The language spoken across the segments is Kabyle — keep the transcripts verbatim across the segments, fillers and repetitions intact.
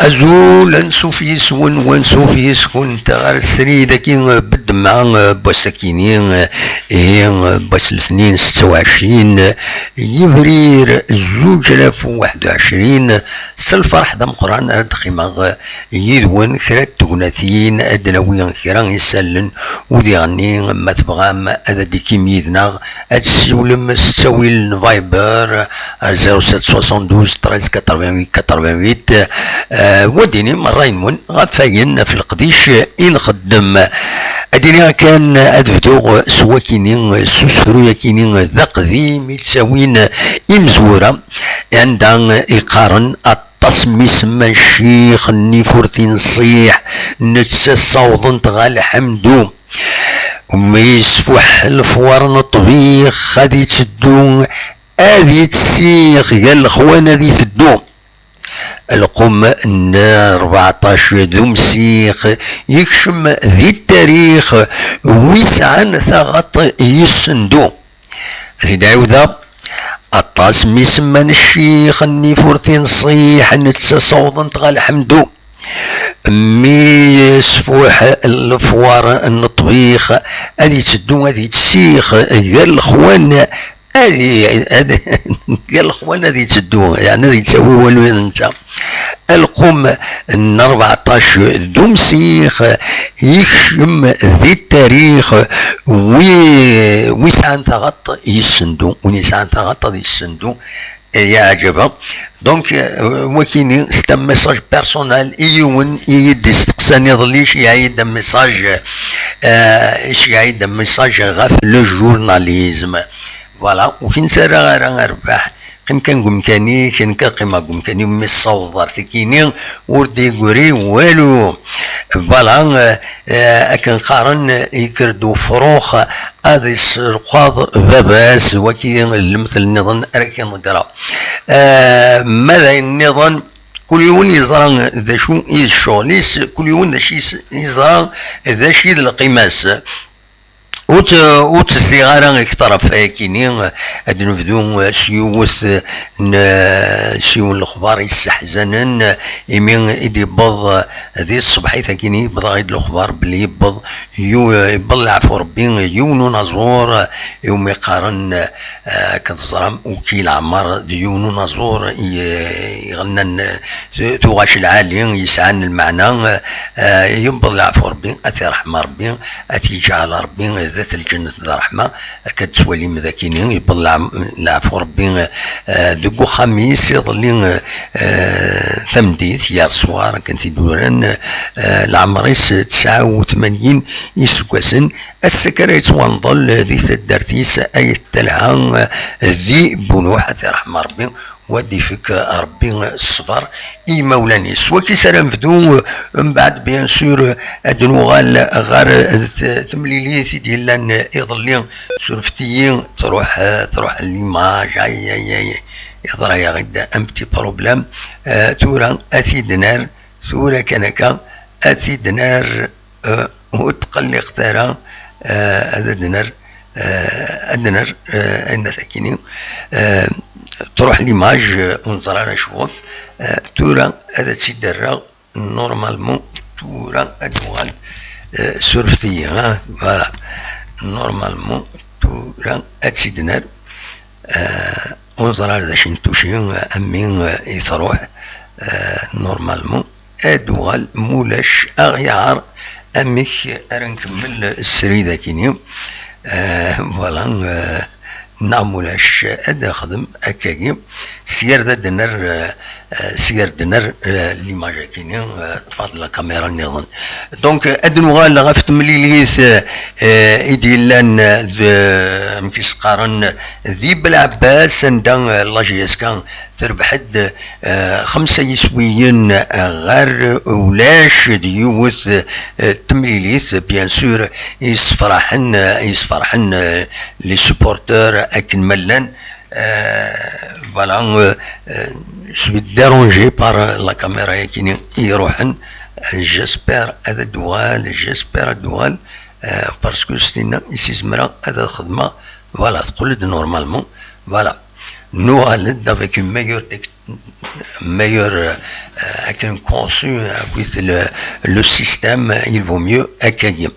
Azul, ansuf yis-wen, wansuf yis-kunt ɣer srid-agi, bedma, eh, n wass-akini, eh, ihi, eh, n wass letnin, setta u ɛecrin, eh, yebrir, zuǧ alaf u waḥed u ɛecrin, s lferḥ d ameqqran ara d-qqimeɣ, eh, yid-wen kra n tegnatin, ad d-nawi kra isallen, u diɣenni, ma tebɣam, ad d-tikim yid-neɣ, ad tessiwlem s ttawil n Viber ar zéro sept soixante-douze treize quatre-vingt-huit quatre-vingt-huit. Eh, wa d-inim ṛṛay-nwen ɣef wayen, ɣef leqdic i nxeddem. Ad iniɣ kan, ad bduɣ s wakini, s usefru-yakini d aqdim i yettawin imezwura, anda i qqaren: aṭas mi semman ccix, nnif ur t-inṣiḥ, netta ssawḍen-t ɣer lḥemdu. Mi yesfuḥ lefwar n ṭṭbix, ad itteddu, ad ittsix, gar lexwan ad iteddu. Lqum n rbeɛṭac d umsix, yekcem di ttarix, wi sɛan taɣaṭ yessendu. Ad t-id-ɛiwdeɣ: aṭas mi semman ccix, nnif ur t-inṣiḥ, netta ssawḍen-t ɣer lḥemdu. Mi yesfuḥ lefwar n ṭṭbix, ad itteddu, ad ittsix, gar lexwan, ad i-, ad, gar lexwan ad itteddu, yeɛni ad ittawi walu d netta. Lqum n rbeɛṭac d umsix, yekcem di ttarix, wi, wi sɛan taɣaṭ yessendu, win yesɛan taɣaṭ ad yessendu, yeɛǧeb. Donc, euh, wakini, c'est un message personnel i yiwen i yi-d-isteqsan iḍelli, iceyyeɛ-iyi-d un message, euh, iceyyeɛ-iyi-d un message ɣef le journalisme. Voilà, ur k-nettarra ara a rrbeḥ. Qqim kan deg umkan-ik, nekk ad qqimeɣ deg umkan-iw, mi tessawḍeḍ ar tikini, ur d-yeggri walu. Voilà, euh, euh, akken qqaren, yekker-d ufrux ad iselqaḍ baba-s, wagi d lemtel nniḍen ara k-in-ḍeggreɣ. Euh, ma d ayen nniḍen, kul yiwen yeẓra d acu i d ccɣel-is, kul yiwen d acu i s-, yeẓra d acu i d lqima-s. Ur tt-, ur ttezziɣ ara akteṛ ɣef wayakini, ad nebdu s yiwet n, s yiwen n lexbar yesseḥzanen, imi i d-yewweḍ di tṣebḥit-agi, yewweḍ-aɣ-id lexbar belli yewweḍ, yu-, yewweḍ leɛfu Rebbi, yiwen unaẓur iwumi qqaren, eh, akken teẓram, Uki Leɛmer, d yiwen unaẓur i, iɣennan, eh, tu-, tuɣac lɛali, yesɛan lmeɛna, eh, yewweḍ leɛfu Rebbi, ad t-iṛḥem Rebbi, ad t-yeǧǧ ɛla Rebbi, d at lǧennet d ṛṛeḥma, akka d-tettwalim dagini, yewweḍ leɛ-, leɛfu Rebbi, eh, deg uxxam-is iḍelli, eh, tameddit, hier soir, akken t-id-uran, eh, leɛmer-is tesɛa u tmanyin iseggasen, ass-agi ara yettwanḍel di taddart-is Ayt Telha, eh, di Bunuḥ, ad t-iṛḥem Rebbi, Wa d-ifek Rebbi ṣṣber i yimawlan-is. Waki s ara nebdu, mbeɛd, bien sûr, ad nuɣal ɣer t-, temlilit i d-yellan iḍelli. Surfet-iyi, truḥ, truḥ l'image, ay, ay, ay, yeḍra-yaɣ-id un petit problème. Euh, tura ad t-id-nerr, tura kan akka, ad t-id-nerr. Euh, ur tqelliqet ara, euh, ad d-nerr, euh, ad d-nerr, euh, ayen akini, euh, truḥ l'image, euh, ur neẓri ara acuɣef. Euh, tura ad tt-id-rreɣ, normalement, tura ad d-uɣal, euh, surfet-iyi, hein, voilà. Normalement, tura ad tt-id-nerr. Euh, ur neẓri ara d acu n tuci, euh, am mi, euh, i truḥ, euh, normalement. Ad uɣal, mulac aɣ-yaɛer amek ara nkemmel srid akini. Euh, voilà, euh, neɣ mulac ad nexdem akkagi. Syer d ad d-nerr, euh, euh, syer d-nerr, euh, l'image akini, euh, ṭṭef-aɣ-d la caméra nniḍen. Donc, euh, ad nuɣal ɣef temlilit, euh, euh, i d-yellan, euh, d, amek i s-qqaren, di Belɛebbas, anda, euh, la J S K terbeḥ-d, euh, xemsa yiswiyen, euh, ɣer ulac, d yiwet, euh, temlilit, bien sûr, yessefraḥen, euh, yessefraḥen, euh, les supporters akken ma llan. Euh, voilà, euh, euh, je suis dérangé par la caméra yakini i iruḥen. Euh, j'espère ad d-uɣal, j'espère ad d-uɣal, euh, parce que s tinna i s-zemreɣ ad xedmeɣ. Voilà, teqqel-d normalement. Voilà. Nuɣal-d avec une meilleure tec-, meilleure, euh, akken conçu, euh, avec le, le système, il vaut mieux akkagi.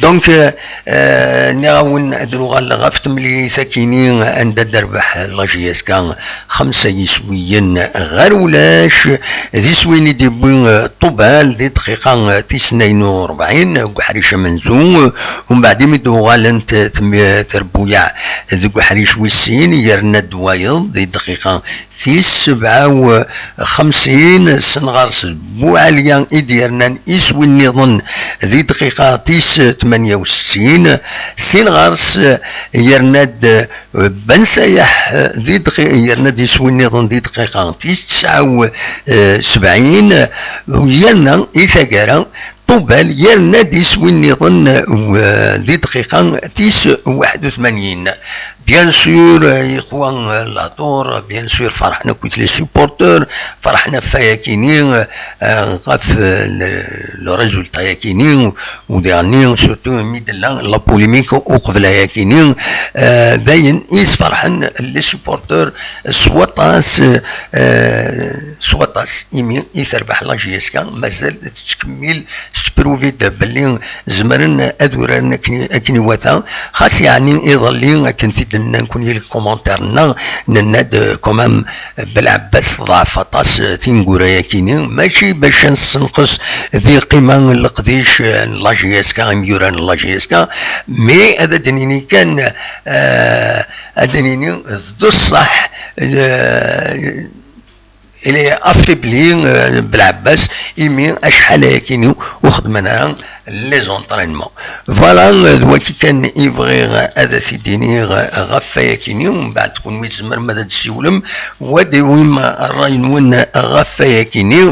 Donc, euh, euh, nniɣ-awen ad nuɣal ɣef temlilit akini anda d-terbeḥ la J S K xemsa yiswiyen ɣer ulac, d iswiyen i d-yewwi, euh, Ṭubal di dqiqa, euh, tis tnayen u rebɛin deg uḥric amenzu, euh, umbeɛd imi d-uɣalent, euh, tem-, terbuyaɛ deg uḥric wis sin, yerna-d wayeḍ di dqiqa tis sebɛa u xemsin, sen ɣer-s Buɛalya i d-yernan iswi nniḍen di dqiqa tis tmanya u settin, sin ɣer-s yerna-d Ben Sayaḥ di dqi-, yerna-d iswi nniḍen di dqiqa tis tesɛa u sebɛin, yerna i taggara Ṭubal yerna-d iswi nniḍen, eh, di dqiqa tis waḥed u tmanyin. Bien sûr, eh, ixwa, eh, Lator, bien sûr, ferḥen akkit les supporters, ferḥen ɣef wayakini, eh, ɣef, eh, le, le résultat yakini, u, u diɣenni, surtout mi d-tella la polémique uqbel ayakini, eh, d ayen i sferḥen les supporters s waṭas, eh, s waṭas, imi i terbeḥ la J S K, mazal tettkemmil, tettpruvi-d belli zemren ad uraren akken, akken iwata. Xas yeɛni iḍelli, akken t-id-nna nekkni les commentaires-nneɣ, nenna-d, euh, quand même, Belɛebbas teḍɛef aṭas, euh, tineggura-yakini, mačči bac ad nessenqes di lqima n leqdic, euh, n la J S K, imyura n la J S K, mais ad d-nini kan, euh, ad d-nini d ṣṣeḥ, euh, il est affaibli, euh, Belɛebbas, imi acḥal ayakini ur xeddmen ara les entraînements. Voilà, euh, d waki kan i bɣiɣ ad t-id-iniɣ ɣef wayakini, mbeɛd kunwi tzemrem ad d-tsiwlem, u ad d-tawim ṛṛay-nwen ɣef wayakini.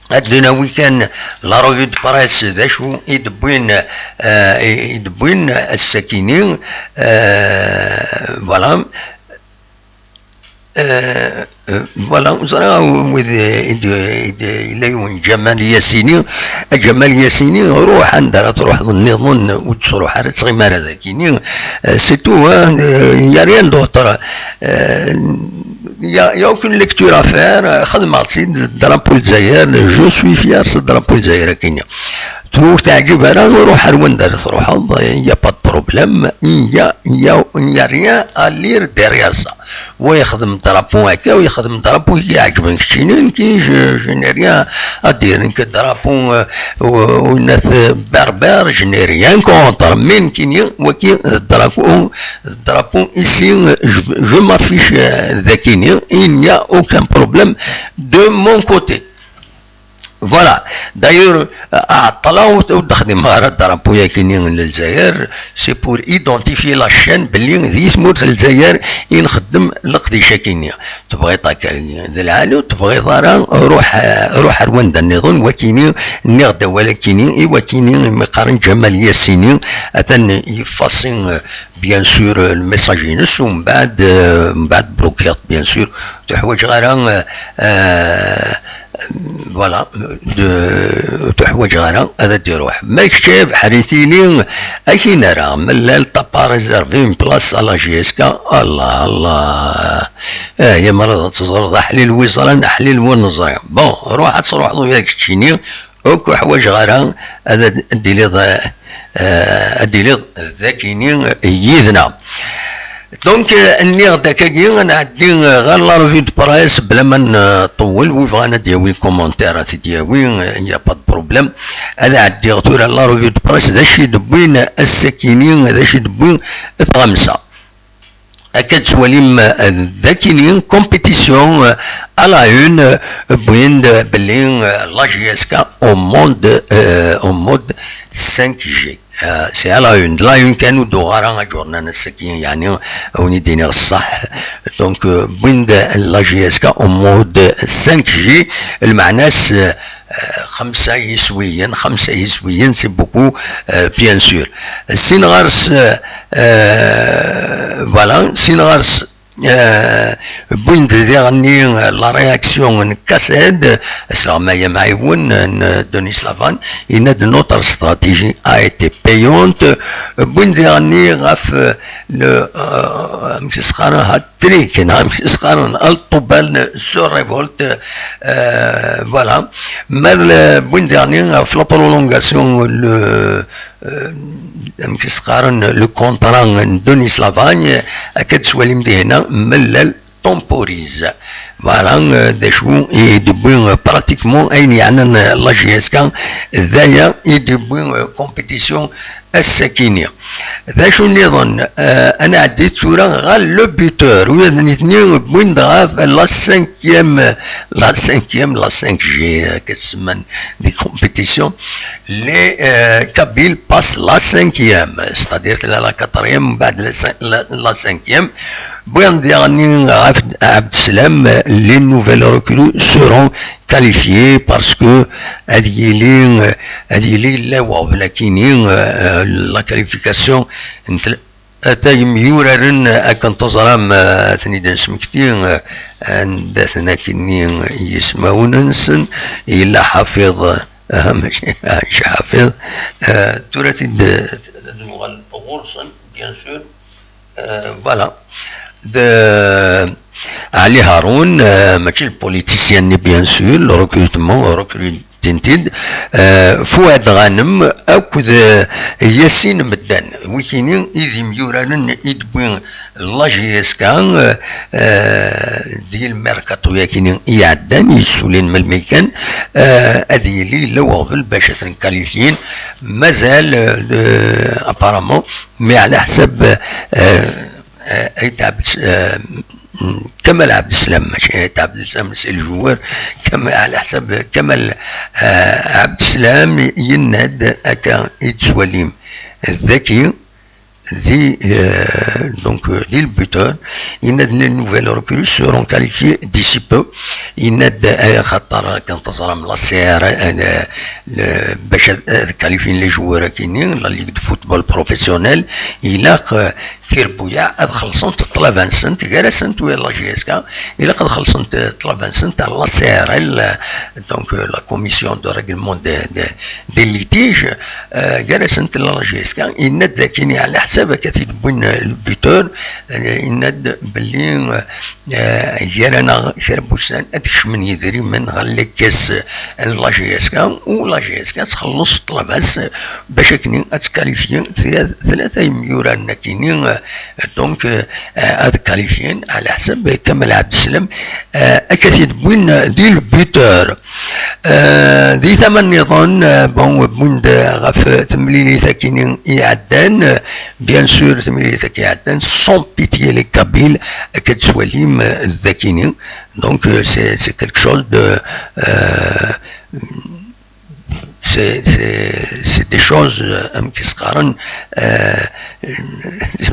Ad d-nawi kan la revue de presse, d acu i d-wwin, euh, i d-wwin ass-akini, euh, voilà. Euh, euh, voilà, ur ẓriɣ wid i d, i d, yella yiwen Ǧamal Yasini. A Ǧamal Yasini, ruḥ anda ara truḥeḍ nniḍen, ur ttruḥ ara, ttɣim ara dagini. Euh, c'est tout, hein, euh, il y a rien d'autre. Euh, il y a, il y a aucune lecture à faire. Xedmeɣ-tt-id, drapeau Lezzayer, je suis fier, c'est drapeau Lezzayer akini. Ur teɛǧib ara, ruḥ ar wanda ara truḥeḍ, il y a pas de problème, il y a, il y a, il y a rien à lire derrière ça. Wa yexdem drapeau akka, wa yexdem drapeau i yeɛǧben keččini, nekki, je, je n'ai rien à dire, nekk drapeau, euh, u-, unat berbère, je n'ai rien contre, mais nekkini, waki, drapeau, drapeau ici, euh, je, je m'affiche, euh, dakini, il n'y a aucun problème de mon côté. Voilà, d'ailleurs, aɛeṭṭel-a ur d-xdimeɣ ara drapeau-yagi n Lezzayer, c'est pour identifier la chaîne belli di tmurt n Lezzayer i nxeddem leqdic-agi-nni. Tebɣiḍ akka d lɛali, ur tebɣiḍ ara, ruḥ, ruḥ ar wanda nniḍen, wakini, nniɣ-d awal akini, i wakini, mi qqaren Ǧamal Yassini, atan yeffaṣi, bien sûr, le message-ines, u mbeɛd, euh, mbeɛd bloqué-t, bien sûr, ur tuḥwaǧeɣ ara, euh, euh, voilà, de, ur tuḥwaǧeɣ ara ad d-iruḥ. Ma kečč a bḥer itili, akin ara, mlal tapa réservé une place à la J S K, Allah, Allah. Eh, ya mara ad teẓreḍ aḥlil wi ẓran, aḥlil wi neẓri. Bon, ruḥ ad truḥeḍ uya keččini, ur k-ḥwaǧeɣ ara ad d-, ad d-tiliḍ, eh, ad d-tiliḍ dakini yid-neɣ. Donc, euh, nniɣ-d akkagi, ad nɛeddi, euh, ɣer la revue de presse, bla ma nṭewwel, wi bɣan ad d-yawi commentaire, ad t-id-yawi, euh, il n'y a pas de problème. Ad ɛeddiɣ tura la revue de presse, d acu i d-wwin ass-akini, d acu i d-wwin tɣamsa. Akka d-twalim, euh, d akini, compétition, euh, à la une, euh, wwin-d, euh, belli, euh, la J S K au monde, euh, au mode cinq G. Euh, c'est à la une. De la une kan ur d-uɣeɣ ara aǧurnan ass-agi, yeɛni, a wen-d-iniɣ ṣṣeḥ. Donc, euh, wwin-d la J S K au mode cinq G, lmeɛna-s, euh, xemsa yiswiyen, xemsa yiswiyen, c'est beaucoup, euh, bien sûr. Sin ɣer-s, euh, voilà, sin ɣer-s, euh, wwin-d diɣenni, euh, la réaction n Kased, asleɣmay amɛiwen n Denis Lavan, yenna-d: notre stratégie a été payante. Wwin-d diɣenni ɣef, euh, le, euh, amek i s-qqaren, hat-trick, neɣ amek i s-qqaren, Alṭuban se révolte, euh, voilà. Ma d le, wwin-d diɣenni ɣef la prolongation, le, euh, amek i s-qqaren, le contrat n Denis Lavagne, akka d-twalim dihin, mlal temporise. Voilà, euh, d acu i d-tewwi, euh, pratiquement ayen yeɛnan, euh, la J S K, d aya i d-tewwi, euh, compétition ass-akini. D acu nniḍen, euh, ad nɛeddi tura ɣer le buteur, ula d nitni wwin-d ɣef la cinquième, la cinquième, la cinq G, euh, qu'est-ce que c'est, des compétitions. Les, euh, Kabyles passent la cinquième, c'est-à-dire la, la quatrième, بعد la cin-, la, la cinquième. Wwin-d diɣenni ɣef Abdeslam, les nouvelles recrues seront qualifiées parce que ad yili, ad yili yella weɣbel akini, euh, la qualification n tel-, ata yemyuraren akken teẓram, euh, ad ten-id-nesmekti, euh, anda-ten akini yismawen-nsen, yella Ḥafiḍ, Ah, mačči, ah, mačči Ḥafiḍ. Euh, tura tid, ad nuɣal ɣur-sen, bien sûr. Euh, voilà. De Ali Haroun, euh, mačči le politicien-nni, bien sûr, le recrutement, recrutin-t-id. Euh, Fouad Ghanem, akked, euh, Yassine Meddan. Wikini i d imyuraren i d-wwi la J S K, euh, euh, di lmerkaṭu-yakini i iɛeddan, yessulin melmi kan, euh, ad yili yella weɣbel bac ad ten-kalifyin. Mazal, euh, apparemment, mais ɛla ḥsab, euh, euh, Ayt Ɛbd-, euh, Kamal Ɛebdeslam, mačči Ayt Ɛbdeslam, c'est le joueur, Kam-, ɛla ḥsab Kamal, euh, Ɛebdeslam yenna-d akka i d-twalim daki, di, euh, donc, euh, di le buteur, yenna-d les nouvelles recrues seront qualifiées d'ici peu. Yenna-d, euh, axaṭer akken teẓram la C R, euh, le, le, bac ad, ad qualifyin les joueurs akini, la Ligue de football professionnel, ilaq, euh, tirbuyaɛ ad xellṣent ṭṭlaba-nsent, gar-asent wi la J S K, ilaq ad xellṣent, euh, ṭṭlaba-nsent à la C R L, euh, donc, euh, la commission de règlement de, de, des litiges, euh, gar-asent la J S K, yenna-d akini ɛla ḥsab akka t-id-wwin, euh, le buteur, euh, yenna-d belli, euh, euh, gar-aneɣ kra n wussan ad kecmen yidrimen ɣer les caisses, euh, n la J S K, u la J S K txelleṣ ṭṭlaba-s, euh, bac akkin ad tkalifyi tlata imyuraren akini, euh, donc, euh, ad kalifyin ɛla ḥsab Kamal Ɛebdeslam, euh, akka t-id-wwin, euh, di le buteur. Euh, di tama nniḍen, euh, bon, wwin-d ɣef temlilit akini iɛeddan, euh, Bien sûr, timlilit akka iɛeddan, sans pitié les Kabyles, akka tettwalim, euh, dakini. Donc, euh, c'est, c'est quelque chose de, euh, c'est, c'est, c'est des choses, euh, amek i s-qqaren, euh,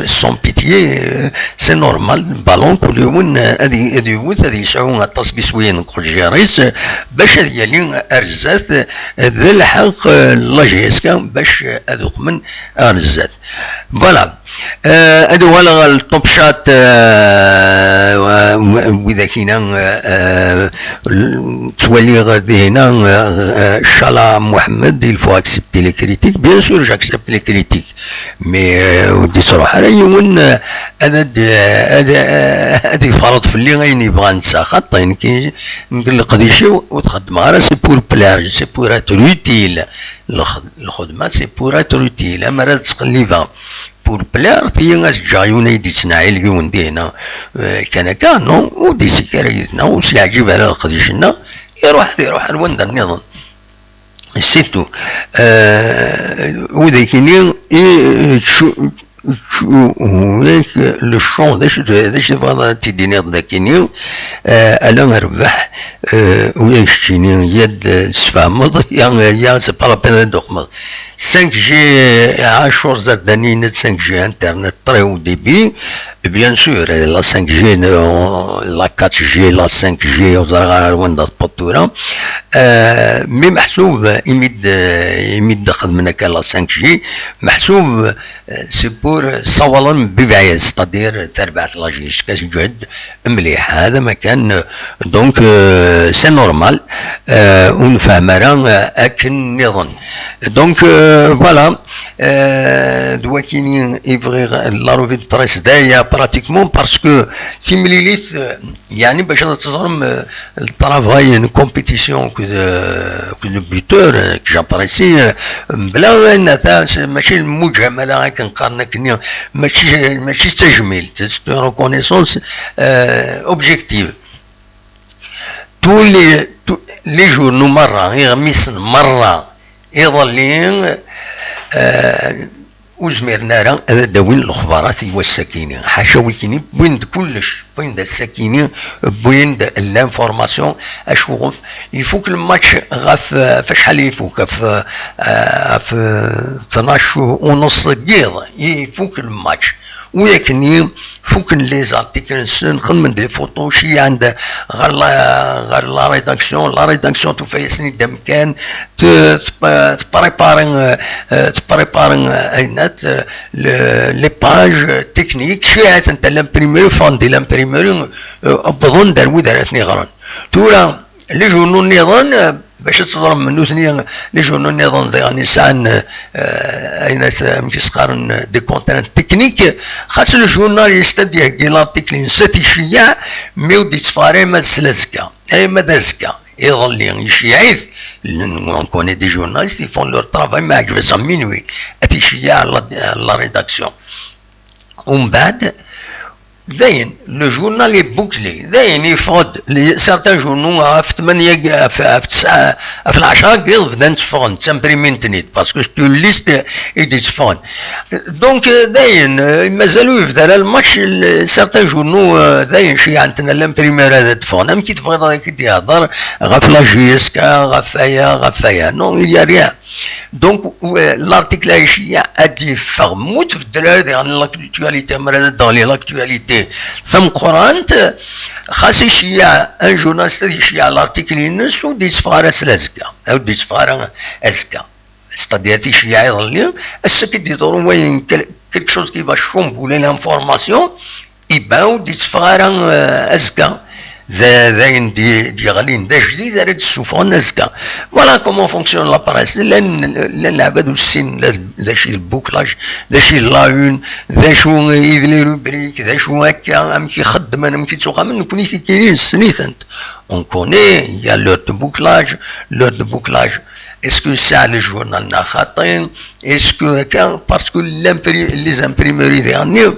sans pitié, euh, c'est normal, ballon, kul yiwen, euh, ad y-, ad yewwet, ad yesɛu aṭas n yiswiyen deg uqejjir-is, euh, bac ad yali ar zdat, euh, d lḥeqq, euh, la J S K, bac, euh, ad uqmen ar zdat. Voilà. Euh, ad uɣaleɣ ɣer le top chat, euh, w-, w-, widak-ina, euh, euh, ttwaliɣ dihina, euh, euh, Chala Mohamed, il faut accepter les critiques. Bien sûr, j'accepte les critiques. Mais, euh, ur d-ittruḥ ara yiwen, euh, ad, ad, ad, ad yefreḍ fell-i ayen yebɣa netta. Xaṭi, nekk, nekk leqdic-iw ur t-xeddmeɣ ara, c'est pour plaire, c'est pour être utile. Lx-, lxedma, c'est pour être utile. Amer ad ttqellibeɣ pour plaire, tili ad ǧǧeɣ yiwen ay d-yettnaɛil yiwen dihina, euh, kan akka, non, ur d-isik ara yid-neɣ, ur s-yeɛǧib ara leqdic-nneɣ, iruḥ, iruḥ ar wanda nniḍen. C'est tout. Euh, widak-ini, i, tcu-, tcu-, widak, le champ, d acu, d acu tebɣiḍ ad t-id-tiniḍ dakini, euh, ala rrbeḥ, euh, ula d keččini, ya d-, tessefhmeḍ, ya, ya, c'est pas la peine ad d-tuqmeḍ. Cinq G, Ɛacur Zerdani yenna-d cinq G, internet très haut débit. Bien sûr, la cinq G, la quatre G, la cinq G, ur ẓriɣ ara ar wanda tewweḍ tura. Euh, mais meḥsub, imi d-, imi d-xedmen akka la cinq G, meḥsub, euh, c'est pour, euh, ssawalen bibɛid, c'est-à-dire tarbaɛt la J S K teǧhed mliḥ, hada ma kan, euh, donc, euh, c'est normal, euh, ur nefham ara, euh, akken nniḍen. Donc, euh, voilà, euh, d wakini i bɣiɣ la revue de presse daya pratiquement, parce que timlilit, euh, yeɛni bac ad teẓrem, euh, le travail n compétition que de, que de buteur, euh, que j'apprécie, euh, mebla ayen ata, c'est, mačči d lmuǧamala akken qqaren akkenni, mačči, mačči d tajmilt, c'est une reconnaissance, euh, objective. Tous les, tous les journaux merra, iɣmisen merra, iḍelli, euh, ur zmiren ara ad d-awin lexbarat i wass-akini. Ḥaca wikini, wwin-d kullec, wwin-d ass-akini, wwin-d l'information, acuɣef ifuk lmatch ɣef, ɣef acḥal ifuk? Ɣef, ɣef tnac u nneṣ n yiḍ ifuk lmatch. Wi akkenni, fuken les articles-nsen, xedmen-d les photos, ceyyɛen-d ɣer la, ɣer la rédaction, la rédaction tufa-yasen-id amkan, t-, t-, tpréparen, euh, euh, tpréparen, euh, ayennat, euh, le, les pages techniques, ceyyɛen-tent à l'imprimerie, ffɣen di l'imprimerie, euh, wwḍen-d ar wid ara ten-iɣren. Tura, les journaux nniḍen, euh, bac ad teẓrem nutni, les journaux nniḍen diɣen yesɛan, euh, ayen at-, amek i s-qqaren, des contraintes techniques, xas le journaliste ad d-iheggi l'article-ines ad t-iceyyeɛ, mi ur d-itteffeɣ ara arma d sla azekka, arma d azekka, iḍelli, iceyyeɛ-it. On connaît des journalistes, ils font leur travail, ma ɛǧeb-as à minuit, ad t-iceyyeɛ la, la rédaction. Umbeɛd, dayen, le journal est bouclé. Dayen, yeffeɣ-d, les, certains journaux, ɣef tmanya, ɣef, ɣef tesɛa, ɣef lɛecṛa n yiḍ bdan tteffɣen, ttimprimin-ten-id, parce que c'est une liste i d-itteffɣen. Donc, euh, dayen, euh, mazal ur yebda ara lmatch, le, certains journaux, euh, dayen, ceyyɛen-ten à l'imprimeur ad d-ffɣen. Amek i tebɣiḍ ad ak-d-yehder ɣef la J S K, ɣef aya, ɣef aya? Non, il y a rien. Donc, euh, l'article-a iceyyeɛ ad d-yeffeɣ, ma ur tbeddel ara diɣen l'actualité, mi ara d-teɣli l'actualité tameqqrant, xas iceyyeɛ, un journaliste ad iceyyeɛ l'article-ines, ur d-itteffeɣ ara sla azekka, ur d-itteffeɣ ara azekka. C'est-à-dire, ad iceyyeɛ iḍelli, ass-a ad k-id-iḍru wayen, quel-, quelque chose qui va chambouler l'information, iban ur d-itteffeɣ ara, euh, azekka. D, d ayen d-, d-yeɣlin d ajdid ara d-ssufɣen azekka. Voilà comment fonctionne la presse. Llan, llan leɛbad ur ssinen d, d acu i d bouclage, d acu i d la une, d acu i d les rubriques, d acu akka, amek i xeddmen, amek i ttuqamen, nekkni tikini nessen-itent. On connaît, il y a l'heure de bouclage, l'heure de bouclage. Est-ce que c'est le journal neɣ xaṭi? Est-ce que, parce que l'impri-, les imprimeries dernières,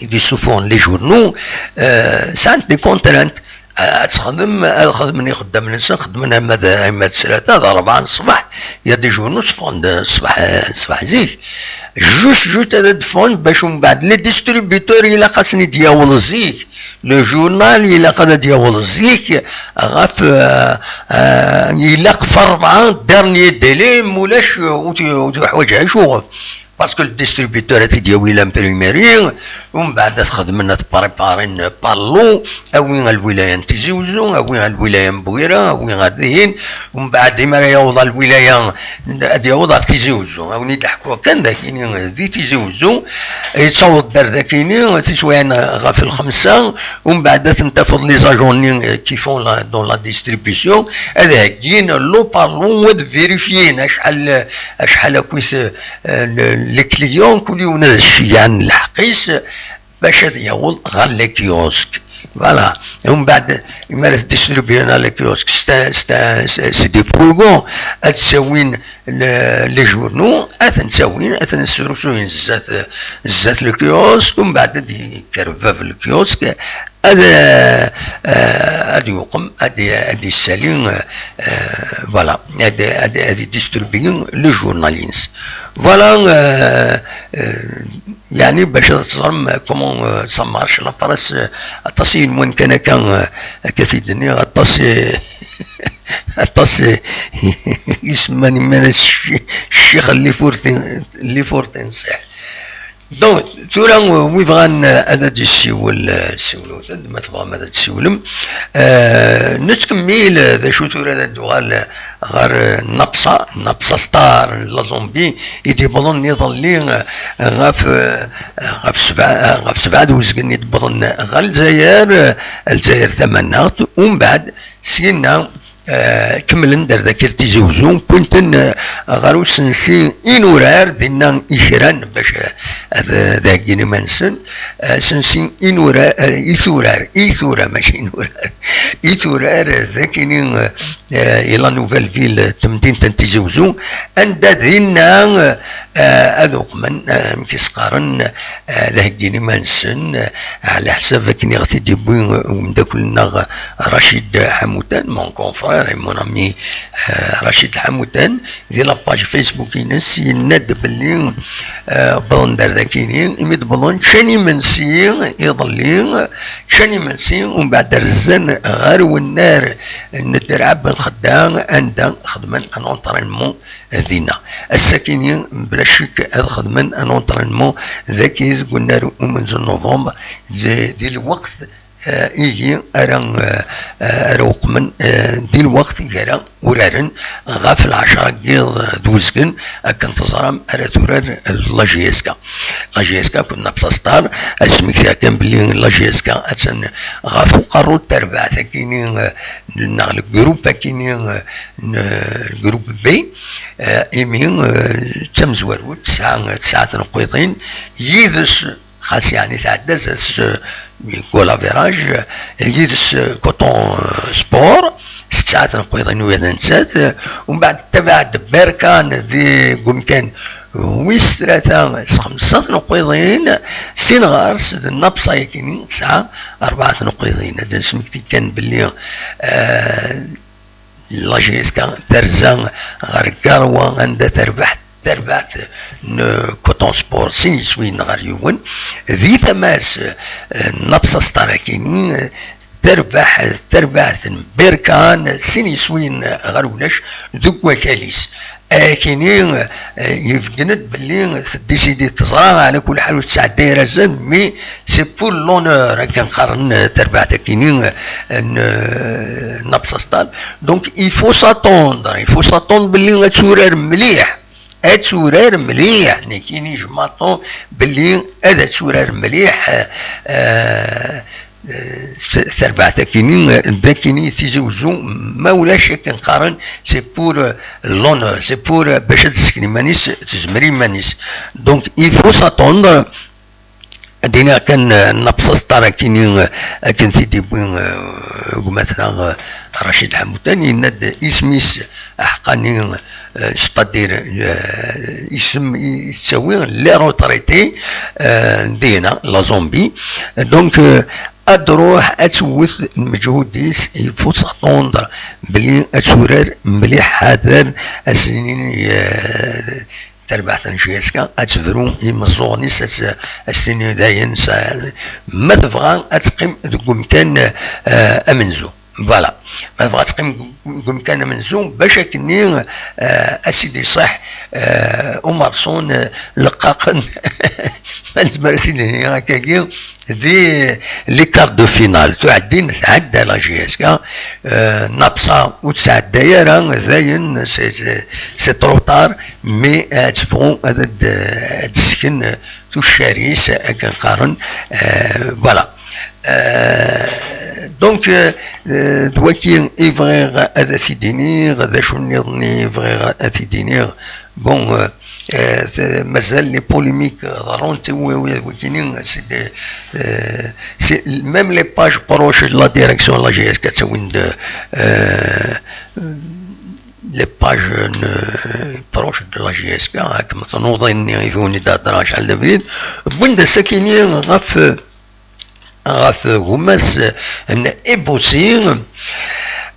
i d-issufɣen les journaux, euh, sɛant des contraintes. ad texdem, ad xedmen ixeddamen-nsen, xedmen ama d, ama d tlata, d rebɛa n ṣṣbeḥ, il y a des journaux tteffɣen-d ṣṣbeḥ, ṣṣbeḥ zik. Juste, juste ad d-ffɣen, bac umbeɛd les distributeurs ilaq ad ten-id-yaweḍ zik. Le journal ilaq ad d-yaweḍ zik, ɣef, euh, euh, ilaq f rebɛa, dernier délai, mulac, euh, ur t-, ur t-yuḥwaǧ acu. Parce que le distributeur ad t-id-yawi l'imprimerie, umbeɛd ad t-xedmen, ad t-préparer par lot, awi ar lwilaya n Tizi Uzzu, awi ar lwilaya n Bwira, awi ar dihin, umbeɛd imi ara yaweḍ ar lwilaya, ad yaweḍ ar Tizi Uzzu. Ad wen-id-ḥkuɣ kan d akini di Tizi Uzzu, yettaweḍ-d ar dakini, tiswiɛin ɣef lxemsa, umbeɛd ad ten-tafeḍ les agents-nni, euh, qui font la, dans la distribution, ad heggin lot par lot, ad vérifyin acḥal, acḥal akkit, euh, le, les clients, kul yiwen ad ceyyɛen lḥeqq-is, bac ad yaweḍ ɣer le kiosque. Voilà. Umbeɛd, imi ara t-distribuyen ar le kiosque, c'est un, c'est un, c'est, c'est des fourgons, ad ttawin le, les journaux, ad ten-ttawin, ad ten-srusuyen zdat, zdat le kiosque, umbeɛd ad yekker bab le kiosque, ad, euh, ad yuqem, ad, ad yessali, euh, voilà, ad, ad, ad distribuye le journal-ines. Voilà, euh, euh, yeɛni bac ad teẓrem comment, euh, ça marche la presse, euh, aṭas i yenwan kan akka, euh, akka t-id-nniɣ, aṭas, euh, aṭas, euh, isemman iman-as cci-, ccix n Lifurtin, Lifurtin ṣṣiḥ. Donc, tura, euh, wi bɣan, euh, ad d-yessiwel, euh, siwlet-d, ma tebɣam ad d-tessiwlem. Euh, nettkemmil, euh, d acu tura ad d-uɣal, euh, ɣer, euh, Napsa, Napsa Star, la Zambie, i d-yewwḍen iḍelli, euh, ɣef, euh, ɣef sebɛa, euh, ɣef sebɛa d uzgen i d-wwḍen ɣer Lezzayer, euh, Lezzayer tamaneɣt, umbeɛd, syenna, euh, kemmlen-d ar daki ar Tizi Uzzu, wwin-ten, euh, ɣer usensi inurar, dinna i kran, bac, euh, ad, ad heggin iman-nsen, euh, asensi inurar, euh, i turar, i tura, mačči inurar, i turar, euh, dakini, euh, euh, i la nouvelle ville, euh, temdint n Tizi Uzzu, anda dinna, euh, euh, ad uqmen, euh, amek i s-qqaren, euh, ad heggin iman-nsen, euh, ɛla ḥsab akken i ɣ-t-id-yewwi, euh, umeddakel-nneɣ, euh, Rachid Ḥamutan, mon confrère et mon ami, euh, Rachid Ḥamutan, di la page Facebook-ines, yenna-d belli, euh, wwḍen-d ar dakini, imi d-wwḍen, ččan imensi iḍelli, ččan imensi, umbeɛd rzan ɣer wennar n Dderɛa Ben Xedda, anda xedmen un entraînement dinna. Ass-akini, bla ccek, ad xedmen un entraînement daki deg unnar umenzu n novembre, di, di lweqt, euh, igi ara, euh, euh, ara uqmen, euh, di lweqt i ara uraren ɣef lɛecṛa n yiḍ d uzgen, akken teẓram ara turar la J S K. La J S K akked Napsa Star, ad smektiɣ kan belli la J S K attan ɣef uqerru n terbaɛt akini, euh, neɣ le groupe akini, euh, n, le groupe B, euh, imi, euh, d tamezwarut, tesɛa, tesɛa tneqqiḍin, yid-s, xas yeɛni tɛedda zdat-s, euh, Goal Average, euh, yid-s, euh, Coton, euh, Sport, s tesɛa tneqqiḍin ula d nettat, euh, umbeɛd tabaɛd Berkan di, deg umkan wis tlata s xemsa tneqqiḍin, sin ɣer-s d Napsa yakini tesɛa rebɛa tneqqiḍin. Ad nesmekti kan belli, euh, la J S K terza ɣer Garoua anda terbeḥ tarbaɛt n Coton Sport sin yiswiyen ɣer yiwen. Di tama-s, eh, Napsa Star akini, eh, terbeḥ tarbaɛt n Berkan sin yiswiyen ɣer ulac deg wakal-is. Akini, eh, yebdden-d belli teddisidi teẓra, ɛla kul ḥal ur tesɛedday ara azal, mais c'est pour l'honneur, akken qqaren, eh, tarbaɛt akini, eh, n, eh, Napsa Star. Donc, il faut s'attendre, il faut s'attendre belli ad turar mliḥ, ad turar mliḥ, nekini je m'attends belli ad turar mliḥ, eh, eh, t-, tarbaɛt akini, eh, dakini Tizi Uzzu, ma ulac akken qqaren, c'est pour, eh, l'honneur, c'est pour, eh, bac ad tesken iman-is, tezmer iman-is. Donc, il faut s'attendre. Ad iniɣ kan, eh, Napsa Star akini, eh, akken t-id-yewwi, eh, gma-tneɣ, eh, Racid Ḥamutan, yenna-d isem-is aḥeqqani, eh, c'est-à-dire, eh, isem i yettawi les retraités, eh, dinna, la Zambie. Donc, eh, Ad truḥ ad tewwet lmeǧhud-is, il faut s'attendre belli ad turar mliḥ, ḥader, ad s-nini, eh, tarbaɛt n J S K ad tebru i yimeẓẓuɣen-is, ad s-, ad s-tini dayen sa-, ma tebɣa ad teqqim deg umkan, eh, amenzu. Voilà. Ma tebɣa ad teqqim deg umkan amenzu, bac akkenni, eh, ad s-id-iṣaḥ, eh, umerṣun, eh, leqqaqen. Ma nezmer ad t-id-nini akkagi, di les quarts de finale. Tuɛdin tɛedda la J S K, eh, Napsa ur tesɛedday ara, dayen, c'est, c'est, c'est trop tard, mais, eh, ad tebɣu ad, ad, ad d-tesken, eh, tuccar-is, akken qqaren, eh, voilà. Eh, donc, eh, eh, d waki i bɣiɣ ad t-id-iniɣ, d acu nniḍen i bɣiɣ ad t-id-iniɣ. Bon, eh, eh, t-, mazal les polémiques ḍerrunt, wi, wi, wikini, c'est de, eh, c'est, même les pages proches de la direction de la J S K ttawin-d, eh, les pages, eh, proches de la J S K, akken tnuḍin-nni i wen-d-heddreɣ acḥal d abrid, wwin-d asakini ɣef, ɣef gma-s n Ibusi.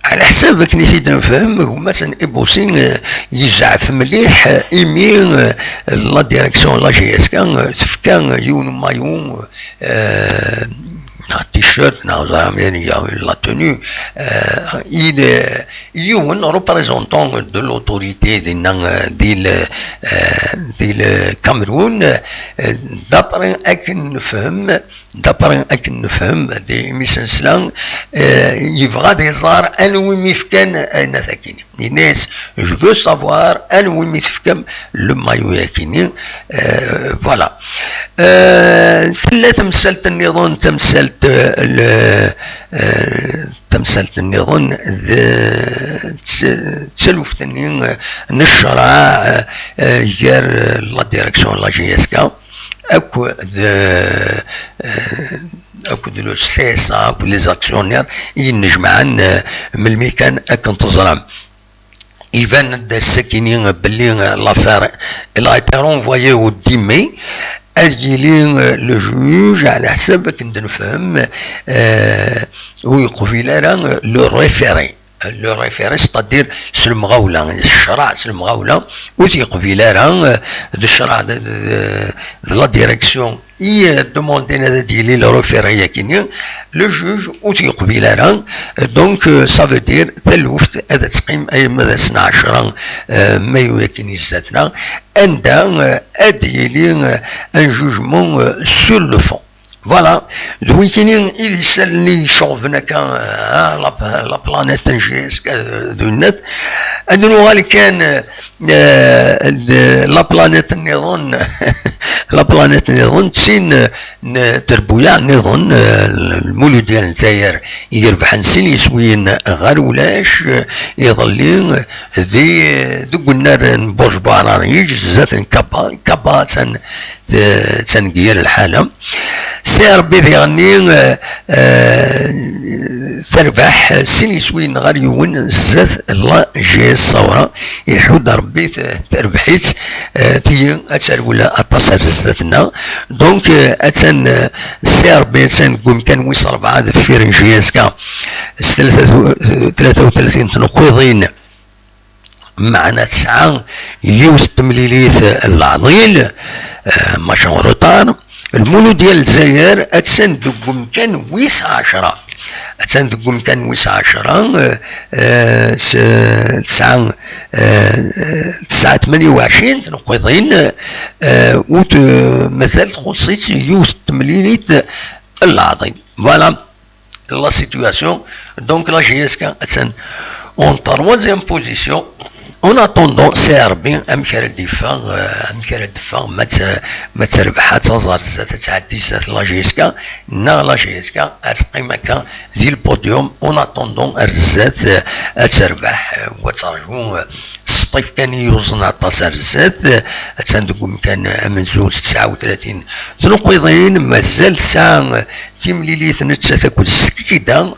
Ɛla ḥsab akken i t-id-nefhem, gma-s n Ibusi, eh, yezɛef mliḥ, eh, imi, eh, la direction n la J S K, eh, tefka yiwen n mayu, eh, neɣ t-shirt, neɣ ẓriɣ amek ara neg la tenue, eh, il, eh, yiwen représentant de l'autorité dinna, eh, di le, eh, di le Cameroun, eh, d'après akken nefhem, d'après akken nefhem, di imi s-nesla, eh, yebɣa ad iẓer anwa umi fkan ayen akini. Yenna-yas, je veux savoir anwa umi tefkam le maillot akini. Euh, voilà. Euh, tella tamsalt nniḍen, tamsalt, euh, le, euh, tamsalt nniḍen d, d, d taluft-nni, euh, n ccṛeɛ, euh, gar, euh, la direction n la J S K akked, euh, euh, akked le C S A, akked les actionnaires i yennejmaɛen, euh, melmi kan akken teẓram. Iban-d ass-akini belli, euh, l'affaire, elle a été renvoyée au dix mai. Ad yili, euh, le juge, ɛla ḥsab akken d-nefhem, euh, ur yeqbil ara, euh, le référé. Le référé, c'est-à-dire s lemɣawla, ccṛeɛ s lemɣawla, ur t-yeqbil ara, euh, d ccṛeɛ d, d, d la direction i, euh, demandin ad d-yili le référé-yakini, le juge ur t-yeqbil ara. Donc, euh, ça veut dire taluft ad teqqim arma d ass n ɛecṛa, euh, mayu-yakini zdat-neɣ, anda, euh, ad d-yili, euh, un jugement, euh, sur le fond. Voilà, d wikini i d isallen i iceɣben akka, euh, la, la planète n J S K, euh, d winat. Ad nuɣal kan, euh, euh, d la planète nniḍen, la planète nniḍen, d tin, euh, n trebbuyaɛ nniḍen, euh, Lmuludya n Lezzayer i irebḥen sin yiswiyen ɣer ulac, euh, iḍelli, euh, di, deg unnar n Burj Buɛrariǧ, zdat n Kaba. Kaba attan, euh, attan deg yir lḥala. Si Rebbi diɣenni, euh, euh, terbeḥ sin yiswiyen ɣer yiwen zdat la J S Saura. Iḥudd Rebbi t-, terbeḥ-itt, euh, tigi ad terwel aṭas ar zdat-nneɣ. Donc, euh, attan, euh, Si Rebbi attan deg umkan wis rebɛa deffir n J S K s tlata u-, tlata u tlatin tneqqiḍin. Meɛna tesɛa yiwet n temlilit n leɛḍil, euh, match en retard. Lmuludya n Lezzayer attan deg umkan wis ɛecṛa. Attan deg umkan wis ɛecṛa, euh, euh, s-, tesɛa, euh, tesɛa tmanya u ɛecrin tneqqiḍin, euh, ur t-, mazal txuṣṣ-itt yiwet n temlilit n leɛḍil. Voilà la situation. Donc la J S K attan en troisième position. En attendant, Si Rebbi amek ara d-iffeɣ, euh, amek ara d-iffeɣ, ma t-, ma terbeḥ ad taẓ ar zdat, ad tɛeddi zdat la J S K, neɣ la J S K ad teqqim akka di le podium. En attendant, ar zdat, euh, ad terbeḥ, euh, u ad terju, euh, s ṭṭif kan i yuẓen aṭas ar zdat, euh, attan deg umkan amenzu s tesɛa u tlatin tneqqiḍin, mazal tesɛa, euh, timlilit nettat akked Skikda,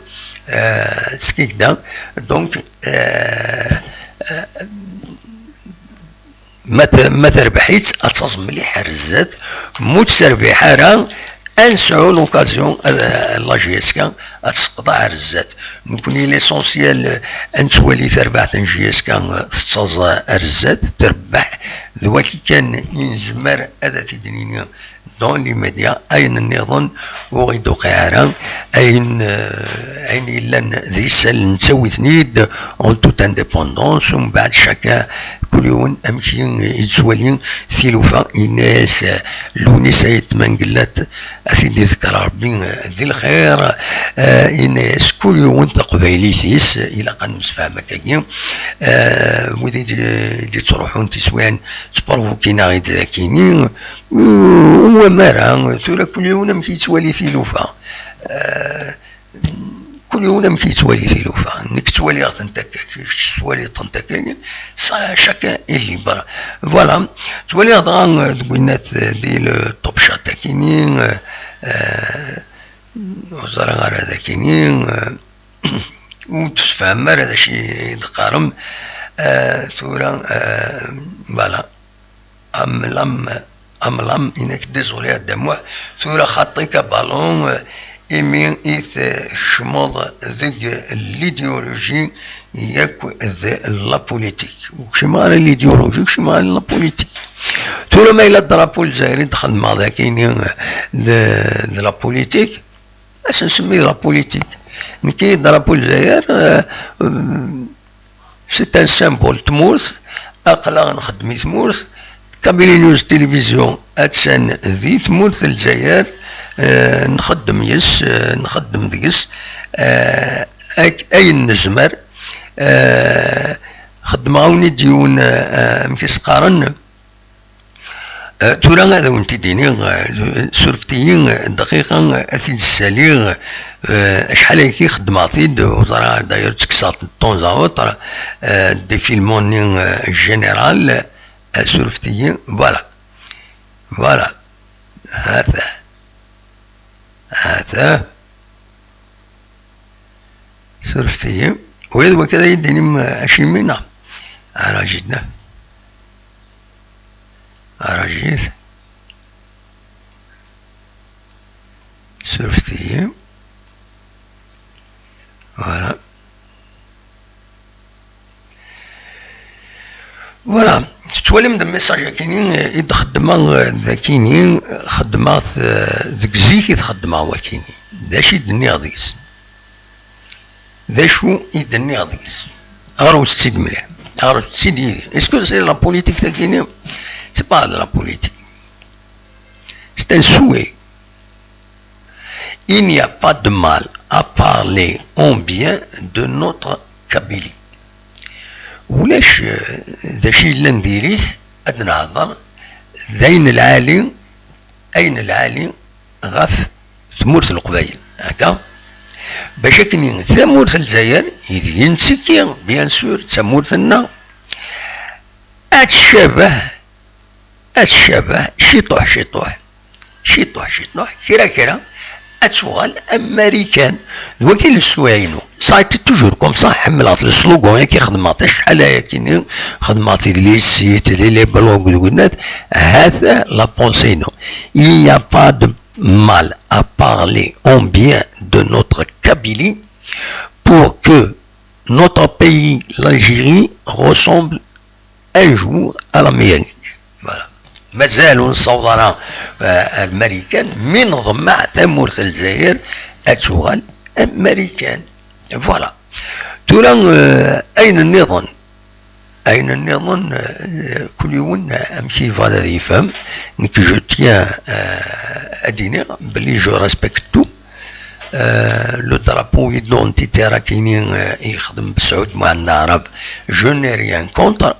euh, Skikda. Donc, euh, euh, ma t-, ma terbeḥ-itt, ad taẓ mliḥ ar zdat. Ma ur tt-terbiḥ ara, ad nesɛu l'occasion ad, la J S K ad teqḍeɛ ar zdat. Nekkni l'essentiel ad nettwali tarbaɛt n J S K tettaẓ ar zdat, trebbeḥ. D waki kan i nezmer ad t-id-nini dans les médias. Ayen nniḍen ur ɣ-id-tuqiɛ ara. Ayen, eh, ayen yellan d isal nettawi-ten-id en toute indépendance, umbeɛd chacun, kul yiwen amek i yettwali tilufa. Yenna-yas, eh, Lewnis Ayt Mengellat, ad t-id-iḍker Rebbi, eh, di lxir, eh, yenna-yas kul yiwen taqbaylit-is, ilaq ad nemsefham akkagi. Eh, wid i d-, i d-ittruḥun tiswiɛin ttprovukin-aɣ-id dakini, ur wama ara, tura kul yiwen amek yettwali tilufa. Eh, kul yiwen amek yettwali tilufa. Nekk ttwaliɣ-tent akka, kečč tettwaliḍ-tent akka, ça, chacun est libre. Voilà. Ttwaliɣ dɣa, eh, deg winnat, eh, di le top chat akini, eh, eh, ur ẓriɣ ara dakini, eh, ur tessefham ara d acu i d-qqaren. Eh, tura, eh, voilà. Amlam, amlam, inek désolé a Dda Muḥ, tura xaṭi-k a Balon, eh, imi i tkecmeḍ deg l'idéologie yakk d la politique. Ur kcimeɣ ara l'idéologie, kcimeɣ ara la politique. Tura ma yella drapeau n Lezzayer i d-xedmeɣ dakini, eh, d, d la politique, ad s-nsemmi d la politique. Nekki drapeau n Lezzayer, eh, c'est un symbole n tmurt, aql-aɣ nxeddem i tmurt. Kabylie News Télévision attan di tmurt n Lezzayer, eh, nxeddem yes, eh, nxeddem deg-s, eh, ak-, ayen nezmer. Eh, xeddmeɣ-awen-id yiwen, eh, amek i s-qqaren, Eh, tura ad awen-t-id-iniɣ, eh, surfet-iyi dqiqa, eh, ad t-id-ssaliɣ, eh, acḥal ayagi xeddmeɣ-t-id, ur ẓriɣ ara, d'ailleurs ttekkseɣ-t de temps à autre, eh, défilement-nni, eh, général, eh, surfet-iyi, voilà. Voilà. Hata. Hata. Surfet-iyi. Ula d wakka ad iyi-d-tinim, eh, acimi neɣ? Arajit-na. Arajit. Surfet-iyi. Voilà. Voilà, tettwalim d message akini i d-xeddmeɣ, eh, d akini, xeddmeɣ-t, eh, deg zik i t-xeddmeɣ wakini. D acu i d-nniɣ deg-s? D acu i d-nniɣ deg-s? Ɣrut-tt-id mliḥ. Ɣrut-tt-id yid-i. Est-ce que c'est la politique takini? C'est pas de la politique. C'est un souhait. Il n'y a pas de mal à parler en bien de notre Kabylie. Ulac, eh, d acu yellan diri-s ad nehder d ayen lɛali, ayen lɛali ɣef tmurt n Leqbayel. Akka? Bac akken tamurt n Lezzayer, ideg i nettekki, bien sûr, d tamurt-nneɣ, ad tcabeh, ad tcabeh, ciṭuḥ, ciṭuḥ, ciṭuḥ, ciṭuḥ, kra, kra, ad tuɣal am Marikan. D wagi lessuɛ-inu. Ça a été toujours comme ça, ḥemmleɣ le slogan-agi, xedmeɣ-t acḥal ayakini, xedmeɣ-t di les sites, di les blogs, deg winnat, hata la pensée-inu. Il n'y a pas de mal à parler en bien de notre Kabylie pour que notre pays, l'Algérie, ressemble un jour à l'Amérique. Voilà. Mazal ur nessaweḍ ara, eh, ar Marikan, mi neḍmeɛ tamurt n Lezzayer ad tuɣal am Marikan. Voilà. Tura, eh, ayen nniḍen, ayen nniḍen, eh, kul yiwen, eh, amek i yebɣa ad yefhem. Nekk, je tiens, eh, ad iniɣ belli je respecte tout. Eh, le drapeau identitaire akini, eh, i yexdem Saɛud Muɛend Aɛrab, je n'ai rien contre.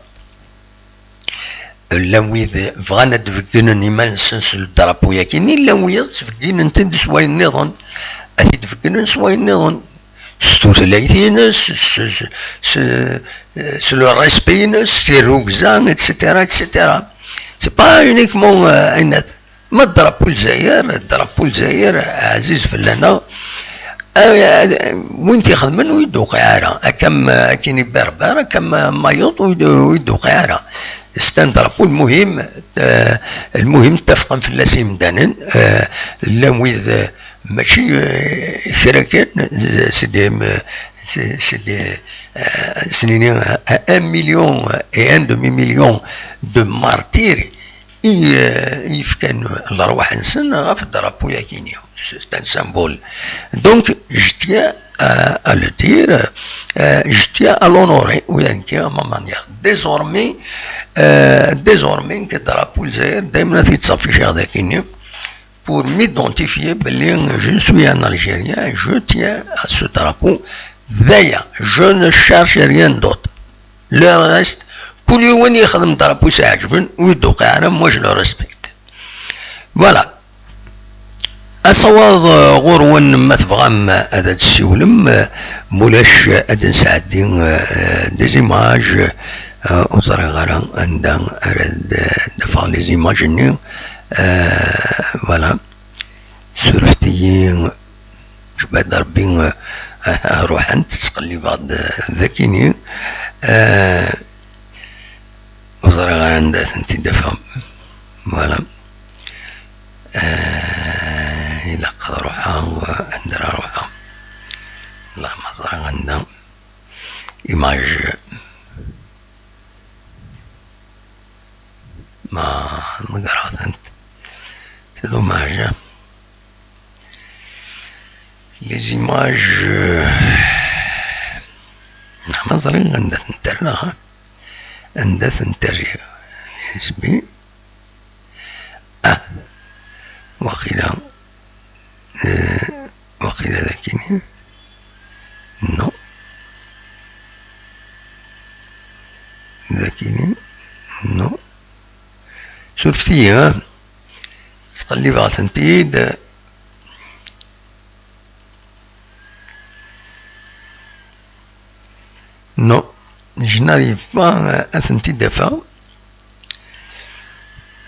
Llan wid bɣan ad d-beggnen iman-nsen s le drapeau-yakini, llan wid ttbegginen-t-id s wayen nniḍen, ad t-id-beggnen s wayen nniḍen, s tutlayt-ines, s, s, s, s le respect-ines, s tirrugza, et cetera, et cetera. C'est pas uniquement, euh, ayen at-, ma drapeau Lezzayer, drapeau Lezzayer ɛziz fell-aneɣ. Ah, ah, win t-ixedmen ur yi-d-tuqiɛ ara. Akka am, akken i Berber, akka am Mayotte ur yi-d-, ur yi-d-tuqiɛ ara. C'est un drapeau المهم, euh, المهم اتفقن fell-as imdanen, euh, llan wid, euh, mačči, euh, kra kan, euh, c'est des, euh, c'est, c'est des, euh, c'est un, un million et un demi-million de martyrs i, euh, yefkan lerwaḥ-nsen ɣef drapeau-yagi-nni. C'est un symbole. Donc, je tiens à, à le dire, euh, je tiens à l'honorer, ou à ma manière. Désormais, euh, désormais, que drapeau le Zaïre, دايمًا تتصفي شي هذاك pour m'identifier, بلي je suis un Algérien, je tiens à ce drapeau. D'ailleurs, je ne cherche rien d'autre. Le reste, كل يوم يخدم drapeau يعجبن ويدوق عالم, moi je le respecte. Voilà. Asawaḍ, euh, ɣur-wen ma tebɣam ad d-tessiwlem, euh, mulac ad d-nesɛeddi, euh, des images, euh, ur ẓriɣ ara anda ara d-, d-afeɣ les images-nni, euh, voilà. Surfet-iyi, jbad Rebbi, euh, ruḥent, ttqellibeɣ-d, euh, dakini, euh, ur ẓriɣ ara anda tent-id-afeɣ. Voilà. Euh, ilaq ad ruḥeɣ, euh, anda ara ruḥeɣ. Wallah ma ẓriɣ anda. Image. Ma, ma ẓriɣ-tent. C'est dommage, hein. Les images, euh, ma ẓriɣ anda tent-rreɣ, hein. Anda tent-rriɣ. Isem-is. Ah, waqila, euh, waqila dakini. Non. Dakini. Non. Surfet-iyi, ha? Ttqellibeɣ-tent-id. Non, je n'arrive pas à tent-id-afeɣ.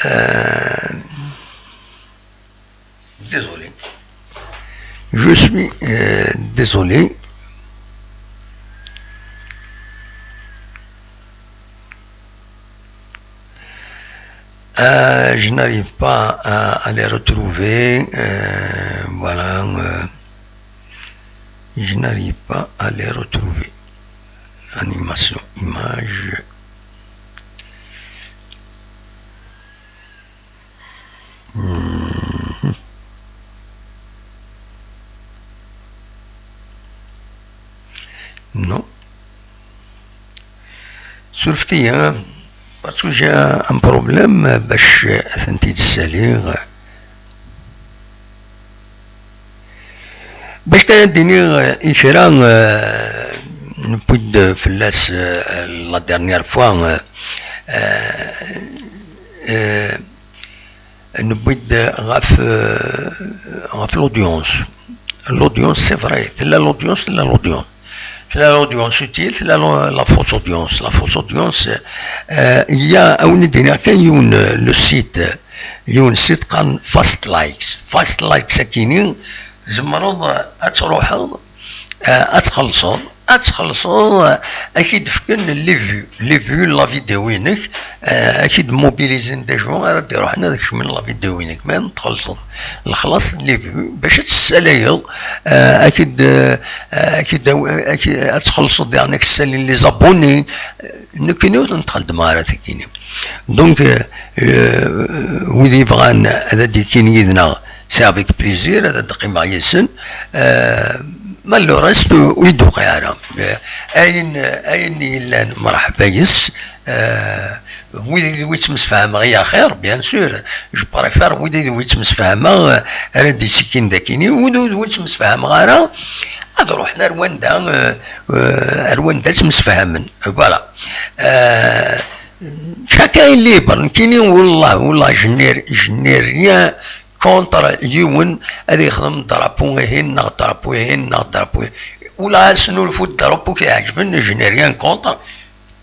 Euh, désolé. Je suis, euh, désolé. Euh, je n'arrive pas à, à les retrouver. Euh, voilà. Euh, je n'arrive pas à les retrouver. Animation, image. Hmm. Non. Surfet-iyi, hein, parce que j'ai un, un problème, euh, باش tent-id-ssaliɣ. Bac kan ad d-iniɣ, euh, i kra, euh, newwi-d fell-as, euh, la dernière fois, euh, euh, euh, newwi-d ɣef, euh, ɣef l'audience. L'audience, c'est vrai, tella l'audience, tella l'audience. Tella l'audience utile, tella la, la fausse audience. La fausse audience, euh, il y a, a win i d-iniɣ kan yiwen, euh, le site, euh, yiwen site qqaren Fast Likes. Fast Likes akini, tzemreḍ, euh, ad truḥeḍ, euh, ad txellṣeḍ, ad txellṣeḍ, euh, ad k-id-fken les vues, les vues n la vidéo-inek, euh, ad k-id-mobilisin des gens ara d-iruḥen ad kecmen la vidéo-inek, mais txellṣeḍ lexlaṣ n les vues bac ad tessalayeḍ, euh, ad k-id-, euh, ad k-id-, ad k-, ad txellṣeḍ, yeɛni ad k-ssalin les abonnés, euh, nekkini ur ten-txeddmeɣ ara tikini. Donc, euh, euh, wid yebɣan ad d-ikkin yid-neɣ, c'est avec plaisir, ad d-qqimeɣ yid-sen. Euh, ma le reste, ur yi-d-tuqiɛ ara. Euh, ayen, ayen yellan, mṛeḥba yes. Euh, wid d wid ttemsefhameɣ i axir, bien sûr. Je préfère wid d wid ttemsefhameɣ, euh, ara d-ittekkin dakini, wid d wid ttemsefhameɣ ara, ad ruḥen ar wanda, euh, euh, ar wanda ttemsefhamen. Voilà. Euh, chacun est libre. Nekkini, wallah, wallah, je n'ai, je n'ai rien contre yiwen ad yexdem drapeau ihin neɣ drapeau ihin neɣ drapeau ihin. Ula ad snulfu drapeau k-iɛeǧben, je n'ai rien contre.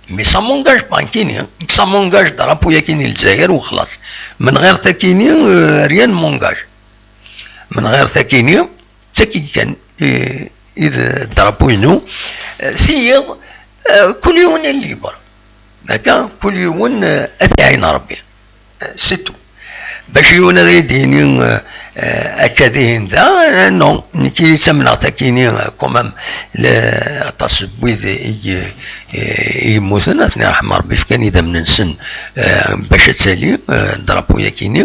Mais ça m'engage pas, nekkini, ça m'engage drapeau yakini n Lezzayer u xlaṣ. من غير takini, euh, rien ne m'engage. من غير takini, d tagi kan, euh, i d drapeau-inu. Euh, si yiḍ, euh, kul yiwen est libre. Akka, kul yiwen, eh, ad t-iɛin Rebbi. Eh, c'est tout. Bac yiwen ad yi-d-yini, eh, eh, akka dihin da, eh, non, nekki ttamneɣ takini, eh, quand même, le, aṭas n wid i, i, i yemmuten, ad ten-irḥem Rebbi, fkan idammen-nsen, eh, bac ad tali, eh, drapeau-yakini.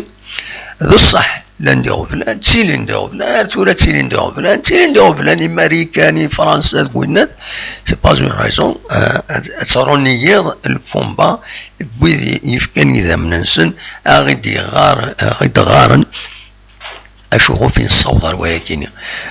D ṣṣeḥ, llan d iɣeblan, ttilin d iɣeblan, ar tura ttilin d iɣeblan, ttilin d iɣeblan, Imarikan, i Fransa, d winnat, c'est pas une raison, euh, ad, ad terruniyiḍ le combat n wid yefkan idammen-nsen, a ɣ-id-yeɣɣar, a ɣ-id-ɣɣaren, acuɣef i nessaweḍ ɣer wayakini.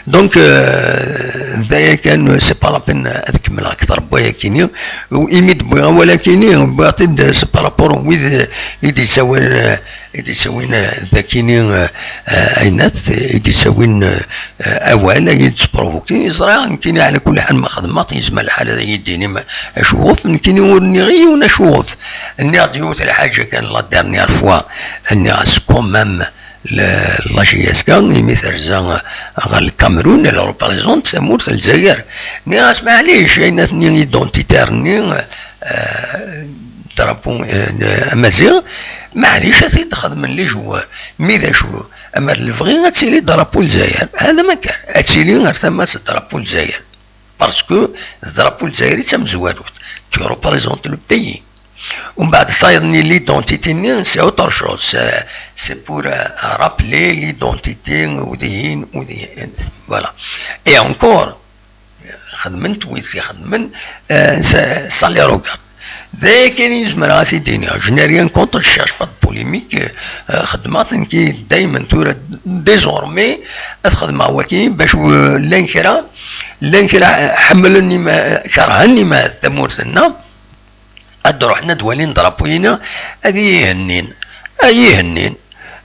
Donc, euh, d aya kan, c'est pas la peine ad kemmleɣ akter n wayakini. U imi d-wwiɣ awal-akini, wwiɣ-t-id, c'est par rapport i wid i d-yessawalen, i d-yessawin, eh, dakini, eh, eh, aynat, i d-yessawin, eh, eh, awal, ay d-sprovoki, ẓriɣ, nekkini, ɛla kulli ḥal, ma xedmeɣ-t, yezmer lḥal ad yi-d-tinim acuɣef, nekkini ur nniɣ i yiwen acuɣef. Nniɣ-d yiwet lḥaǧa kan la dernière fois, nniɣ-as quand même, le, la J S K, imi terza ɣer Lkamerun, elle représente tamurt n Lezzayer. Nniɣ-as, maɛlic, aynat-nni identitaire-nni, eh, drapeau, eh, amaziɣ, maɛlic, ad t-id-xedmen les joueurs. Mi d acu, ama d lebɣi, ad tili drapeau Lezzayer. Hada ma kan, ad tili ar tama-s drapeau Lezzayer. Parce que drapeau Lezzayer i d tamezwarut, tu représentes le pays. Umbeɛd tayeḍ-nni, l'identité-nni, c'est autre chose. C'est, c'est pour, euh, rappeler l'identité, ou dihin, ou dihin. Voilà. Et encore, xedmen-t wid t-ixedmen, euh, ça, ça les regarde. D aya kan i zemreɣ ad t-id-iniɣ. Je n'ai rien contre, je cherche pas de polémique, euh, xedmeɣ-t nekki daymen tura, désormais, ad xedmeɣ waki, bac, euh, llan kra, llan kra, euh, ḥemmlen ima-, kerhen ima tamurt-nneɣ, ad d-ruḥen ad walin drapeau-ina, ad iyi-hennin, ad iyi-hennin.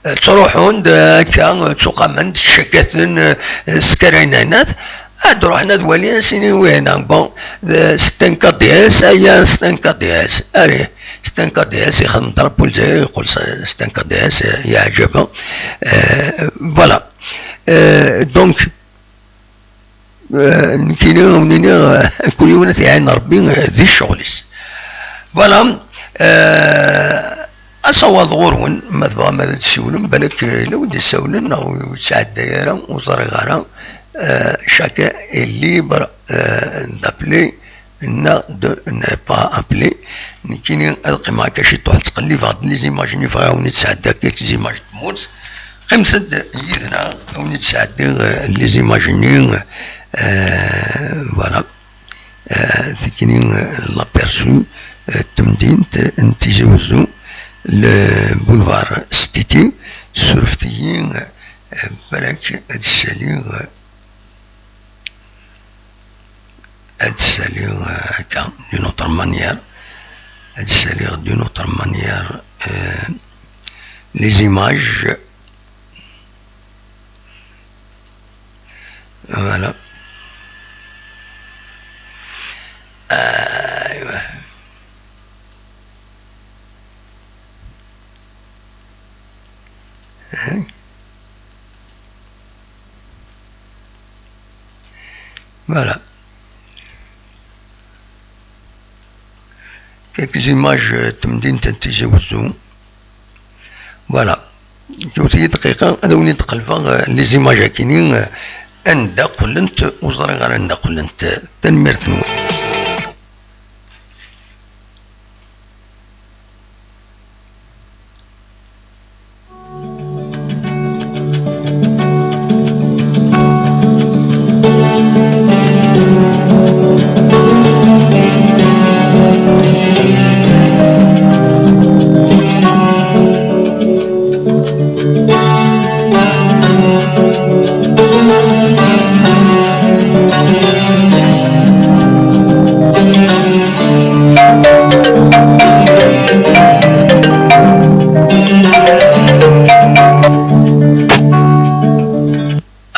Ttruḥun-d akka, ttuqamen-d, ccakaten, eh, s kra n aynat, ad ruḥen ad walin, ad s-inin wihna, bon, d-, c'est un K D S, aya, c'est un K D S, allez, c'est un K D S, ixdem drapeau Lezzayer, yeqqel s-, c'est un K D S, eh, yeɛǧeb, eh, voilà. Eh, donc, Eh, nekkini, ad wen-iniɣ, eh, kul yiwen ad t-iɛin Rebbi, eh, di ccɣel-is. Voilà. Eh, asawaḍ ɣur-wen, ma tebɣam ad d-tessiwlem, balak, eh, yella win d-isawlen, neɣ ur yettɛedday ara, ur ẓriɣ ara. Eh, chacun est libre, eh, d'appeler neɣ de ne pas appeler. Nekkini ad qqimeɣ akka ciṭuḥ, ttqellibeɣ-d les images-nni, bɣiɣ ad wen-id-sɛeddiɣ quelques images n tmurt. Qqimet-d yid-neɣ, ad wen-id-sɛeddiɣ, eh, les images-nni, eh, voilà. Eh, tikni, eh, l'aperçu, eh, n temdint n Tizi Wezzu, le boulevard Stiti, surfet-iyi, eh, balak ad ssaliɣ, eh, ad ssaliɣ, euh, akka, d'une autre manière. Ad ssaliɣ d'une autre manière, euh, les images. Voilà. Aywa. Hein ? Voilà. Quelques images, euh, n temdint n Tizi Wezzu. Voilà. Yiwet dqiqa, ad awen-id-qelbeɣ, euh, les images akini, euh, anda qqlent, ur ẓriɣ ara anda qqlent. Tanemmirt-nwen.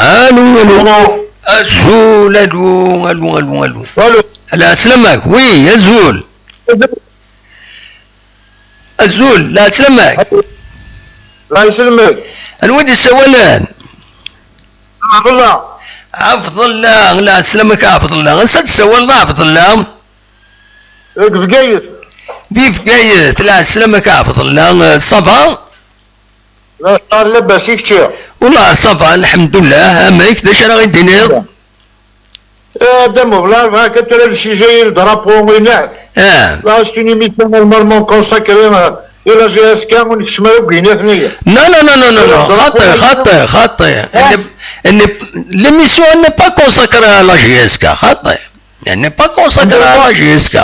Allô, allô. Allô. Azul, allô, allô, allô, allô. Allô. Lɛeslama-k, oui, azul. Azul. Azul, lɛeslama-k. Lɛeslama-k. Anwa i d-isawalen? Ɛebdella. Ɛebdella, lɛeslama-k a Ɛebdella. Ansa d-tsawaleḍ a Ɛebdella? Deg Bgayet. Di Bgayet, lɛeslama-k a Ɛebdella, ça va? Lɛeslama, labas, i kečči? Wallah, ça va, lḥemdullah. Amek, d acu ara ɣ-d-tiniḍ? Eh, Dda Mublar, bɣiɣ kan tura le sujet, le drapeau, winna. Ah. Là, c'est une émission normalement consacrée, euh, à la J S K, ur nekcem ara deg winna-nni. Non, non, non, non, non, non, le drapeau, xaṭi, xaṭi, xaṭi. Ah. Elle n'est- elle n'est- L'émission, elle n'est pas consacrée à la J S K, xaṭi. Elle n'est pas consacrée à la J S K.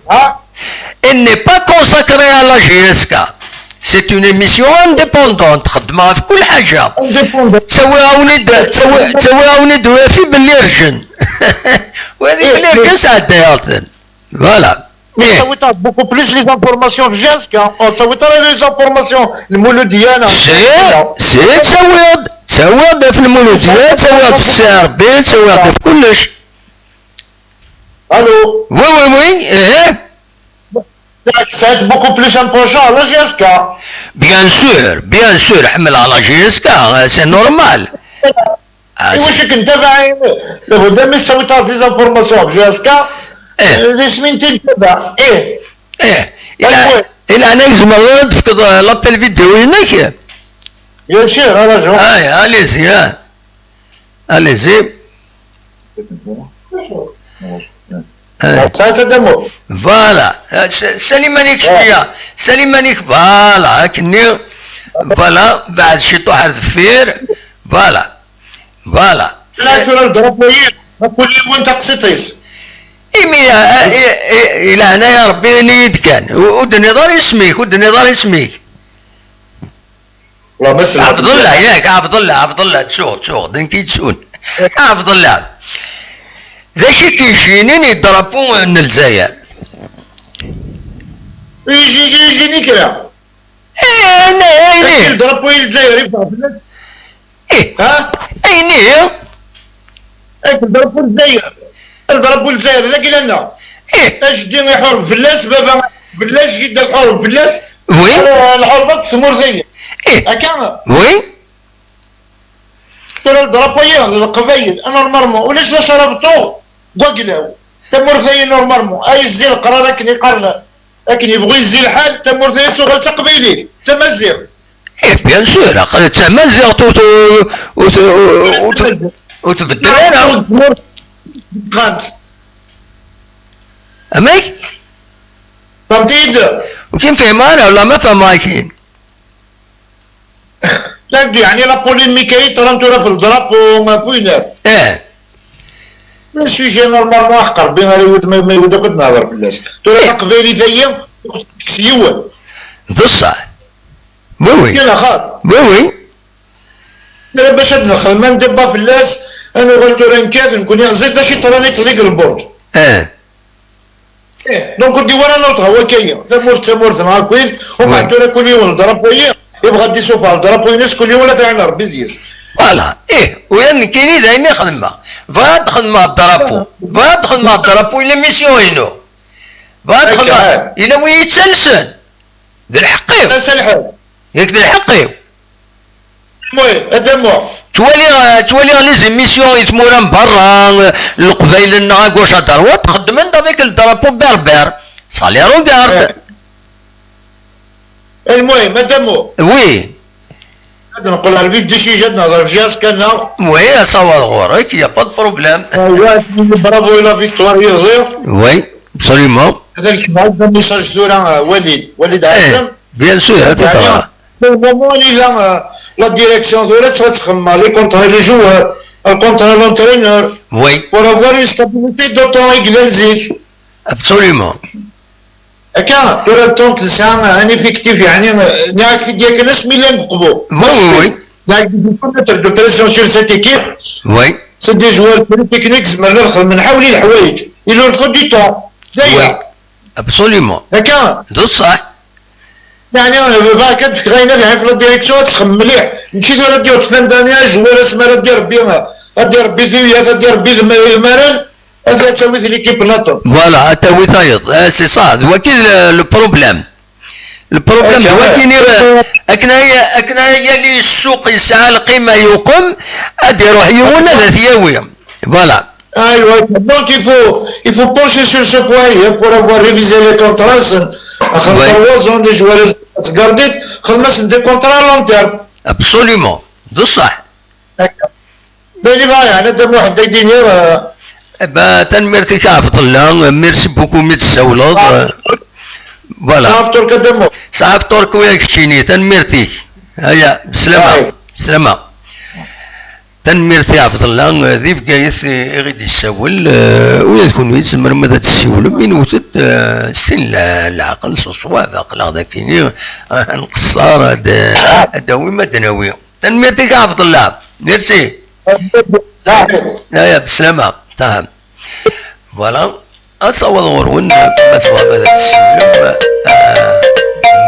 Ah. Elle n'est pas consacrée à la J S K. C'est une émission indépendante. Xeddmeɣ ɣef kull ḥaǧa. Indépendante. Ttawiɣ-awen-id, ttawi-, ttawiɣ-awen-id ɣef belli rǧen. Wa d belli rǧen sɛeddayeɣ-ten. Voilà. Eh. Tawiḍ beaucoup plus les informations ɣef J S K. Ur tawiḍ ara les informations n Lmuludya neɣ... Si, si, ttawiɣ-d, ttawiɣ-d ɣef Lmuludya, ttawiɣ-d ɣef Si Rebbi, ttawiɣ-d ɣef kullec. Allô? Oui, oui, oui, eh. Tesɛiḍ beaucoup plus informations à la J S K. Bien sûr, bien sûr, ḥemmleɣ la J S K, c'est normal. Ah, iwacu k-ntabaɛ? Labudda mi s-tawiḍ des informations ɣef J S K, eh, d isem-nni i ntabaɛ. Eh. Eh, i leɛnaya-k tzemreḍ ad d-tefkeḍ, eh, l'appel vidéo-inek? Bien sûr, à la journée. Ay, allez-y, hein. Allez-y. Eh. Voilà. Eh, s-, sali iman-ik cwiya. Sali iman-ik, voilà, akken-nni. Voilà, beɛd ciṭuḥ ar deffir. Voilà. Voilà. Tura le drapeau-yi, ɣef kul yiwen taqsiṭ-is. Imi, eh, eh, eh, i leɛnaya Rebbi, ini-yi-d kan. Ur, ur d-tenniḍ ara isem-ik, ur d-tenniḍ ara isem-ik. Ɛebdella, yak, Ɛebdella, Ɛebdella, ttuɣ, ttuɣ, d nekk i yettun. Ɛebdella. D acu i k-yejjinin i drapeau n Lezzayer? Ur yejjini kra. Eh, ne, eh, ne. Drapeau n Lezzayer, yeffeɣ fell-as. Eh. Ha? Ayen ihi? Ak drapeau n Lezzayer. Drapeau n Lezzayer, d agla-nneɣ. Eh. Ajeddi iḥureb fell-as, baba fell-as, jidda tḥureb fell-as. Oui. Alors, nḥureb akk tmurt-agi. Eh. Akka? Oui. Tura drapeau-yi d Leqbayel, normalement, ulac d acu ara beṭṭuɣ deg waglaw. Tamurt-agi, normalement, ay zzi leqrar akken iqqaren. Akken yebɣu yezzi lḥal, tamurt-agi tuɣal d taqbaylit, d tamaziɣt. Eh, bien sûr, aql-, d tamaziɣt ur t-, ur t-, ur t-, ur tbeddel ara. Amek? Fehmtiyi-d? Ur k-fhimeɣ ara, wala ma fehmeɣ akin. Yeɛni la polémique-agi ṭṭran tura f le drapeau, ɣef winna. Eh. Le sujet normalement, ḥeqq Rebbi ara yud ma, ma yud akk ad nehder fell-as. Tura taqbaylit-agi, s yiwen. D ṣṣeḥ. Oui, oui. Kena xaṭ. Oui, oui. Kra bac ad nexdem un débat fell-as, ad nuɣal tura nekkat, nekkni ẓid d acu yeṭṭran i ṭṭliq lburǧ. Eh. Eh, donc ur d-iwala n lṭha wakka-yi. Tamurt d tamurt neɣ akkit, umbeɛd tura kul yiwen drapeau-yi, yebɣa ad d-isuffeɣ drapeau-ines, kul yiwen ad t-iɛin Rebbi deg-s. Voilà, ih, ula d nekkini d ayen i xedmeɣ. Bɣiɣ ad xedmeɣ drapeau. Bɣiɣ ad xedmeɣ drapeau i l'émission-inu. Bɣiɣ ad xedmeɣ, yella wi yettalsen. D lḥeqq-iw. Yak d lḥeqq-iw. Ttwaliɣ, ttwaliɣ les émissions i tmura n berra, Leqbayel-nneɣ à gauche à droite, xeddmen-d avec le drapeau berbère. Ça les regarde. Eh. المهم، Adamo. Oui. Ad neqqel ɣer le vif du sujet, ad nehder ɣef J S K-nneɣ. Oui, asawaḍ ɣur-k, y a pas de problème. Bravo et la victoire, yeldi. Oui, absolument. Ad ak-jemɛeɣ-d un message tura, Walid, Walid Ɛazem. Bien sûr, ad t-id-ɣreɣ. C'est le moment, il y a, euh, la direction tura ad txemmem, les contrats, les joueurs, le contrat, l'entraîneur. Oui. Pour avoir une stabilité d'autant égale zik. Absolument. Akka, tura donc tesɛa un effectif, yeɛni, nniɣ-ak-t-id yakan asmi llan deg uqbu. Oui, oui, oui. Nniɣ-ak-d, il faut mettre de pression sur cette équipe. Oui. C'est des joueurs très techniques, zemren ad xedmen ḥawli leḥwayeǧ. Il leur faut du temps. D aya. Oui. Absolument. Akka. D ṣṣeḥ. Yeɛni, bɣiɣ kan ad fkeɣ ayen ad iɛif la direction ad txemmem mliḥ. Mačči d ara d-yaweḍ fin d'année, azwar asmi ara d-irebbi, ad d-irebbi tuyat, ad d-irebbi idm-, idmaren, ad tawi l'équipe n laṭen. Voilà, ad tawi tayeḍ. Eh, c'est ça, d waki le, le problème. Le problème, d waki, akken ay, akken ay yali ssuq yesɛa lqima yuqem, ad iruḥ yiwen ad t-yawi. Voilà. Ah, ouais. Donc il faut, il faut pencher sur ce point, hein, pour avoir révisé les contrats. Axaṭer trois ans des joueurs, garder, xedmen des contrats à long terme. Absolument. D ṣṣeḥ. D'accord. Mais il va, hein, de moi, de dire, euh, Eh ben, tanemmirt-ik a Ɛebdella, merci beaucoup mi d-tessawleḍ. Voilà. Sɛiɣ Turk ad d-ammuɣ. Sɛiɣ Turk ula d keččini, tanemmirt-ik. Aya, slama. Slama. Tanemmirt i Ɛebdella, di Bgayet i, i ɣ-d-yessawel, eh, ula d kunwi tzemrem ad d-tessiwlem, inwet-d, eh, s tin la-, leɛqel, s ṣṣwab, aql-aɣ d akini, eh, ad nqeṣṣer, ad, ad d-awim, ad d-nawi. Tanemmirt-ik a Ɛebdella. Merci. Aya, beslama. Taham. Voilà. Ad taweḍ ɣur-wen, ma tebɣam ad tessiwlem. Ah,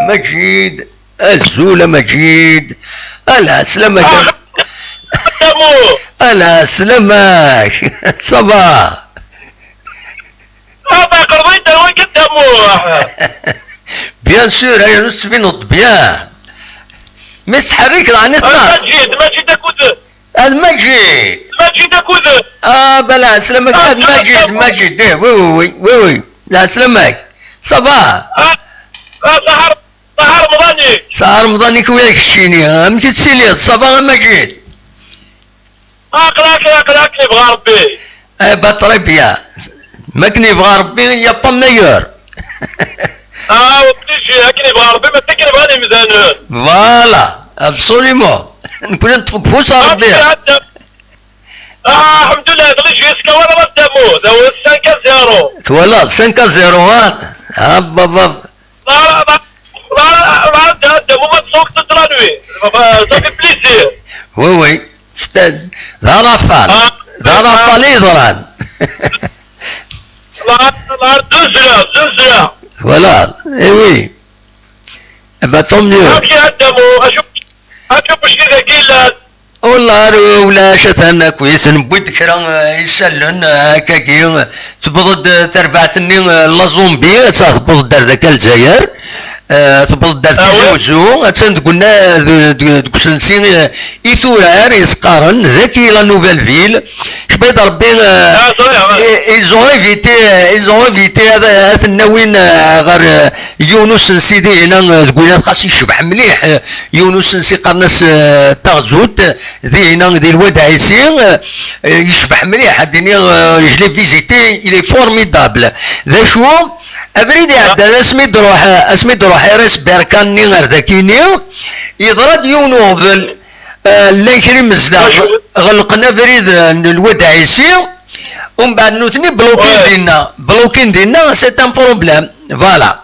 Maǧid. Azul a Maǧid. Ala, sslam-ak. Ah, Adamu. Ala, sslam-ak. Ça va? Ah, ma qerḍit ar wanka Adamu. Bien sûr, ay, tettbineḍ-d bien. Mi tettḥerrik, dɣa nitna. Ah, Maǧid, Maǧid akked. Ad Maǧid. Maǧid akked. Ah, bala, sslam-ak, ah, Ad Maǧid, Maǧid, eh, oui, oui, oui, oui, oui. La, sslam-ak. Ça va? Ah, ah, Sahar, Sahar Remḍani. Sahar Remḍani, kwi keččini, amek i tettiliḍ? Ça va a Maǧid? Aql-ak, aql-ak, yebɣa Rebbi. Eh ben, très bien. Ma akken yebɣa Rebbi, il y a pas meilleur. Ah, obligé, akken yebɣa Rebbi, mačči akken bɣan yimdanen. Voilà, absolument. Nekkni neṭṭef deg ufus n Rebbi. Ah, Rebbi, ah, alhamdulillah, d les jusqu'à wala d Adamu, d awal cinq à zéro. Twalaḍ, cinq à zéro, ha? Ah, baba. Ḍar, ḍar, ḍar, ḍar, ḍar, ḍar, ḍar, ḍar, ça fait plaisir. Oui, oui. D arafal. Ah, d arafal i yeḍran. Ḍar, ḍar, deux zéro, deux zéro. Voilà, eh oui. Eh ben, tant mieux. Acu, acu, acu, Wallah, ar ulac, atan akkit, newwi-d kra, eh, isallen, eh, akkagi, eh, tewweḍ-d, eh, terbaɛt-nni, eh, la Zambie, atta tewweḍ-d ar daki ar Lezzayer, eh, tewweḍ-d ar Tizi Wezzu, attan deg unna-, de-, de-, deg usensi, eh, i turar, i s-qqaren, daki la Nouvelle Ville. Cbayt Rebbi, eh, i-, ils ont évité, eh, ils ont évité ad, ad ten-awin, eh, ɣer, eh, yiwen usensi dihin, eh, deg wiyaḍ xas yecbeḥ mliḥ, eh, yiwen usensi qqaren-as, eh, Taɣzut, dihin di Lwad Ɛisi, eh, yecbeḥ mliḥ, ad d-iniɣ, eh, je l'ai visité, il est formidable. D acu? Abrid iɛeddan asmi d-ruḥ, asmi d-ruḥ Ares Berkan-nni ar dakini, yeḍra-d yiwen uɣbel, eh, llan kra imezdaɣ ɣelqen abrid, eh, n Lwad Ɛisi, umbeɛd nutni blokin dinna, blokin dinna, c'est un problème. Voilà.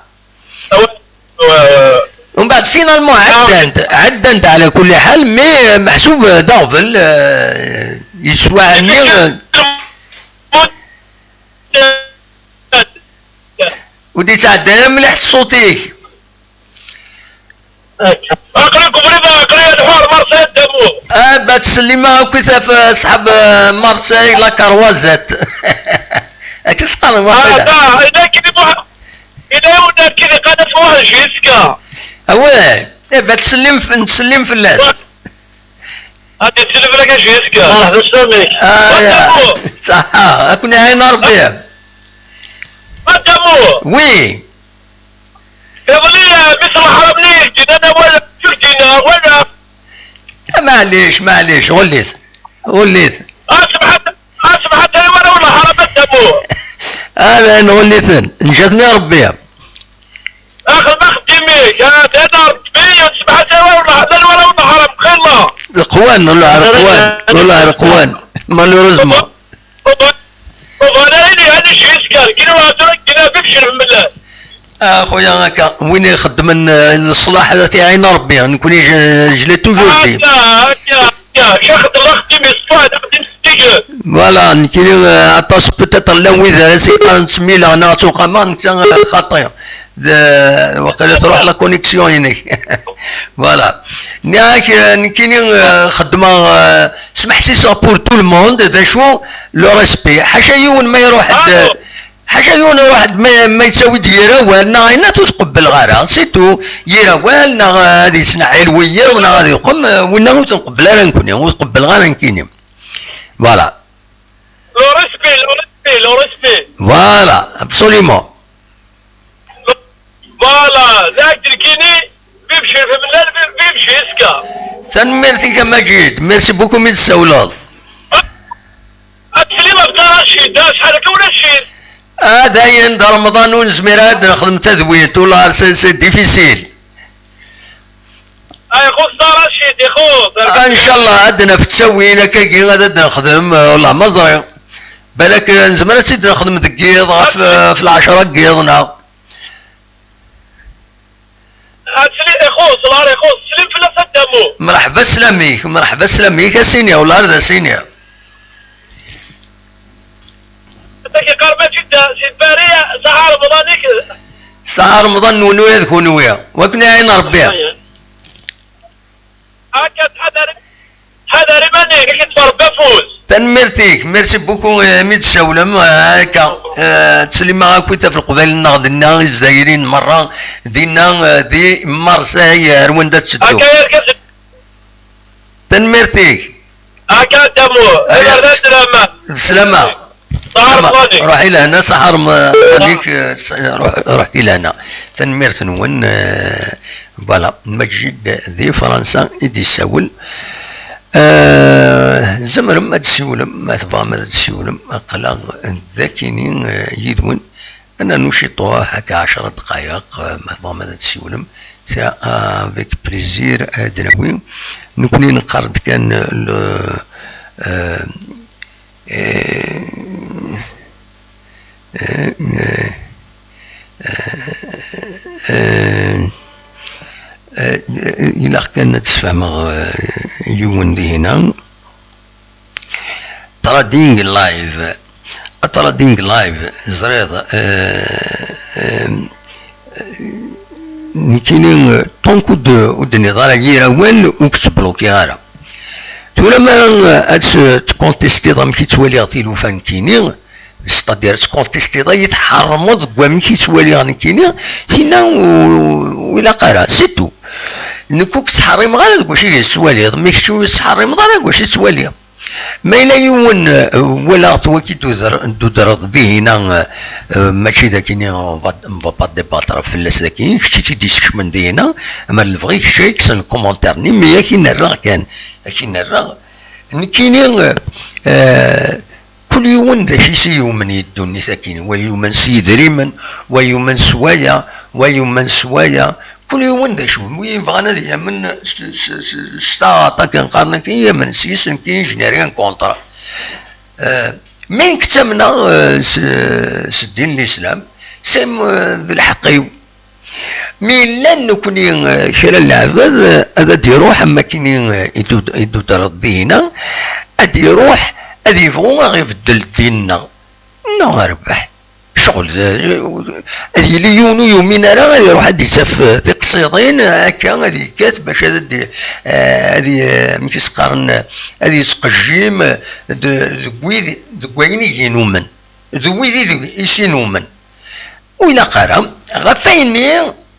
Umbeɛd finalement ɛeddan-d, ɛeddan-d ɛla kulli ḥal, mais, eh, meḥsub, eh, d aɣbel, eh, yeswaɛni, eh, ur d-yettɛedda ara mliḥ ṣṣut-ik. Aql-i deg ubrid, aql-i ad ḥuṛ Marseille Adamu. Ah, ba ttsellimeɣ akk i taf, eh, ṣṣḥab, eh, Marseille, la Croisette. Akka s-qqaren waqila. Ah, da, yella kidi Muḥ-, yella yiwen akkidi qqaren-as Muḥ Jiska. Awah, eh, ba ttsellim f-, nettsellim fell-as. Ad yettsellim fell-ak a Jiska. Merḥba s-lamik. Ah, ya. Adamu. Ṣaḥa, ad ken-iɛin Rebbi. Adamu. Oui. Iḍelli, eh, mi s-leḥram-nni, ǧǧidan awal, ur ǧǧin awal. Eh, maɛlic, maɛlic, ɣullit, ɣullit. Ah, semḥat, ah, semḥat, tani wala wala ḥaram ad tamu. Ah, llan ɣullit-ten, nǧat-nni Rebbi. Axdem axeddim-ik, ah, tani Rebbi, semḥat, tani wala wala, tani wala wala ḥaram, xilla. Qwan, wala qwan, wala qwan, malheureusement. Uban, uban, uban, ara yili, ara yili, jiskar, kina wa tura, kina bik, cin fmillah. Ah, خويا، هكا وين يخدم، آه، الصلاح هذا تاعي ربي، نكون ج-، je l'ai toujours dit. هكا، هكا، هكا، شيخ الله خدمي الصلاح، خدمي السجن. Voilà، نكيني، آه، عطاس peut-être لا وين ذا سي قال نسمي له انا سوق ما نتا خاطي. ذا، وقيلا تروح la connexion هناك. Voilà. نياك، آه، نكيني، آه، خدمة، آه، سمح سي سا pour tout le monde، ذا شو، le respect. حاشا يون ما يروح د-، حاجة يون واحد ما، ما يساوي ديال وال، نا، عينا تو تقبل غارة، c'est tout. يرا وال، نا، غادي يسنع علوية، ونا غادي يقوم، ونا تو تقبل، راه نكوني، وتقبل غارة نكيني. Voilà. Le respect, Le respect. Voilà, absolument. Voilà, d akken nekkini, vive Chérif Mellal, vive, vive J S K. Tanemmirt-ik a Maǧid, merci beaucoup mi d-tsawleḍ. Ad teslim ɣef Dda Racid, acḥal akka ulac ccit. Ah, dayen, d Remḍan ur nezmir ara ad nexdem tadwilt, ula c'est, c'est difficile. Ah, ixuṣ Dda Racid, ixuṣ. Ah, ncallah, ad naf ttawil akkagi, ad, ad nexdem, eh, wallah, ma ẓriɣ. Balak, eh, nezmer ad tt-id-nexdem deg yiḍ, ɣef, eh, ɣef lɛecṛa n yiḍ, neɣ? Ad sli-, ixuṣ, lɛar ixuṣ, slim fell-as a Dda Mu. Mreḥba sslam-ik, mreḥba sslam-ik, a sini, wallah, ar d a sini. Amek yeqqar Maǧid, si Paris, ṣaḥa Remḍan-ik. Ṣaḥa Remḍan-nwen ula d kunwi. Wakken iɛin Rebbi. Akka, ttḥadar, ttḥadar iman-ik, ad k-iṭṭef Rebbi afus. Tanemmirt-ik, merci beaucoup, eh, mi d-tsawlem, eh, akka, eh, ttsellimeɣ akkit ɣef Leqbayel-nneɣ dinna, Izzayriyen merra, dinna, eh, di Marseille, eh, ar wanda tetteddu. Akka, yerkes. Tanemmirt-ik. Akka a Dda Mu, iberdan sslam. Bslama. Ṣaḥa Remḍan-ik. Ruḥ i lehna, ṣaḥa Remḍan-ik, eh, s-, ruḥ, ruḥ i lehna. Tanemmirt-nwen, eh, voilà, Maǧid di Fransa i d-yessawel. Eh, tzemrem ad d-tsiwlem, ma tebɣam ad d-tsiwlem, aql-aɣ dakini, eh, yid-wen. Ad nernu ciṭuḥ, akka ɛecṛa ddqayeq, eh, ma tebɣam ad d-tsiwlem. C'est avec plaisir, eh, ad d-nawi. Nekni neqqar-d kan le, eh, eh, eh, eh, eh, eh, ilaq kan ad d-sfehmeɣ, eh, yiwen dihin-a. Trading Live. A Trading Live, ẓriɣ, eh, eh, nekkini, eh, tant que ur d-, ur d-tenniḍ ara yir awal, ur k-ttblokiɣ ara. Tura ma, eh, ad s-, tkontistiḍ amek i ttwaliɣ tilufa nekkini, c'est-à-dire tkontistiḍ ad yi-tḥermeḍ deg wamek i ttwaliɣ nekkini, tinna ur, ur ilaq ara, c'est tout. Nekk ur k-ttḥerrimeɣ ara deg wacu i ttwaliḍ, mi kečč ur yi-ttḥerrimeḍ ara deg wacu i ttwaliɣ. Ma yella yiwen, eh, walaɣ-t waki d-udr-, d-udreḍ dihina, eh, eh, mačči d akini, on va, on va pas débattre fell-as daki, kečč i tt-id-iskecmen dihina, ma d lebɣi kečč ay kksen lkumantir-nni, mi ak-in-rreɣ kan, ak-in-rreɣ. Nekkini, eh, eh, kul yiwen d acu i s-yumen i ddunit akini, wa yumen s yidrimen, wa yumen s waya, wa yumen s waya, Kul yiwen d acu, wi yebɣan ad yamen s, s, s, s taɣaṭ akken qqaren akken, yamen s yis, nekkini je n'ai rien contre. Euh, mi nekk ttamneɣ, euh, s, s ddin n l'islam, c'est, euh, d lḥeqq-iw. Mi llan nekkni, euh, kra n leɛbad, euh, ad, ad iruḥ am wakken i, euh, i d-, i d-udreḍ dihina, ad iruḥ, ad yebɣu ad ibeddel ddin-nneɣ. Neɣ rbeḥ. Ccɣel, eh, ad yili yiwen ur yumin ara, ad iruḥ ad d-isaf, eh, tiqsiḍin, eh, akka ad yekkat bac ad, ad, eh, ad y-, eh, amek i s-qqaren, eh, ad yettqejjim, eh, d-, deg wid, deg wayen i yinumen, d wid i deg, i s-inumen. Ur ilaq ara, ɣef wayenni,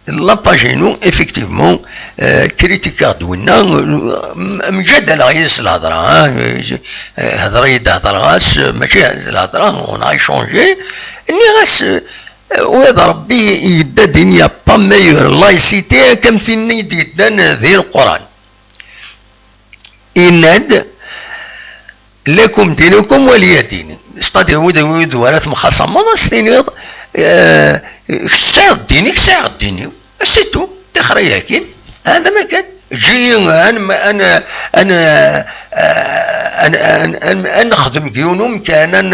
la page-inu, effectivement, euh, critiqueɣ-d winna, euh, m-, mjadaleɣ yid-s lhedra, hein, euh, hedreɣ-d, hedreɣ-as, euh, mačči d lhedra, on a échangé, nniɣ-as, euh, ula d Rebbi yedda din, y a pas meilleure laïcité akka am tin i d-yeddan di Leqran. Yenna-d, lakum dinukum waliya dini. C'est-à-dire, wid, wid wara temxaṣameḍ, ad s-tiniḍ, eh, kečč tesɛiḍ ddin-ik, sɛiɣ ddin-iw. C'est tout. Tixer-iyi akkin. Hada ma kan. Eǧǧ-iyi an, an, an, an, an, an, an nexdem deg yiwen umkan, an,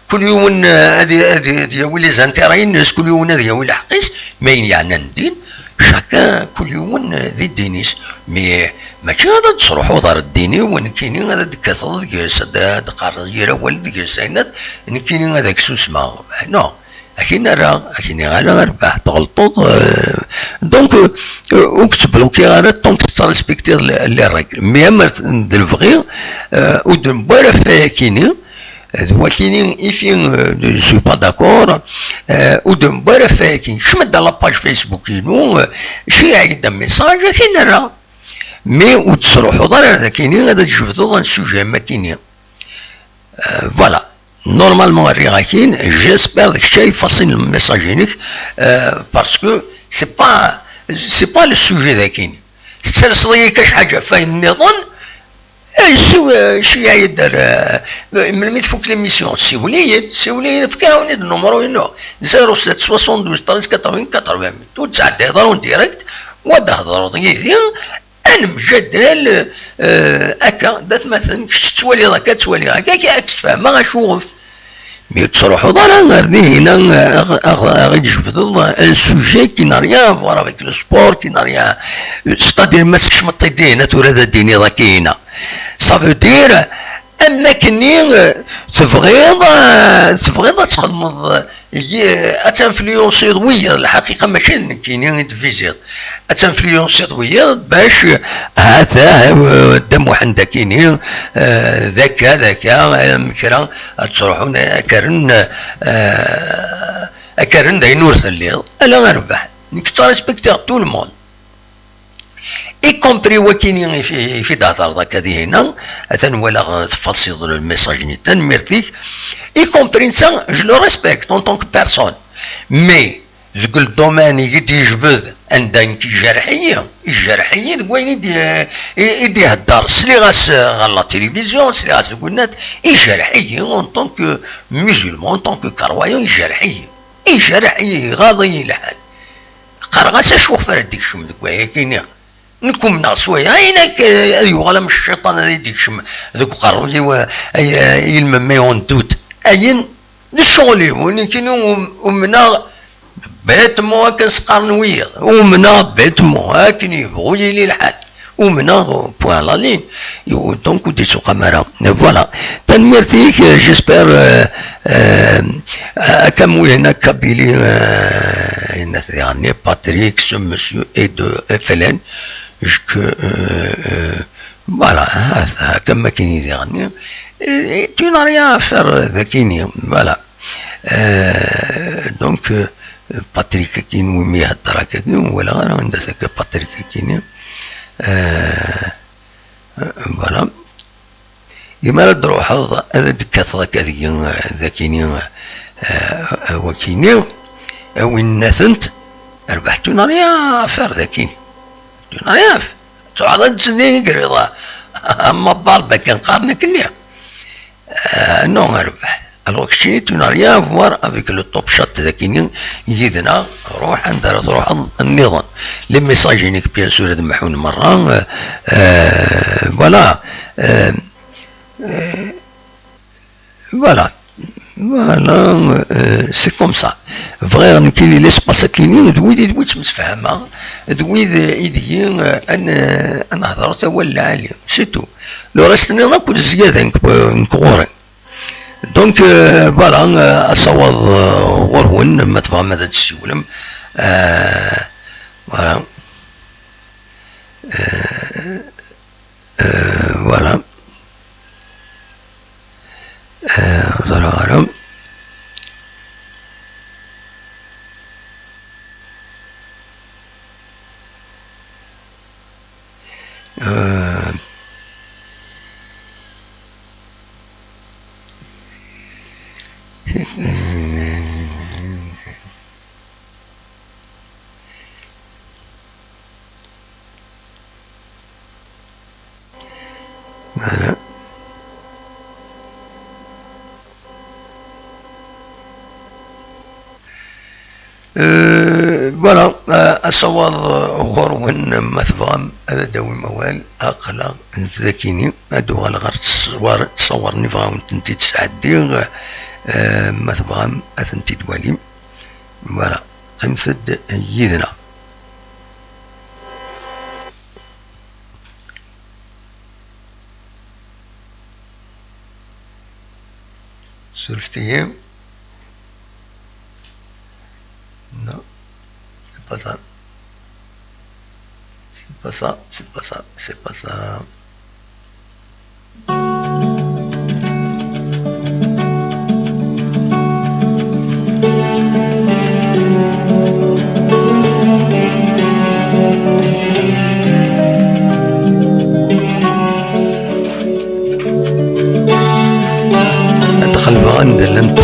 kul yiwen, eh, ad, ad, ad yawi les intérêts-ines, kul yiwen ad yawi lḥeqq-is, ma ayen yeɛnan ddin, chacun, kul yiwen, eh, di ddin-is. Mais mačči ad d-tesruḥuḍ ar ddin-iw, nekkini ad d-tekkateḍ deg-s, ad d-, ad d-qqareḍ yir awal deg-s, ayen ad, nekkini ad ak-susmeɣ. Non. Akin ara, akin ara rbeḥ, tɣelṭeḍ, euh, donc, euh, ur k-ttblokiɣ ara tant que tettrespektiḍ les, les règles. Mais amer d lebɣi, euh, ur d-newwi ara ɣef wayakini, d wakini ifi, euh, je suis pas d'accord, euh, ur d-newwi ara ɣef wayakini. Kecm-d la page Facebook-inu, euh, ceyyeɛ-iyi-d un message, akin ara. Mais ur d-tesruḥuḍ ara ar dakini, ad d-tjebdeḍ un sujet am wakini. Euh, voilà. Normalement, rriɣ akin, j'espère d kečč ay faṣin le message-inek, euh, parce que c'est pas, c'est pas le sujet d akin. Tettalseḍ-iyi-k acḥal ɣef wayen nniḍen, eh, siw-, eh, ceyyeɛ-iyi-d ar, eh, melmi tfuk l'émission, siwel-iyi-d, siwel-iyi-d, efk-awen-id nnumru-inu, zéro sept soixante-douze treize quatre-vingts quatre-vingt-huit. Ur d-ttɛeddayeḍ ara en direct, wa d-thedreḍ yid-i, ad nemjadal, eh, akka, d atmaten, kečč tettwaliḍ akka, ttwaliɣ akka, akka, ad k-sfehmeɣ acuɣef. Mi ur tettruḥuḍ ara ar dihin, a, a, a, a ɣ-d-tjebdeḍ un sujet qui n'a rien à voir avec le sport, qui n'a rien, c'est-à-dire ma tkecmeḍ-t-id dihin, tura ad d-tiniḍ akka-ina. Ça veut dire, am akken-nni, eh, tebɣiḍ, eh, tebɣiḍ ad txedmeḍ, eh, yi-, ad tinfluensiḍ wiyaḍ, lḥaqiqa mačči d nekkini i d-viziḍ. Ad tinfluensiḍ wiyaḍ bac, eh, ha-t-a, eh, Dda Muḥend akini, eh, d akka, d akka, eh, am kra, ad ttruḥun, eh, ad k-rren, eh, ad k-rren d ayen ur telliḍ, ala a rrbeḥ. Nekk ttrespektiɣ tout le monde. Y compris wakini i fi, i fi d-thedreḍ akka dihin-a, atan walaɣ tfasiḍ le message-nni, tanemmirt-ik. Y compris netta, je le respecte en tant que personne. Mais, deg le domaine i d-yejbed, anda nekk ijerreḥ-iyi, ijerreḥ-iyi deg wayen i d-, i, i d-ihedder. Sliɣ-as, eh, ɣer la télévision, sliɣ-as deg unat, ijerreḥ-iyi en tant que musulman, en tant que croyant, ijerreḥ-iyi. Ijerreḥ-iyi, iɣaḍ-iyi lḥal. Qqareɣ-as acuɣef ara d-ikcem deg waya-kini. Nekk umneɣ s waya, ayen ak-, ad yuɣal am cciṭan ad d-ikcem deg uqerruy-iw, ay, ay, ilmem ay on doute. Ayen d ccɣel-iw, nekkini um-, umneɣ bêtement akken s-qqaren wiyaḍ. Umneɣ bêtement, akken yebɣu yili lḥal. Umneɣ, point à la ligne. Donc, ur d-ittuqam ara. Voilà. Tanemmirt-ik, j'espère, euh, euh, akka am wihin, akka Billy, euh, yenna-t diɣenni, Patrick, ce monsieur est de F L N. Je que, euh, euh, voilà, hein, ça, comme ma kini diɣenni. Et, et tu n'as rien à faire, euh, d akini, voilà. Euh, donc, euh, Patrick akini, wi mi ihedder akka, wala ara anda-t akka Patrick akini. Euh, euh, voilà. Imi ara d-truḥeḍ, ad d-kkateḍ akka deg-i, eh, d akini, eh, eh, wakini, a win nnatent, rbeḥ, tu n'as rien à faire d akini. Tu n'as rien à faire. Truḥeḍ ad d-teddi igriḍ, am abal, bakken qqaren akkenni. Eh, non, a rbeḥ. Alors, keččini, tu n'as rien à voir avec le top shot d akini, yid-neɣ, ruḥ anda ara truḥeḍ nniḍen. Les messages-inek, bien sûr, ad mḥun merra, eh, eh, voilà. Eh, eh, voilà. Voilà, euh, c'est comme ça. Bɣiɣ nekkini l'espace akini, d wid i d wid ttemsefhameɣ, d wid, euh, i d-yi, euh, ad n-, ad nehder awal lɛali, c'est tout. Le reste-nni akk d zzyada nekk, nekk ɣur-i. Donc, euh, voilà, euh, asawaḍ, euh, ɣur-wen, ma tebɣam ad d-tessiwlem. Euh, voilà. Euh, euh, voilà. Euh, ẓriɣ ara. Euh, Voilà. Euh, voilà, euh, asawaḍ, euh, ɣur-wen, ma tebɣam ad d-tawim awal, aql-aɣ dakini, ad d-uɣaleɣ ɣer ttṣawar-, ttṣawar-nni bɣiɣ ad wen-tent-id-sɛeddiɣ, euh, ma tebɣam ad tent-id-twalim. Voilà, qqimet-d yid-neɣ. Surfet-iyi. Non, c'est pas ça. C'est pas ça, c'est pas ça, c'est pas ça. Ad xelbeɣ Anda llant?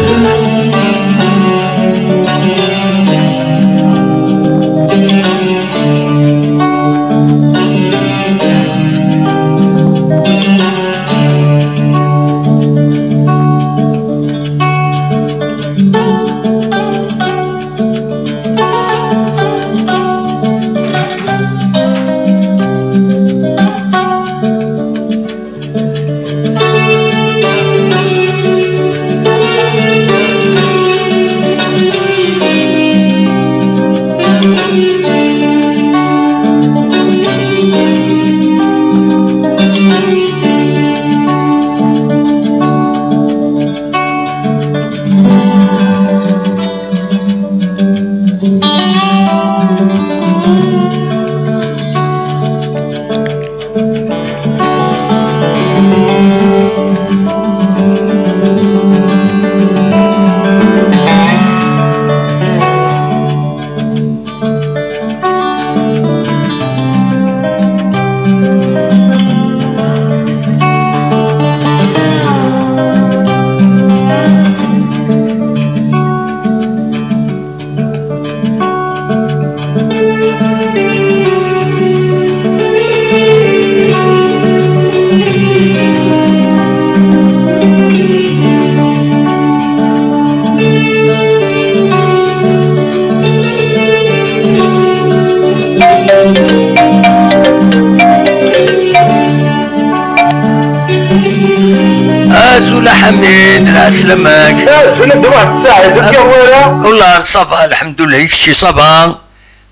Azul a Ḥamid, lɛeslama-k. Azul a Dda Muḥend Saɛid, amek i wara? Wallah, ça va, lḥemdullah, i kečči, ça va?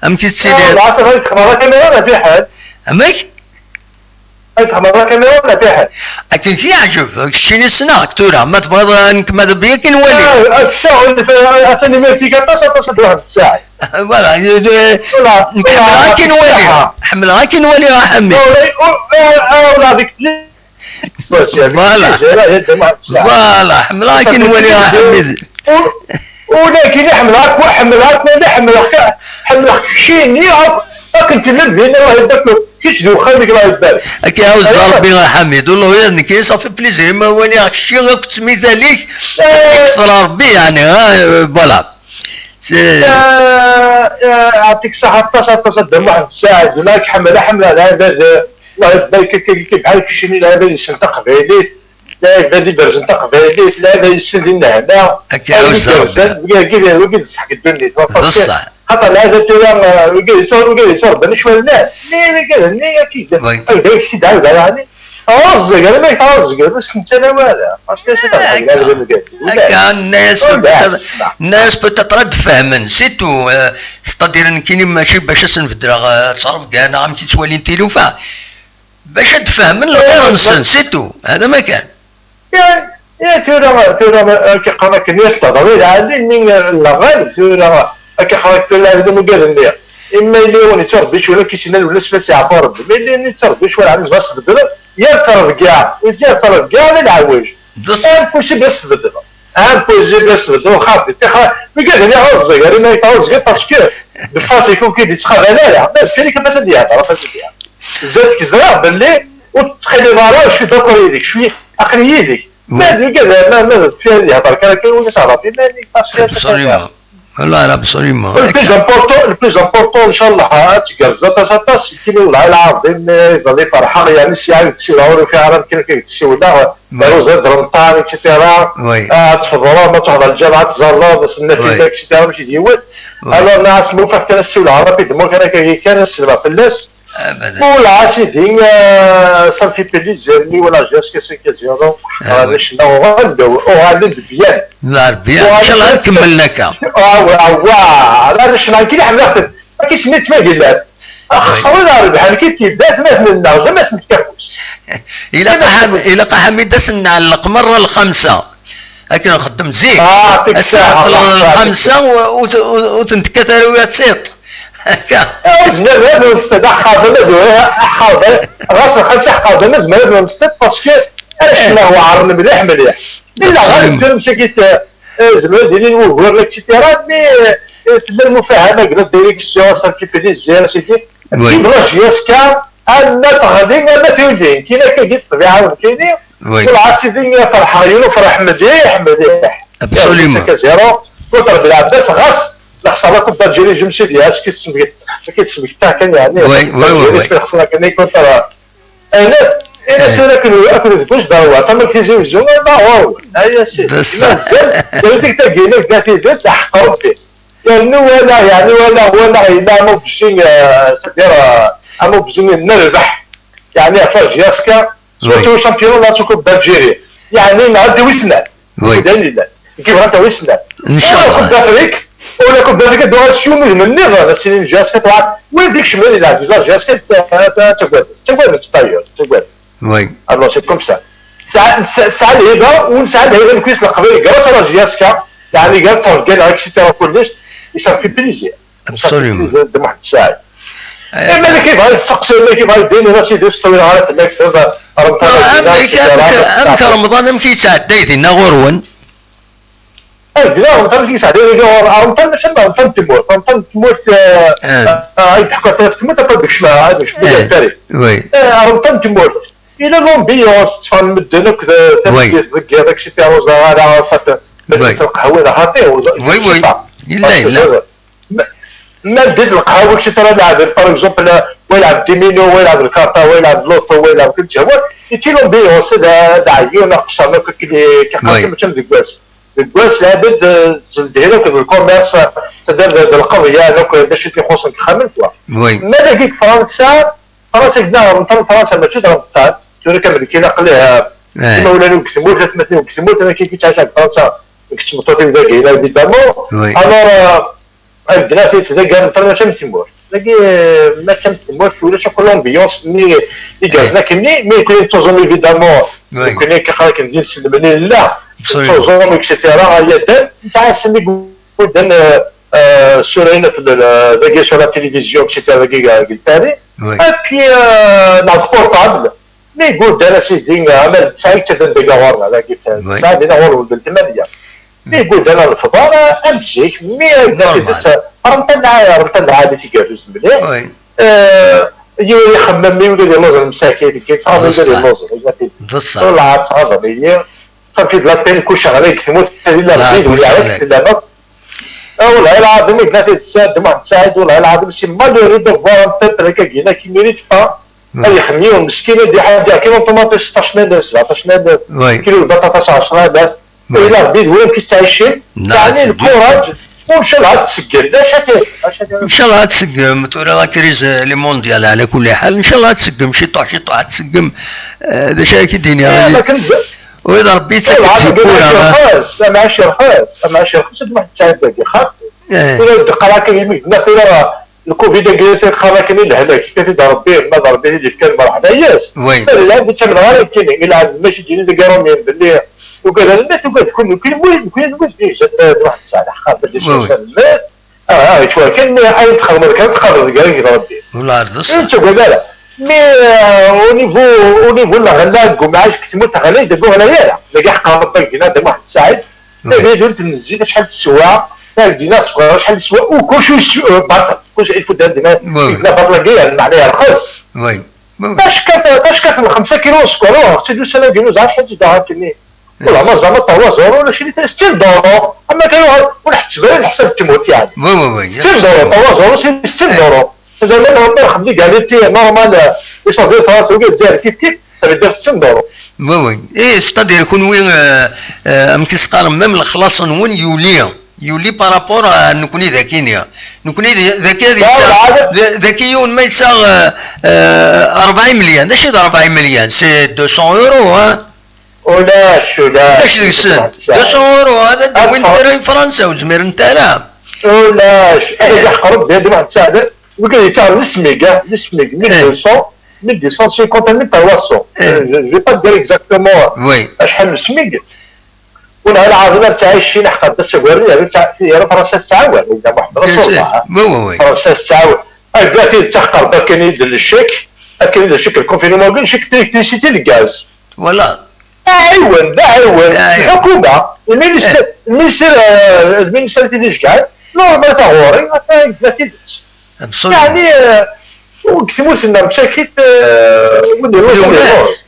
Amek i tettiliḍ? Wallah, ça va, i txedmeḍ akken wala fiḥel? Amek? Ay txedmeḍ akken wala fiḥel? Akken k-yeɛǧeb, keččini ssneɣ-k tura, ma tebɣiḍ, eh, nekk ma d bbi akken wali. Ah, ass-a, atan imir-ik aṭas, aṭas a Dda Muḥend Saɛid. Voilà, eh, eh, voilà, nekk ḥemmleɣ akken wali, ḥemmleɣ akken wali a Ḥamid. Ur, ur, ur, ur, ur, ur, Voilà. Voilà, ḥemmleɣ akken waliɣ a Ḥamid. Ur, ur, nekkini ḥemmleɣ-k, ḥemmleɣ-k, wala ḥemmleɣ-k, ḥemmleɣ-k keččini akk, akken telliḍ din, Allah ibarek, kečč d uxxam-ik, Allah ibarek. Ad k-iɛawed Rebbi a Ḥamid. Wallah ula d nekkini ça fait plaisir, ma waliɣ kečči akk d tmital-ik, ad k-yesser Rebbi, yeɛni, ha, voilà. C'est- يعطيك الصحة، aṭas, aṭas a Dda Muḥend Saɛid, wala k-ḥemmel, ḥemmel lɛibad, Allah ibarek, akka, akka, bḥal keččini, lɛibad yessen taqbaylit, lɛibad iberrzen taqbaylit, lɛibad yessen di nnehna, akka, wagi igerrzen, wagi, wagi d ṣṣeḥ deg ddunit, d ṣṣeḥ. Xaṭer lɛibad tura, wagi, wagi yettwarebban icwal-nni, wagi, wagi, wagi, wagi, Ɛuẓẓeg, ala ma yettɛuẓẓeg, ur s-nettala wara. Parce que c'est un problème de gaz. Akka, nna-yas peut-être, nna-yas peut-être ad d-fehmen, c'est tout. Euh, c'est-à-dire, nekkini mačči bac ad sen-beddleɣ, euh, ttrebga neɣ amek i ttwalin tilufa. Bac ad d-fehmen lɣir-nsen, c'est tout. Hada ma kan. Ya, ya, tura, tura, akka qqaren akken yas tehder i lɛali, mi, eh, lɣal, tura, akka qqaren akken tura lɛali d amugad-nni. Imma yella yiwen yettrebbi cwal, akka i s-yenna Lwennas fell-as yeɛfu Rebbi. Ma yella yiwen yettrebbi cwal, ɛni zba s tbeddel, yar ttrebga, yar ttrebga, d lɛawj. Impossible ad s-tbeddel. Impossible ad s-tbeddel, xaṭi, tixra, mugad-nni ɛuẓẓeg, ar imma yettɛuẓẓeg, parce que de face, il faut qu'il yettqabal ara. Ma d kra kan, ad d-yehder, ad d-yehder. Zdat-k ẓriɣ belli ur tettxiliḍ ara, je suis d'accord yid-k, je suis, aql-i yid-k. Ma d ugad, ma, ma d ufyal yehder kan akka, ur as-hder i iman-ik, parce que absolument. Voilà, absolument. Le plus important, le plus important, ncallah, ad tgerrzeḍ aṭas, aṭas, kini, wallahi lɛaḍim, eh, iḍelli ferḥeɣ, yeɛni, s yiɛi d tsiwla, ur ufiɣ ara amek akka i d-ssiwleɣ, Roza d Renṭan, et cetera. Oui. Ah, ad tfeḍreḍ, ma tṛuḥeḍ ɣer lǧameɛ, ad tẓalleḍ, s nnafila, et cetera, mačči d yiwen. Alors, nniɣ-as, ma ufiɣ kan ad ssiwleɣ Ṛabid, ma kan akka, kan ad sellmeɣ fell-as. Abadan. Ula a sidi, eh, ça me fait plaisir, mi walaɣ jusqu'à cinq à zéro. Ah, oui. Arrac-nneɣ uɣalen-d, uɣalen-d byan. La Rebbi, uɣalen-d. Inchallah ad kemmlen akka. Ah, wa, wa, arrac-nneɣ nekkini ḥemmleɣ-ten. Akka i s-nniɣ ttmagilat. Oui. Axaṭer win rebḥen kif kif, d atmaten-nneɣ, jamais ad sen-nefk afus. Ilaq a Ḥam-, ilaq a Ḥamid ad sen-nɛelleq merra lxemsa. Akken nxeddem zik. Ah, ass-a nqeṭleɣ lxemsa u, u, u, u ten-tekkat ara ula d tiṭ. Akka. Zmer ad nseṭṭed aḥqaḍen, azwir aḥqaḍen, ɣas lxemsa aḥqaḍen, zmer ad nseṭṭed, parce que arrac-nneɣ weɛren mliḥ, mliḥ. Illa ɣer ddem sakit, eh, zmer ad ilin wuguren, et cetera. Mais, eh, tella lmufahama deg la direction, ça fait plaisir, sidi. Oui. Tibɣa jusqu'à ama teɣli, ama tuli. Kina akka di ṭṭbiɛa, nekkini, Oui. Wala sidi, ferḥeɣ yiwen ufreḥ mliḥ, mliḥ. Absolument. Akka zéro contre Belɛebbas, ɣas lexsara Coupe d'Algérie, je me suis dit, est-ce que tesmekta kan, yeɛni? Oui, oui, oui, oui. Lexsara kan contre Ayen, ayen asirem akked, akked d Bujdawat, am Tizi Wezzu, d aɣurwen. Aya si. Mazal, d dik tagi, d tidet, ḥeqq Rebbi. Yernu walaɣ, yeɛni walaɣ, walaɣ yella am ubjin, euh, c'est-à-dire, euh, am ubjin n rrbeḥ. Yeɛni ɣef la J S K, surtout champion de la Coupe d'Algérie. Yeɛni nɛeddi wis snat. Oui. D ayen yellan. Nekk bɣant a wissen. Ncallah. Ula Coupe d'Afrique, ula Coupe d'Afrique, ad uɣal s yiwen udem nniḍen, ad s-inin J S K tewɛer. Win d ikecmen di leɛǧiza, J S K, ttaggaden, ttaggaden, ttaggaden. Oui. Alors, c'est comme ça. Tesɛa, tesɛa, tesɛa lhiba, u nesɛa lhiba nekk s Leqbayel, grâce à la J S K, yeɛni, grâce à Rebbi, et cetera, kullec, et ça me fait plaisir. Absolument. D Muḥend Saɛid. Eh, ma d kif ɣa yesteqsi, ma d kif ɣa yeddin, ɣas yeddi s ṭṭwil ɣer fell-ak, s ɣer amek, amek Remḍan, amek yettɛedday dinna ɣur-wen? Eh, dinna Remḍan amek yettɛedday dinna ɣur-, Remḍan, mačči am Remḍan n tmurt, Remḍan n tmurt, eh, eh, ay d-ḥkuɣ ɣef tmurt, après ad kecmeɣ, ad kecmeɣ, eh, tarif. Oui. Eh, Remḍan n tmurt. Yella l'ambiance, tteffɣen medden akk d, oui, tameddit deg yiḍ, et cetera, ur ẓriɣ ara, en fait, medden lqahwa, xaṭi, oui, oui. Yella, yella. Ma, ma ldit lqahwa, et cetera, lɛeb, par exemple, wa yelɛeb domino, wa yelɛeb lkarṭa, wa yelɛeb loto, wa yelɛeb kullec, wa, yetti l'ambiance, d, d aɛyun, aqeṣṣer, akk akli, oui, mačči am deg wass. Deg wass, lɛebd, eh, ttbeddil akk d lcommerce, c'est-à-dire d, d lqeḍyan, akk d acu i t-ixuṣṣen deg yixxamen, quoi. Oui. Ma dagi deg Fransa, Fransa, deg Fransa, mačči d Remḍan, tura kan deg aql-i, eh, imawlan-iw deg tmurt, atmaten-iw deg tmurt, amek i yettɛic deg Fransa, deg tmeṭṭut-iw dagi, évidemment. Oui. Alors, euh, Ad d-naf, dagi Remḍan mačči am tmurt. Dagi, eh, mačči am tmurt, ulac akk l'ambiance-nni igerrzen akkenni, mais nekni nettuẓum, évidemment, oui, nekni akka akken d inselmen i nella, absolument, nettuẓum, et cetera, ɣer yaddal, nesɛa ass-nni iguddan, eh, eh, surayen ɣef l-, l-, dagi sur la télévision, et cetera, dagi, eh, deg Lpari. Oui. Et puis, eh, neɣ deg portable. Mi yeggan a sidi, ama d tesɛa yettaden deg ɣur-neɣ, dagi, oui, tesɛa dinna ɣur-wen d tmanya. Mi yeggan a lefḍal, am zik, mi akka tidet, rntan lɛali, rntan lɛali tigerruz mliḥ. Oui. Eh, yiwen ixemmem, mi ula d iluẓen msakit, deg yettɣaḍ ula d iluẓen, d ṣṣeḥ. D ṣṣeḥ. Wala ttɣaḍen-iyi. Safi d la peine, kullec ɣlay deg tmurt, tella la, la, kullec ɣlay. Tella la. Ah, wala lɛaḍim, i yella tidet, Saɛid Muḥend Saɛid, wala lɛaḍim, c'est malheureux de voir un peuple comme ça qui mérite pas. Ay, ixemmem meskin, ad iḥadd kan n ṭumaṭic seṭṭac n alaf, seɛṭac n alaf, oui, kilu lbaṭaṭa s ɛecra alaf. Oui. Ila Rebbi d wayen i yettɛicin. Yeɛni lkuṛaǧ, u ncallah ad tseggem. D acu akka? Ncallah ad tseggem, tura la crise, eh, les mondiales, ɛla kulli ḥal. Ncallah ad tseggem, ciṭuḥ, ciṭuḥ ad tseggem. Eh, d acu ara k-id-iniɣ? Eh, ma kan d-, wid Rebbi yettak-d tiwwura. Amɛac yerxes, amɛac yerxes, amɛac yerxes, ad d-muḥ d-tesɛiḍ dagi, xaṭi. Eh. Tura d-qqar akka imi d-nniɣ tura, Lkuvid-agi i t-qqaren akken i lehlak, yefka-t-id Rebbi, ma d Rebbi i t-id-yefkan, merḥba yes. Oui. Ma d lɛebd, ttamneɣ ara nekkini, i lɛebd, mačči d-yini deg aṛumyen belli ugad alma tugad kunwi, kunwi, kunwi d wid d-yejjan d, d Muḥend Saɛid, ḥqa belli s wass-a nemmet, ah, ah, yettwakan, mi ayen txedmeḍ kan, tqerrbeḍ gar-ik d Rebbi. Ur nettagad ara. Mais, euh, au niveau, au niveau n lɣella deg umɛac deg tmurt, ɣlay deg ur ɣlay ara. Dagi ḥeqqa Rebbi, deg dinna d Muḥend Saɛid, oui, tabidunt n zzit acḥal teswa, deg dinna ṣṣber acḥal teswa, u kullec, euh, baṭel. Kullec il faut d dinna, oui, oui, dinna baṭel-agi, yeɛni, meɛna yerxes. Oui. Oui, oui. Tacekkaṭ, tacekkaṭ n xemsa kilu n sskeṛ, uɣeɣ-tt-id ussan-agi, ur ẓriɣ acḥal tt-id-aɣeɣ akkenni. Wala, ma ẓer ma trois euros, la cri-t à six dollars. Ama kan uɣal, ur ḥetteb ara leḥsab n tmurt, yeɛni. Oui, oui, oui. Six dollars, trois euros, c'est six dollars. Mazal ma nxeddem des galettes normales, euh, les sont de France, ou bien, kif kif, ça veut dire six dollars. Oui, oui. Eh, c'est-à-dire, kunwi, euh, euh, amek i s-qqaren, même lexlaṣ-nwen yuli. Yuli par rapport à nekni d akini. Nekni d, d aki ad yettaɣ, d, d aki yiwen ma yettaɣ, euh, euh, rebɛa imelyan. D acu d rebɛa imelyan? C'est deux cents euros, hein? Ulac, ulac. Ulac deg-sen. Deux cents euros, ad d-awin kra i Fransa, ur zmirent ara. Ulac. Eh. Ad d-iḥqer Rebbi, ad d-iruḥ d saɛdat. Wigad yettaɣ d ismig, ah, d ismig, mille deux cents, mille deux cent cinquante, mille trois cents. Eh. Je, je vais pas te dire exactement, oui, acḥal n ismig. Wala lɛaḍima ad ttɛicin, ḥqa d asagaren, yerra ttɛ-, yerra Fransa tettɛawan, Sidna Muḥemmed Rasulullah. Oui, oui, oui. Fransa tettɛawan. Agati d taqqart akken i d le chèque, akken i d le chèque, le confinement, le chèque d'électricité, le gaz. Voilà. D aɛiwen, d aɛiwen. D aɛiwen. Lḥukuma, le ministère, eh, le ministère, euh, le ministère n tijejjiɛin, normal taɣuri, ata yebda tidet. Absolument. Yeɛni, euh, deg tmurt-nneɣ msakit, euh, win yelluẓen, win yelluẓen.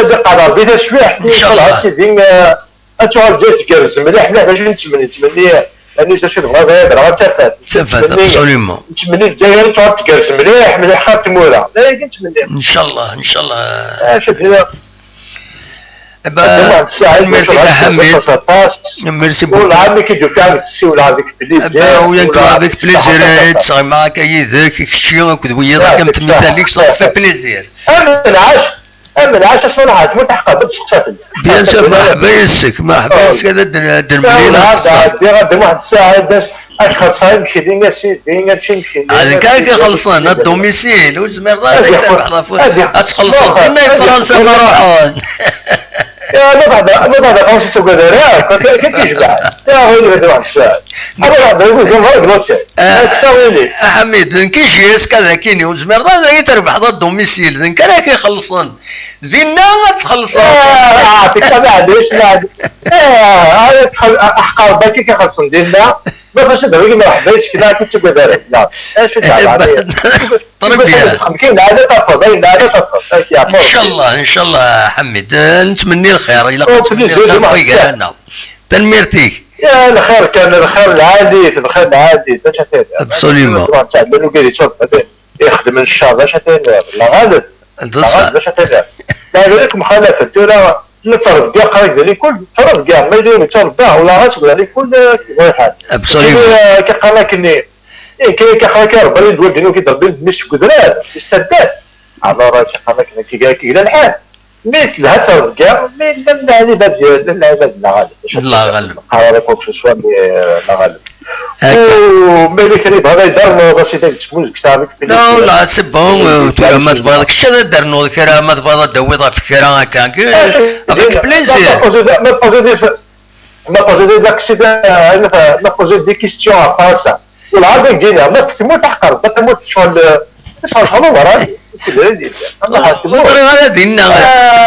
ad iqader di taswiḥt. Incallah. Sidi, eh, ad tuɣal Lezzayer tgerrez mliḥ, mliḥ, d acu i nettmenni? Nettmenni, yani, d acu tebɣiḍ, ad d-tafat. Tafat, absolument. Nettmenni Lezzayer ad tuɣal tgerrez mliḥ, mliḥ, xir tmura. D ayen i nettmenni. Incallah, incallah. Acu d-, eh ben, tanemmirt-ik a Ḥamid. Merci beaucoup. Ula d nekk i d-ufiɣ deg tsiwel avec plaisir. Eh ben, oui, avec plaisir, eh, ttɣimaɣ akka yid-k, kečči akked wiyiḍ akka mtemmit alik, ça fait plaisir. Am nɛac, am nɛac, asma nɛac, ma teḥqer, ma testeqsa fell-i. Bien sûr, merḥba yes-k, merḥba yes-k, ad d-, ad d-nemlil, ad d-nemlil. Ɛeddi, ɛeddi, Muḥend Saɛid, acḥal sɛiɣ imekli a sidi, mačči imekli. Ah, d nekk ara k-ixellṣen, à domicile, ur tezmireḍ ara ad terbeḥ ɣef, ad txellṣeḍ dinna i Fransa ma ruḥen. Ya, ma teḥḍer, ma teḥḍer Fransa, ur tettagad ara, akka, akka i k-ijmeɛ. Ya, ɣiwel, ɣiwel, Muḥend Saɛid. Ma teḥḍer, ur tettagad ara. Ah, Ḥamid, d nekk i J S K dagi-ni, ur tezmireḍ ara ad terbeḥ à domicile, d nekk ara k-ixellṣen. Dinna ad txellṣeḍ. Ah, aɛṭik, ah, maɛlic, maɛlic. Ah, ah, aḥqar Rebbi ad k-ixellṣen dinna. Ma fas ad awiɣ merḥba yes-k, ur tettagad ara. La. Acu d-yeɛni? Rebbi. Ayen ɛad ad tafeḍ, ayen ɛad ad tafeḍ. Incallah, incallah, Ḥamid. Eh, nettmenni lxir, ilaq nettmenni lxir i wigad-nneɣ. Tanemmirt-ik. Ya, lxir kan, lxir lɛali, lxir lɛali. D acu ara tiniḍ? Absolument. Ixeddmen ccer, d acu ara tiniḍ? La ɣaleb. D ṣṣeḥ. D acu ara tiniḍ? La ɣaleb mxalafen. Tura, la ttrebbiɣ, qrib d likul, ttrebbiɣ, ma yella ur ttrebbiɣ, wala ɣas wala likul, eh, kif lḥal. Absolument. Kif, eh, kif qqaren akkenni, eh, kif, kif qqaren akka, Rebbi d wagin, ur k-id-rebbi d mmi-s deg udrar, s taddart. Alors, eh, kif qqaren akken, kif, kif yella lḥal. Mi telha ttrebga, mi llan lɛibad, llan lɛibad, la ɣaleb. La ɣaleb. Qqar ara quoi que ce soit, mais, eh, la ɣaleb. Akka. U ma yella kra yebɣa ad idernu, ɣas i tagdesmuzegt, avec plaisir. Non, là, c'est bon, euh, tura ma tebɣiḍ kečč ad d-ternuḍ kra, ma tebɣiḍ ad d-tawiḍ ɣef kra akka, que, avec plaisir. Ma poser des, ma poser des, ma poser des questions à part ça. Ur ɛad ak-d-iniɣ, ma f tmurt aḥqer, ma tamurt tecɣel, eh, isɣelxen uberrani. Ur ẓriɣ ara dinna,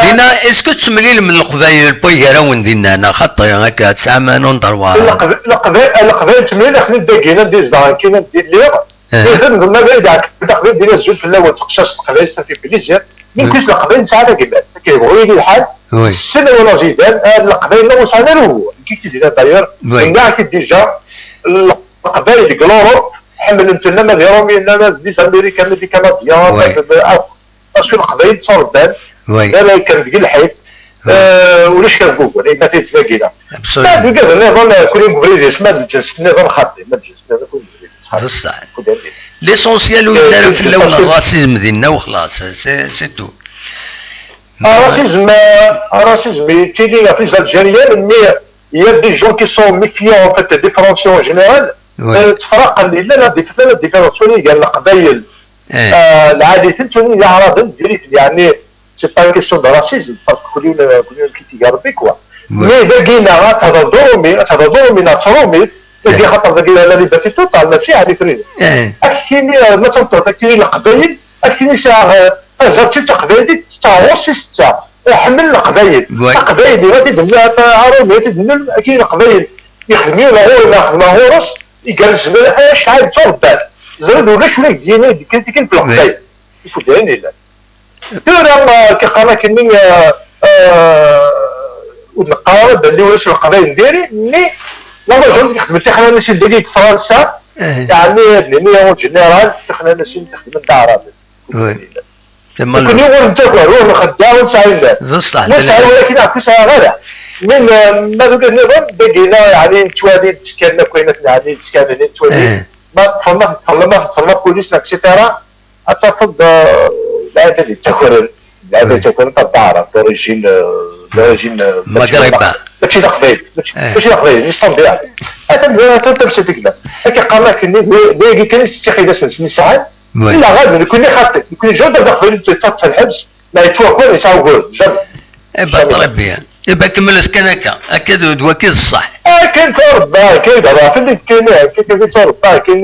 dinna, est-ce que tettemlilem d Leqbayel, wway gar-awen dinna, neɣ xaṭi, akka, tesɛam un endroit? Leqb-, Leqbayel, Leqbayel ttemlilixen-id dagi, anda i zedɣen, kan anda i lliɣ. Eh. Nitni, ma d ay d-ɛekben Leqbayel, din azul fell-awen, teqcict Leqbayel, ça fait plaisir. Min kuc Leqbayel nesɛa d agellal. Akken yebɣu yili lḥal, oui, ssel awal aẓidan, eh, Leqbayel-nneɣ ur sɛan ara ugur. Nekk i k-t-id-yennan d'ailleurs, oui, nniɣ-ak-id déjà, Leqbayel deg l'Europe, ḥemmlen-ten ama d Iṛumyen, ama d les Américains, ama d les Canadiens, oui, ama d, ah, parce que Leqbayel ttrebban, oui, d aray kan deg lḥif, oui, eh, ulac kan deg ugur, ay ma t-id-tagi da. Absolument. Ma d wigad nniḍen, eh, kul ubrid-is, ma d lǧens nniḍen xaṭi, ma d lǧens nniḍen kul ubrid-is xaṭi. D ṣṣeḥ. Kul ubrid. L'essentiel ur yelli ara fell-awen ṛṛasizm dinna u xlaṣ, c'est, c'est tout. Ah, racisme, ah, racisme yettili ɣef les Algériens, mais il y a des gens qui sont méfiants en fait des différences en général. Oui. Euh, tefraqen, yella la dif-, la différence gar Leqbayel, eh, euh, lɛali-ten, d Iɛraben diri-ten, yeɛni, c'est pas une question de racisme, parce que كل يوم، كل يوم كي تيجي ربي quoi. Oui. Mais dagi neɣ ad tehder d urumi, ad tehder d urumi neɣ d trumit, dagi, eh, xaṭer dagi la liberté totale, mačči ɛni trid. Eh. Ad k-tini, euh, ma d tameṭṭut, ad k-tini Leqbayel, ad k-tini sɛiɣ, eh, tajerǧirt taqbaylit, tettaɣ ɣur-s i setta. Iḥemmel Leqbayel. Oui. Aqbayli, ad t-id-nni, aṛumi, ad t-id-nni, akken Leqbayel. Yexdem yiwen ɣur-i, neɣ xedmeɣ ɣur-s, igerrez acḥal d tuṛebbat. Ẓriɣ ulac ula deg yini, deg kritikin f Leqbayel. Oui. Ifuddayen yellan. Tura, ma, kiqqar akkenni, eh, eh, ur d-neqqar ara belli ulac Leqbayel n diri, mais la majorité xedmen tixnanin-nsen dagi deg Fransa, eh, yeɛni, ad nini, en général, tixnanin-nsen xedmen d Aɛraben. Oui. Nekkni ur nettaker, ur nxeddeɛ, ur nesɛi lmal. D ṣṣeḥ, ur nesɛi, walakin ur sɛiɣ ara. Min, eh, ma d ugad nniḍen, dagi-ina, yeɛni, nettwali-d kan akk ayen akken, yeɛni, d kan nettwali. Ma teṭṭfeḍ, ma teṭṭfeḍ, ma teṭṭfeḍ la police, et cetera, ad tafeḍ, eh, lɛibad yettakren, lɛibad yettakren, tabara, d'origine, eh, d'origine, eh, Magreba. Mačči d aqbayli, mačči, mačči d aqbayli, d istanbir. Atan, atan tamsalt i yellan. Akka qqaren akken, d, d ayagi kan i s-ttixi d asensen i sɛan. Illa ɣad, nekkni xaṭi, nekkni jur d aqbayli, d lḥebs, ma yettwaker, yesɛa ugur, jamais. Eh ben, très bien. Eh ben, kemmlet kan akka. Akka d, d waki d ṣṣeḥ. Akken turebba, akken d abaxel, akken, akken, akken turebba, akken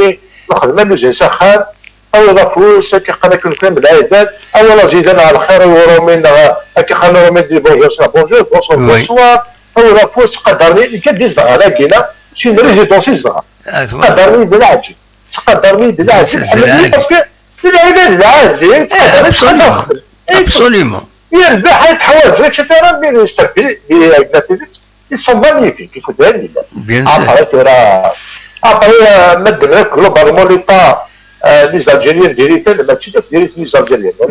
lxedma n uzin s axxam, awiḍ afus, akken qqan akken kan d lɛibad, awal azidan ɣer lxir i uṛumi, neɣ akken qqan uṛumi di bonjour, c'est bonjour, bonsoir, bonsoir, awiḍ afus, ttqadaren-iyi, nekk ad d-izdeɣ dagi-na, c'est une résidence i zedɣeɣ. Ttqadaren-iyi d lɛaǧeb. Ttqadaren-iyi d lɛaǧeb. Ḥemmlen-iyi parce que d lɛibad lɛaǧeb. Ttqadaren-iyi. Absolument. Absolument. Yerbeḥ ay teḥwaǧ, et cetera, mais c'est bien, mais avec la télé, ils sont magnifiques, il faut dire. Bien sûr. Après, tura, après, euh, ma ddmen akk globalement l'état, euh, les Algériens diri-ten, mačči akk diri-ten les Algériens. Llan,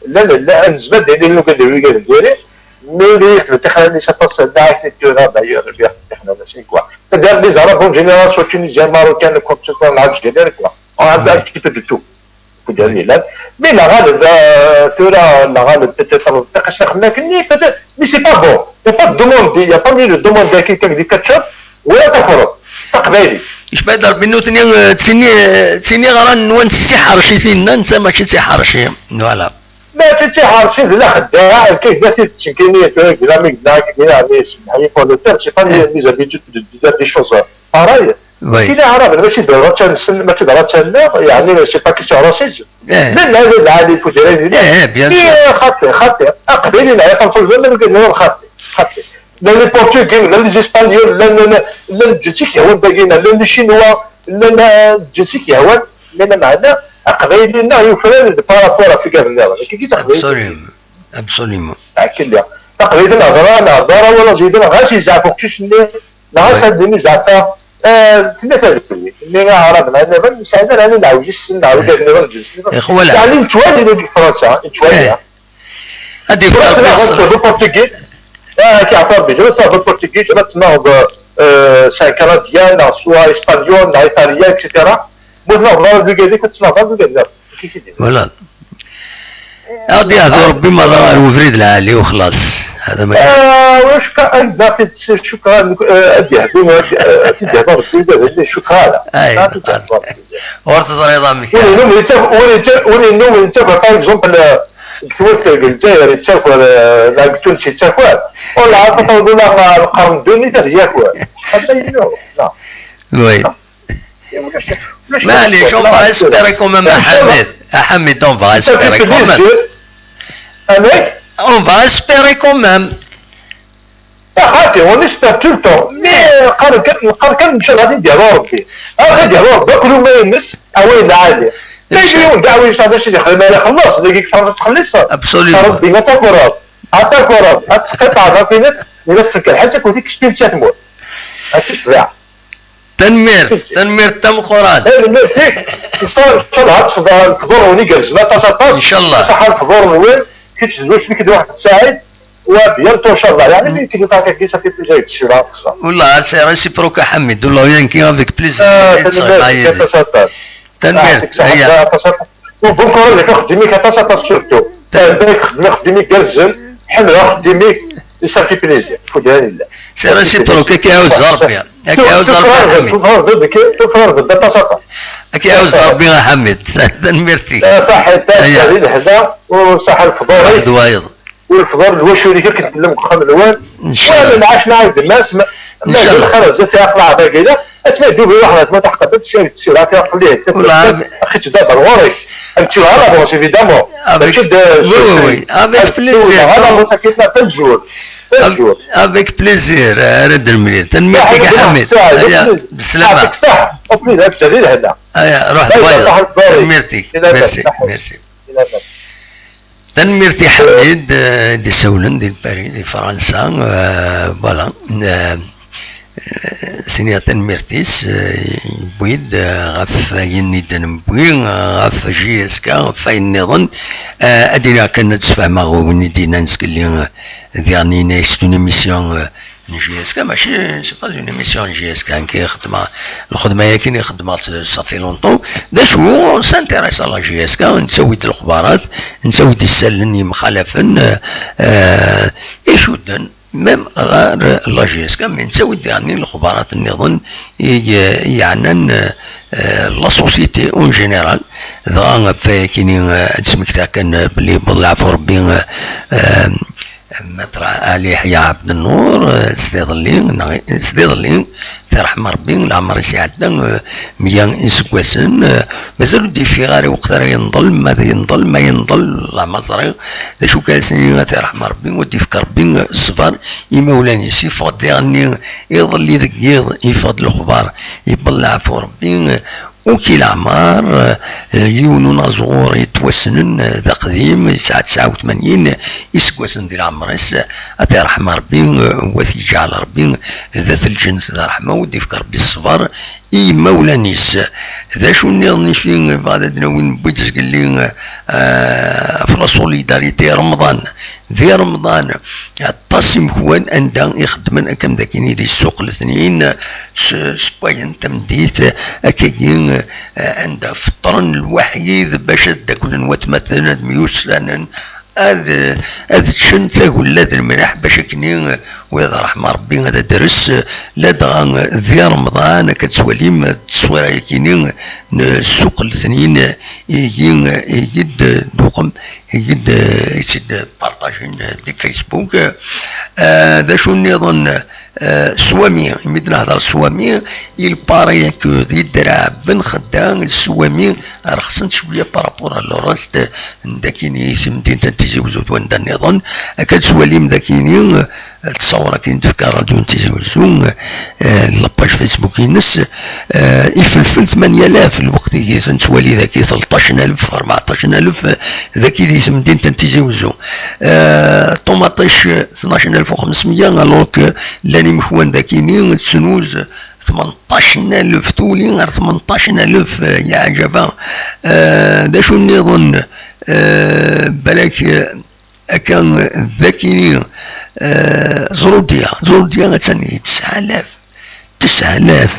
llan, llan, nezmer d ayen i nuggad d wigad n diri, mais ur iyi-xdem tixranin-is aṭas, la ak-t-id-tura, d'ailleurs, ur iyi-xdem tixranin-is, quoi. C'est-à-dire, les Arabes en général, soit tunisiens, marocains, quoi que ce soit, en Algérie, quoi. On a un petit peu de tout. Kud yellan. Mais la ɣaleb, euh, tura, la ɣaleb, peut-être, euh, taqac la xedma-nni, peut-être, mais c'est pas bon. Il n'y a pas de demande, il n'y a pas mis de demande à quelqu'un qui dit quelque chose, ولا تفرض. Taqbaylit. Icba-d Rebbi nutni, euh, ttini, euh, ttini ɣran nwan s tiḥerci tinna, netta mačči d tiḥerci. Voilà. Mačči d tiḥerci, d la xeddaɛ, lkayt d tidet, nekkini, tura, gramik, gramik, gramik, pour le terme, c'est pas mes, mes habitudes de, de dire des choses pareilles. Oui. Mačči d Aɛraben, mačči d Racan-nsen, mačči d Racan-nneɣ, yeɛni, c'est pas question raciste. Eh. Llan lɛali, lɛali, fudrani, eh, eh, bien sûr. Xaṭi, xaṭi. Aqbayli, neɣ iqenṭuben, ma nugad nniḍen, xaṭi, xaṭi. Llan les Portugais, llan les Espagnols, llan, llan, llan lǧens i k-yehwan dagi, llan les Chinois, llan, eh, lǧens i k-yehwan, llan, meɛna, aqbayli-nneɣ yufrar-d par rapport ɣef igad-nniḍen. Akka i d taqbaylit. Absolument. Absolument. Akken lliɣ. Taqbaylit nehder, nehder awal azidan, ɣas yezɛef uqcic-nni, neɣ ɣas ad d-nini zeɛfeɣ, eh, tella tadukli. Nni aɛraben, nniḍen, sɛin ara nini leɛwj-is, neɣ wigad nniḍen, lǧens nniḍen. Ixwala. Yeɛni nettwali dagi deg Fransa, nettwali. Eh. Ad yefk Rebbi ṣṣeḥ. Tneɣ Portugis, ah, ad k-yeɛfu Rebbi, tura tneɣ Portugis, tura tneɣ, eh, c'est un Canadien, neɣ soit Espagnol, neɣ Italien, et cetera. Ma ur tneɣ ara wigad-ik, ur tettneɣ ara wigad-nniḍen. Voilà. Ad d-yehdu Rebbi merra ɣer ubrid lɛali u xlaṣ. Hada ma Ah, wacka, anda t-id-, cukkeɣ, eh, ad d-yehdu, ad, eh, ad t-id-yehdu Rebbi, ad d-yehdu, cukkeɣ ara. Ay, ad t-id-yehdu Rebbi. Ur teẓriḍ amek. Win yennum yettaf-, win yetta-, win yennum yettaker, par exemple, eh, deg tmurt, deg Lezzayer yettaker, eh, neɣ deg Tunes yettaker. Ur nɛerf ad taweḍ ula ɣer lqern n ddunit ad yaker. Xaṭi yennum, neɣ? Oui. Maɛlic, on va espérer quand même, à Hamid. À Hamid, on va espérer quand même. Amek? On va espérer quand même. Ah, xaṭi, on espère tout le temps. Mais, qqaren kan, qqaren kan, ncallah, ad d-yerr Rebbi. Ad d-yerr Rebbi, akk luma-ines, away lɛali. Ma yiwen d aɛwin, ncallah, d acu d-yexdem ara ixelleṣ, dagi kter ad txelliṣ. Absolument. Rebbi, ad takureḍ. Ad takureḍ, ad tesqiṭɛeḍ, ad tiniḍ, ila tfekka lḥal, ad takureḍ, ikcef-in si tmurt. Ad tecbeɛ. Tanemmirt, tanemmirt tameqqrant. Tanemmirt-ik. Ncallah ad tefḍer lefḍur-nwen igerrzen aṭas, aṭas. Ncallah. Ṣaḥa lefḍur-nwen, kečč d waclik d Waḥed Saɛid, wa bientôt ncallah. Yeɛni mi kif akka kif akka kif akka. Wallah, c'est réciproque a Hamid. Wallah, yenki avec plaisir. Ah, tanemmirt-ik aṭas, aṭas. Tanemmirt. Ah, aya. Aṭas, aṭas. Bon courage ɣef uxeddim-ik aṭas, aṭas surtout. Tanemmirt. Tanemmirt ɣef uxeddim-ik igerrzen. Ḥemmleɣ axeddim-ik. Ça fait plaisir. Fudani llah. C'est réciproque, ad k-iɛawed Rebbi. Ad k-iɛawed Rebbi a Ḥamid. Tufrar-d aṭas, aṭas. Ad k-iɛawed Rebbi a Ḥamid. Tanemmirt-ik. Ṣaḥit, aya. Di lehna, u ṣaḥa lefḍur-ik. Wayeḍ. U lefḍur n lwacul-ik akken tellam deg uxxam-nwen. Ncallah. Wala nɛac nɛawed mass, ma, ma ncallah. Lxir zdat i aqlaɛ dagi, la. Asma yeddubi waḥed, ma teḥqeḍ, ad tessirid, tessirid, ad tiliḍ, axi tedda ɣur-k. Ad tili ɣer l'avance, évidemment. Avec, oui, oui, oui. Avec plaisir. Avec plaisir, ara d-nemlil. Tanemmirt-ik a Ḥamid. Aya, beslama. Aya, ruḥ d wayeḍ. Tanemmirt-ik. Merci, merci. Tanemmirt i Ḥamid, eh, i d-isawlen di Paris, di Fransa, eh, voilà. Eh, s-iniɣ tanemmirt-is, eh, yewwi-d, eh, ɣef wayen i d-newwi, eh, ɣef J S K, ɣef wayen nniḍen. Eh, ad iniɣ kan ad d-sfehmeɣ win i d-yennan zgelli, eh, diɣen yenna-ak c'est une émission, eh, n J S K, mačči, c'est pas une émission n J S K, nekk i xeddmeɣ lxedma-yagi i xeddmeɣ ça fait longtemps. D acu, on s'intéresse à la J S K, nettawi-d lexbarat, nettawi-d isallen yemxalafen, eh, eh, icudden, même ɣer la J S K, mais nettawi-d daɣen lexbarat nniḍen i, i yeɛnan, eh, la société en général. Dɣa ɣef wayakini, eh, ad d-smektiɣ kan, eh, belli yewweḍ leɛfu Rebbi, eh, eh, Maître Ali Ḥya Ɛebdennur, eh, sdiḍelli, neɣ sdiḍelli, tirḥem Rebbi, leɛmer-is iɛedda, eh, meyya iseggasen, eh, mazal ur d-yeffiɣ ara i weqt ara yenḍel, ma ad yenḍel, ma yenḍel, Allah ma ẓriɣ. D acu kan, ad s-nini ad t-yerḥem Rebbi, ad d-yefk Rebbi ṣṣber i imawlan-is. Yeffeɣ-d diɣenni iḍelli deg yiḍ, yeffeɣ-d lexbar, yewweḍ leɛfu Rebbi, eh, uki leɛmer, eh, yiwen unaẓur yettwassnen, eh, d aqdim, yesɛa tesɛa u tmanyin iseggasen di leɛmer-is, ad t-yerḥem Rebbi, eh, u ad t-yeǧɛel Rebbi d at lǧennet d ṛṛeḥma, u ad d-yefk Rebbi ṣṣber i yimawlan-is. D acu nniḍen i fi yebɣa ad d-nawi, newwi-d zgelli, eh, ɣef la solidarité Remḍan. Di Remḍan, aṭas imekwan anda i xeddmen akka am dakini di ssuq letnin, s-, ssewwayen tameddit, akkagi, eh, anda feṭṭren lwaḥid bac ad ddaklen watmaten, ad myussanen, ad, ad ččen tagella d lemleḥ, bac akkenni, eh, wiyaḍ ṛṛeḥma Rebbi ad d-tres, eh, ladɣa, eh, di Remḍan, akka ad twalim, eh, tteswira-yakini n ssuq letnin, eh, igi, eh, igi d-duqem, igi d-, eh, i tt-id-partajin, eh, di Facebook. Eh, d acu nniḍen, eh, Swami, imi d-nehder Swami, il paraît que di Draɛ Ben Xedda, Swami, rxsent cwiya par rapport à le reste n dakini, temdint n Tizi Wezzu d wanda nniḍen. Akka ad twalim dakini, eh, ttṣawur akken tefka rradyu n Tizi Wezzu, eh, la page Facebook-ines, eh, ifelfel tmanya alaf, lweqt i ten-twali daki tleṭṭac alef, rbeɛṭac alef, eh, daki di temdint n Tizi Wezzu. Eh, ṭumaṭic, eh, tnac alef u xemsmeyya, alors que llan imekwan dakini, tettnuz tmenṭac alef, tuli ɣer tmenṭac alef, eh, ya ɛǧaba. Eh, d acu nniḍen, eh, balak, eh, akka dakini, eh, Zrudya, Zrudya attan di tesɛa alaf, tesɛa alaf,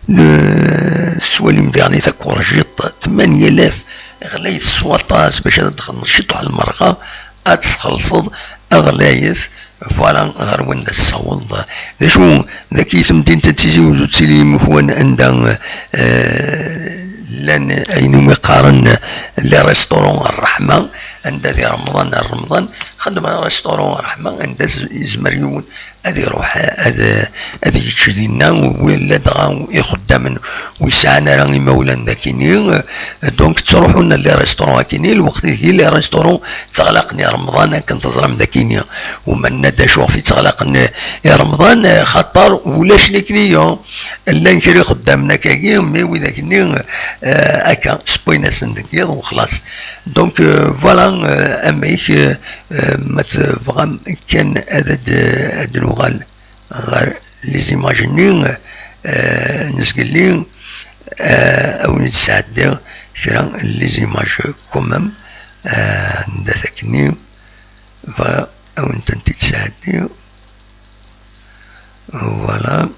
le-, tettwalim diɣen i takurjiṭ, tmanya alaf, ɣlayet s waṭas bac ad d-xedmeḍ ciṭuḥ lmerqa, ad txellṣeḍ, ɣlayet, voilà, ɣer wanda tessawḍeḍ. D acu, daki temdint n Tizi Wezzu d tili imekwan anda, eh, llan ayen umi qqaren les restaurants ṛṛeḥma, anda di Remḍan ar Remḍan xedmen restaurant ṛṛeḥma, anda z-, yezmer yiwen ad iruḥ ad, ad yečč dinna, wala dɣa ixeddamen ur yesɛan ara imawlan dakini. Donc ttruḥun les restaurants akini, lweqt deg les restaurants ttɣlaqen i Remḍan akken teẓram dakini. Uma nenna-d acu ɣef i ttɣlaqen i Remḍan, xaṭer ulac les clients. Llan kra ixeddamen akkagi, mais widak-nni, eh, akka, ssewwayen-asen deg yiḍ u xlaṣ. Donc, eh, voilà, eh, amek, eh, eh, ma tebɣam kan ad, ad, ad nuɣal ɣer les images-nni, eh, n zgelli, eh, ad wen-d-sɛeddiɣ kra n les images quand même, eh, anda takni, bɣiɣ ad wen-tent-id-sɛeddiɣ. Voilà.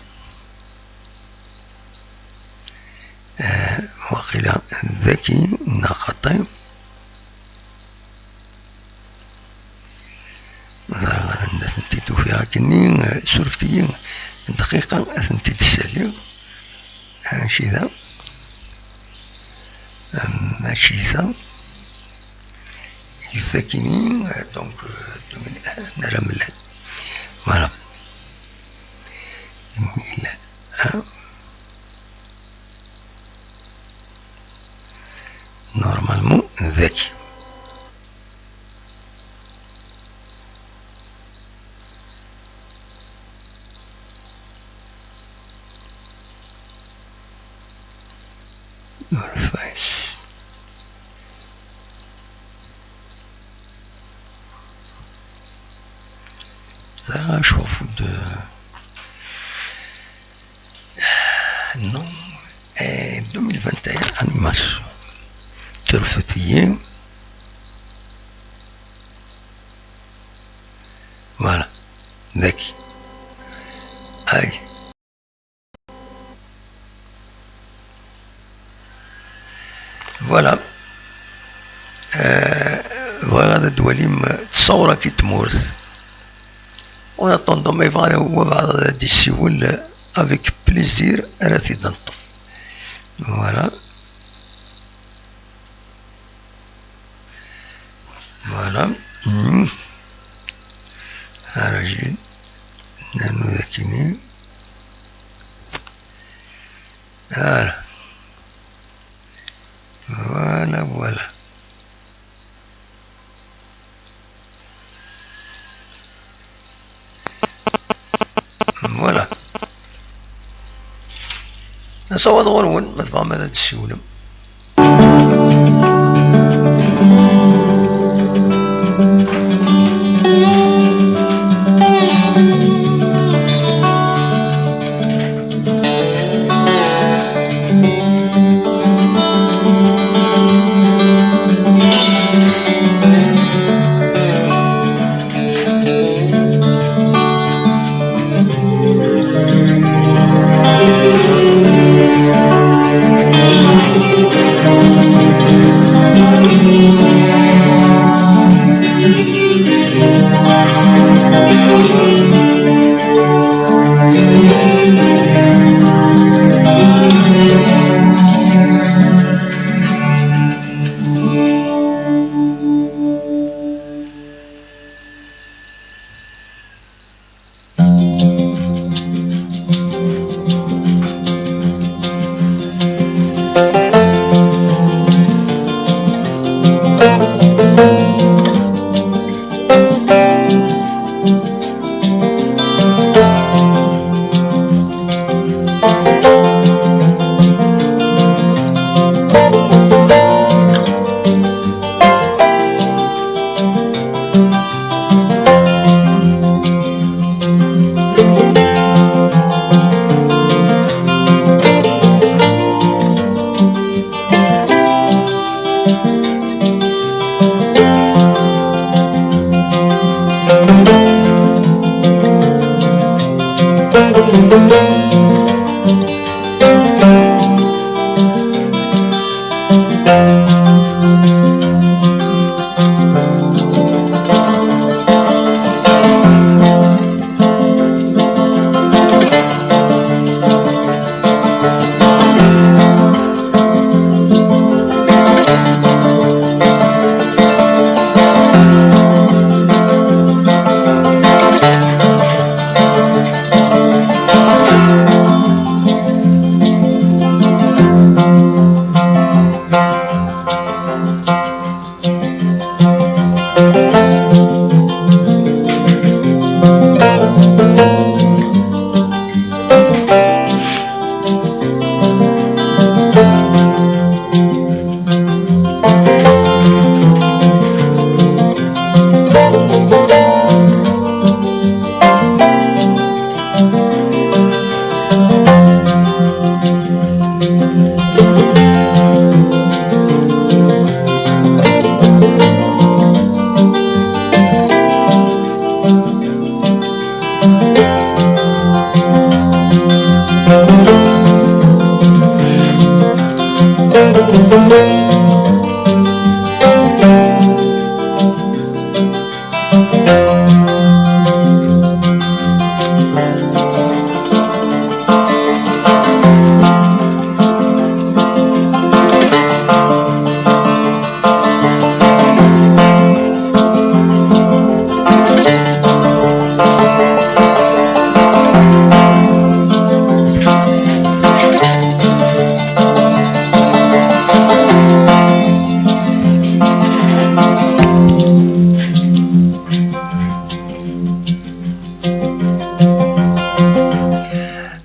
Eh, waqila daki neɣ xaṭi. Ẓriɣ anda tent-id-ufiɣ akkenni, eh, surfet-iyi dqiqa, ad tent-id-ssaliɣ. Mačči da. Mačči da. Ifakini, donc, euh, deux mille un, nara mlal. Voilà. Deux mille un. Normalement, daki. Ur fayes. Ẓriɣ acu ɣef d-, Non, eh, deux mille vingt et un animation. Turfutiyi. Voilà. Daki. Aïe. Voilà. Euh, voilà, d-, d-, walim, euh, تصورك تمورث. En attendant, ma yebɣa wabɛaḍ ad d-yessiwel, avec plaisir ara t-id-neṭṭef. Voilà. Voilà. Mhm. Ara jin. Nernu dakini. Voilà. Voilà, voilà. Voilà. Asawaḍ ɣur-wen, ma tebɣam ad d-tessiwlem.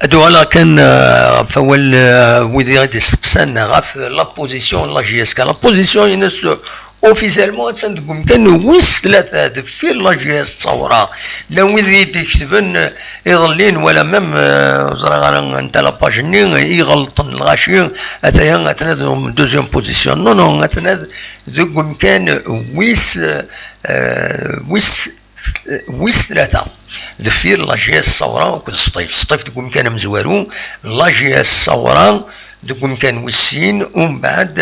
Ad uɣaleɣ kan, euh, ɣef wawal, euh, wid i d-isteqsan ɣef la position n la J S K. La position-ines, euh, Officiellement, attan deg umkan wis tlata deffir la J S Ttawra. Llan wid i d-iketben, eh, iḍelli, wala même, eh, ur ẓriɣ ara anta la page-nni, eh, i ɣelṭen lɣaci, ataya, atana deg deuxième position. Non, non, atana deg umkan wis, eh, wis, wis tlata. Deffir la J S Ttawra akked Sṭif. Sṭif deg umkan amezwaru, la J S Ttawra deg umkan wis sin, umbeɛd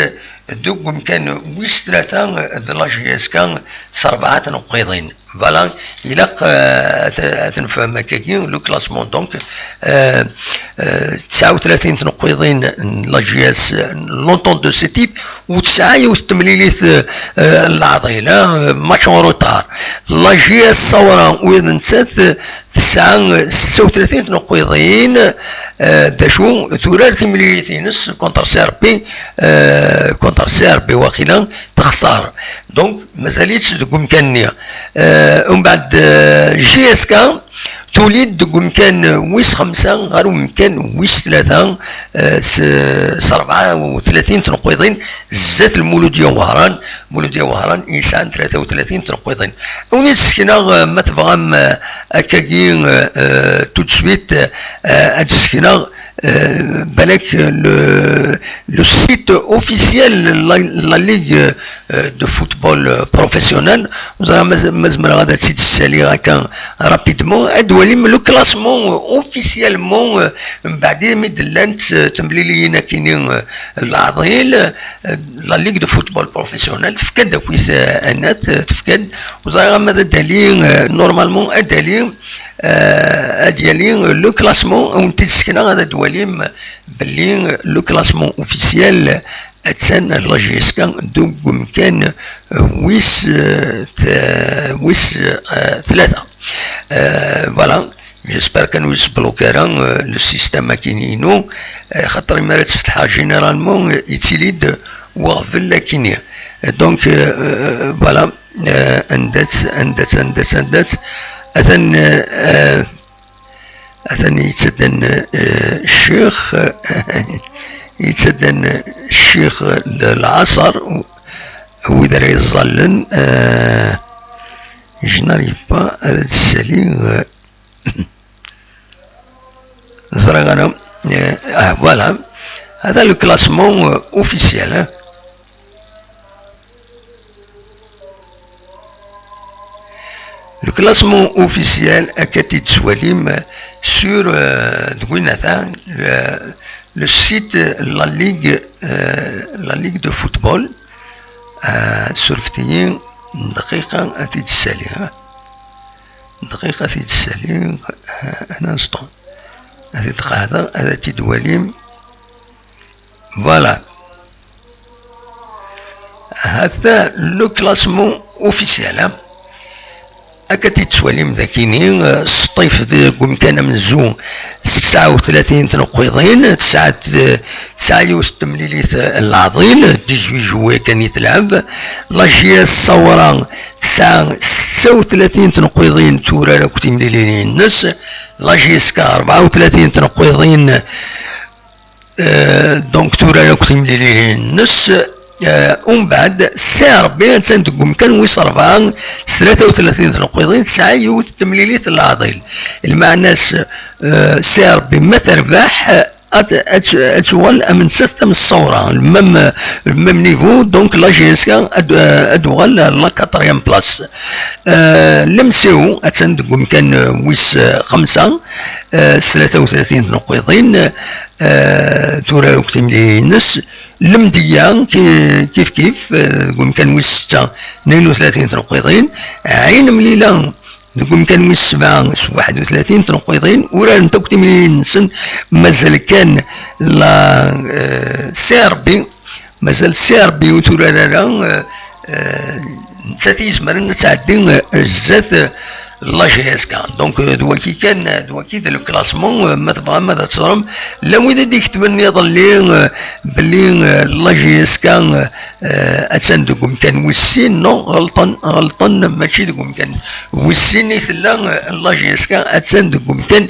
deg umkan wis tlata d la J S K s rebɛa tneqqiḍin. Voilà, ilaq, euh, ad, ad nefhem akkagi le classement. Donc, euh, euh, tesɛa u tlatin tneqqiḍin n la J S, l'Entente de Sétif, u tesɛa yiwet temlilit, euh, n leɛḍil, hein, match en retard. La J S Ttawra, ula d nettat, tesɛa setta u tlatin tneqqiḍin, euh, d acu, turar timlilit-ines contre C R P, euh, contre C R P waqila, texṣer. Donc, mazal-itt deg umkan-nni. Euh, umbeɛd, euh, J S K tuli-d deg umkan wis xemsa ɣer umkan wis tlata, euh, s, s rebɛa u tlatin tneqqiḍin zdat Lmuludya Wehran. Lmuludya Wehran yesɛan tlata u tlatin tneqqiḍin. Ad wen-d-sekneɣ, euh, ma tebɣam, euh, akkagi, euh, euh, tout de suite, euh, ad d-sekneɣ, euh, balak, le, le site officiel de la, la Ligue, euh, de football, euh, professionnel. Ur ẓriɣ ma z-, ma zemreɣ ad tt-id-ssaliɣ akka rapidement. Ad d-twalim le classement, euh, officiellement, euh, mbeɛd mi d-llant, euh, temliliyin akini, euh, leɛḍil, euh, la Ligue de football professionnel, tefka-d akkit, euh, anat, euh, tefka-d, ur ẓriɣ ma d ad d-ali, euh, normalement, ad d-ali, euh, ad d-yali, euh, le classement, ad wen-t-id-sekneɣ, ad d-twalim belli, euh, le classement officiel, attan la J S K deg umkan, euh, wis, euh, t-, wis, euh, tlata. Euh, voilà. J'espère kan ur yesbloki ara, euh, le système akini-inu, euh, xaṭer mi ara tt-fetḥeɣ généralement, euh, yettili-d uɣbel akini. Donc, euh, euh, voilà, euh, anda-tt, anda-tt, anda-tt, anda-tt. Atan, euh, euh, atan yettaddan, euh, ccix, euh, yettaddan ccix l-, lɛaṣer, wid ara yeẓẓallen, euh, je n'arrive pas ad d-ssaliɣ, euh, ẓriɣ ara, euh, ah, voilà. Hada le classement, euh, officiel, hein. Le classement officiel, akka t-id-tettwalim, euh, sur, euh, deg winata, le, le site, euh, la Ligue, euh, la Ligue de football, euh, surfet-iyi dqiqa ad t-id-ssaliɣ, hein. Dqiqa ad t-id-ssaliɣ, euh, un instant. Ad t-id-qeɛdeɣ, ad t-id-twalim. Voilà. Hata le classement officiel, hein. Akka t-id-tettwalim dakini, euh, Sṭif deg umkan amenzu s tesɛa u tlatin tneqqiḍin, tesɛa t-, tesɛa yiwet temlilit, euh, n leɛḍil, dix-huit joueurs kan i telɛeb. La J S Ssawra tesɛa setta u tlatin tneqqiḍin turar akk timlilin-ines. La J S K rebɛa u tlatin tneqqiḍin, euh, donc turar akk timlilin-ines. Euh, umbeɛd, C R B attan deg umkan wis rebɛa s tlata u tlatin tneqqiḍin, tesɛa yiwet temlilit n leɛḍil. Lmeɛna-s, euh, C R B ma terbeḥ, ad, ad, ad tuɣal am nettat am Ssawra, le même, le même niveau, donc la J S K ad, ad tuɣal la quatrième place. Euh, l'M C O attan deg umkan, euh, wis, euh, xemsa, euh, s tlata u tlatin tneqqiḍin, euh, turar akk timlilin-ines. Lemdeyya ki-, kif kif, euh, deg umkan wis setta, tnayen u tlatin tneqqiḍin. Ɛin Mlila deg umkan wis sebɛa s waḥed u tlatin tneqqiḍin. Urarent akk timlilin-nsen, mazal kan la, euh, C R B, mazal C R B ur turar ara, euh, euh, nettat i izemren ad tɛeddi, euh, zdat, euh, la J S K. Donc, euh, d waki kan, euh, d waki d le classement, euh, ma tebɣam ad teẓrem. Llan wid i d-iketben iḍelli, euh, belli, euh, la J S K, euh, euh, attan deg umkan wis sin. Non, ɣelṭen, ɣelṭen, mačči deg umkan wis sin i tella, euh, la J S K, attan deg umkan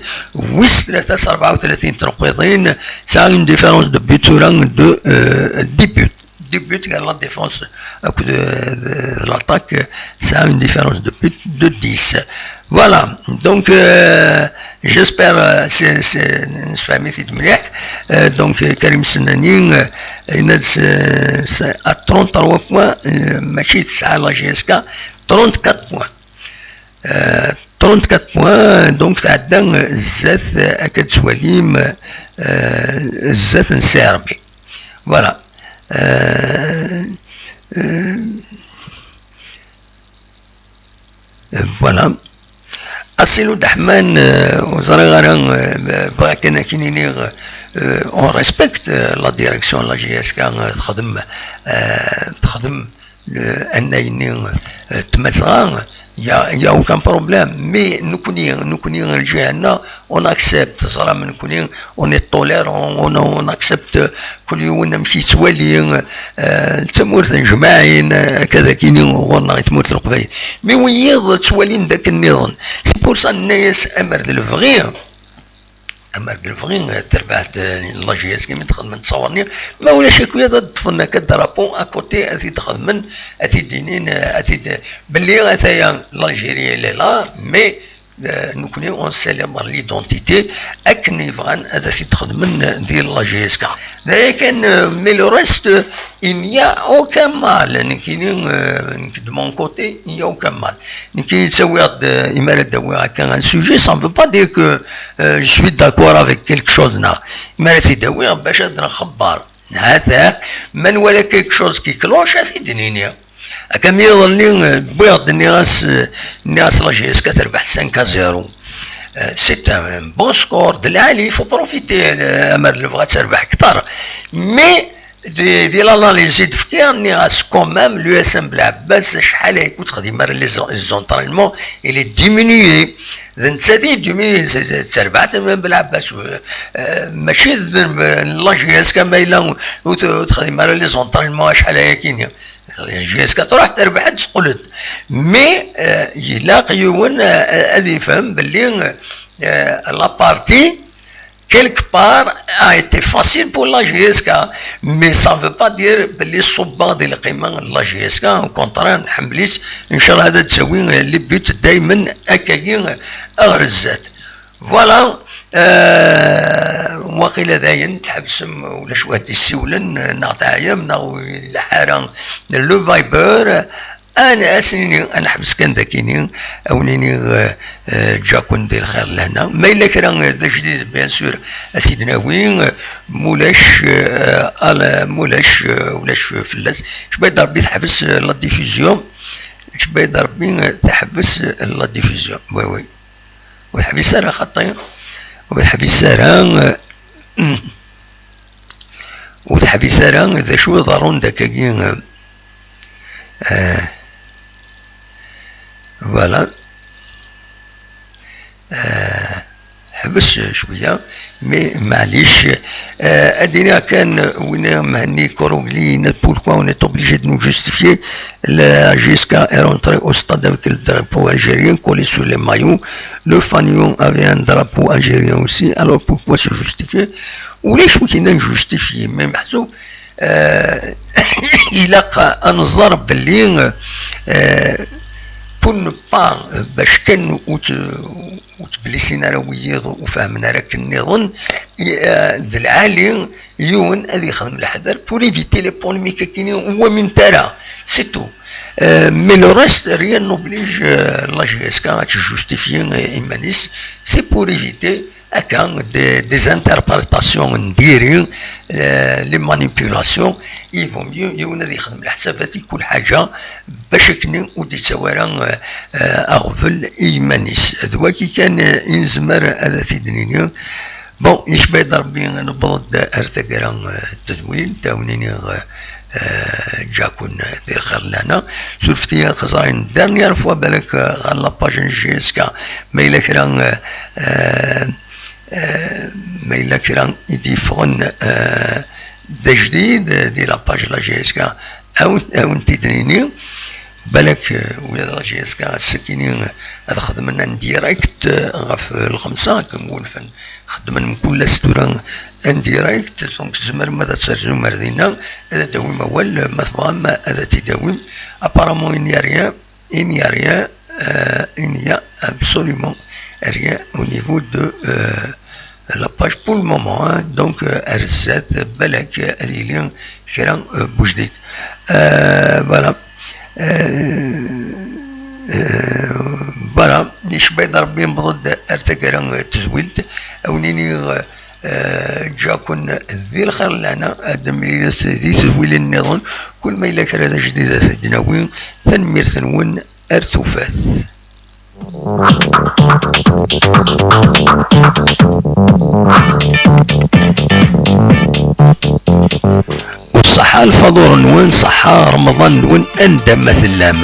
wis tlata s rebɛa u tlatin tneqqiḍin, tesɛa une différence de but tura de, euh, dix buts. les buts, la défense, euh, de, de, de l'attaque, euh, ça a une différence de but de dix. Voilà, donc euh, j'espère, euh, c'est, c'est, نسفهم في مليح. Euh, donc euh, Karim Sennani, euh, il a, euh, c'est à trente-trois points, euh, ماشي تسعة la J S K, trente-quatre points. Euh, trente-quatre points, donc ça a donné, euh, zat, euh, أكد سواليم, euh, zat نسيربي. Voilà. Euh, euh, euh, voilà. Asilou Dahman, euh, ur ẓriɣ ara, euh, bɣiɣ kan ad k-iniɣ, euh, on respecte, euh, la direction n la J S K, euh, texdem, euh, texdem le, annay-nni, euh, Tmazɣa, il y a, il y a aucun problème. Mais nekkni, nekkni, lǧiha-nneɣ, on accepte, ẓram nekkni, on est tolérant, on, on accepte kul yiwen amek yettwali, euh, d tamurt n jmaɛin, euh, akka d akini ɣur-neɣ i tmurt n Leqbayel. Mi wiyiḍ ttwalin d akken nniḍen. C'est pour ça nenna-yas amer d lebɣi, amer d lebɣi, euh, terbeḥ-d, euh, la J S K mi d-xedmen ttṣawer-nni. Ma ulac akk ad d-ṭṭfen akka drapeau à côté, ad t-id-xedmen, ad t-id-inin, euh, ad t-id-, belli ataya l'Algérie elle est là, mais Euh, nekkni on célèbre l'identité akken yebɣan ad t-id-xedmen di la J S K. D aya kan, euh, mais le reste, euh, il n'y a aucun mal. Nekkini, euh, nekk de mon côté, il n'y a aucun mal. Nekkini ttawiɣ-d, euh, imi ara d-awiɣ akka un sujet, ça ne veut pas dire que, euh, je suis d'accord avec quelque chose, neɣ imi ara t-id-awiɣ bac ad nxebber. Hata, ma nwala quelque chose qui cloche, ad t-id-nini. Akka mi iḍelli, euh, wwiɣ-d, nniɣ-as, euh, nniɣ-as la J S K terbeḥ cinq à zéro. Euh, c'est un bon score, d lɛali, il faut profiter, euh, amer d lebɣi ad terbeḥ kter. Mais di, di l'analyse i d-fkiɣ, nniɣ-as quand même, l'U S M Belɛebbas, acḥal ay ur texdim ara les, les entraînements, il est diminué. D nettat i diminué, terbeḥ tama Belɛebbas, euh, mačči d, d la J S K ma yella ur t-, ur texdim ara les entraînements acḥal ayakini. J S K truḥ terbeḥ-d teqqel-d. Mais, euh, ilaq yiwen, euh, ad yefhem belli, euh, la partie, quelque part, a été facile pour la J S K, mais ça ne veut pas dire belli ṣubbeɣ di lqima n la J S K, au contraire, nḥemmel-itt, ncallah ad d-tawi, euh, les buts daymen akkagi, euh, ɣer zdat. Voilà, euh, waqila dayen tḥebsem, ulac wa d-yessiwlen, neɣ teɛyam, neɣ ur yelḥa ara le Viber, ad as-nini, ad neḥbes kan dakini, ad wen-iniɣ, euh, euh, ǧǧa-ken di lxir d lehna. Ma yella kra, euh, d ajdid, bien sûr, ad t-id-nawi, euh, mulac, euh, ala, mulac, euh, ulac fell-as. Jbayd Rebbi teḥbes, euh, la diffusion. Jbayd Rebbi, euh, teḥbes, euh, la diffusion. Oui, oui. Ur teḥbis ara xaṭi, ur teḥbis ara, ur teḥbis ara d acu iḍerrun d akkagi, euh, voilà. Euh, ḥbes cwiya, mais maɛlic. Euh, ad iniɣ kan, win Mhenni Korogli yenna-d: pourquoi on est obligé de nous justifier? La J S K est rentrée au stade avec le drapeau algérien collé sur les maillots. Le Fanion avait un drapeau algérien aussi, alors pourquoi se justifier? Ulac wi k-yennan justifier, mais meḥsub, euh, ilaq ad nẓer belli, euh, pour ne pas, euh, bac kan ur t-, ur ttbellisin ara wiyiḍ, ur fehmen ara akken nniḍen, i, euh, d lɛali yiwen ad yexdem leḥder pour éviter les polémiques akini ur wamint ara, c'est tout. Euh, mais le reste, rien n'oblige, euh, la J S K à justifier, euh, iman-is. C'est pour éviter, akka, des, des interprétations n diri, euh, les manipulations. Il vaut mieux yiwen ad yexdem leḥsabat i kul ḥaǧa, bac akken ur d-yettawi ara, euh, euh, aɣbel i yiman-is. D wagi kan, euh, i nezmer ad t-id-nini. Bon, yecba-d Rebbi, newweḍ-d ar taggara, euh, n tedwilt, ad wen-iniɣ, euh, euh, ǧǧa-ken di lxir d lehna. Surfet-iyi ad xeẓreɣ une dernière fois, balak, euh, ɣer la page n J S K, ma yella kra, euh, euh, euh, ma yella kra i d-yeffɣen, euh, d ajdid, euh, di la page n la J S K, ad wen-, ad wen-t-id-nini. Balak ula d la J S K ass-akini ad xedmen en direct ɣef lxemsa akken wunfen, xeddmen mkul ass tura en direct. Donc tzemrem ad terzum ar dinna, ad d-tawim awal ma tebɣam ad t-id-tawim. Apparemment il n'y a rien, il n'y a rien, euh, il n'y a absolument rien au niveau de euh, la page pour le moment, hein. Donc euh, ar zdat balak ad yili kra euh, bujdid. Euh, voilà. Euh, euh, voilà, icba-d Rebbi, newweḍ-d ar taggara n tedwilt, a wen-iniɣ, euh, ǧǧiɣ-ken di lxir lɛana, ad d-nemlilet di tedwilin nniḍen, kul ma yella kra d ajdid ad t-id-nawi. Tanemmirt-nwen, ar tufat. Ṣaḥḥa lfaḍur-nwen, ṣaḥḥa Remḍan-nwen, anda ma tellam.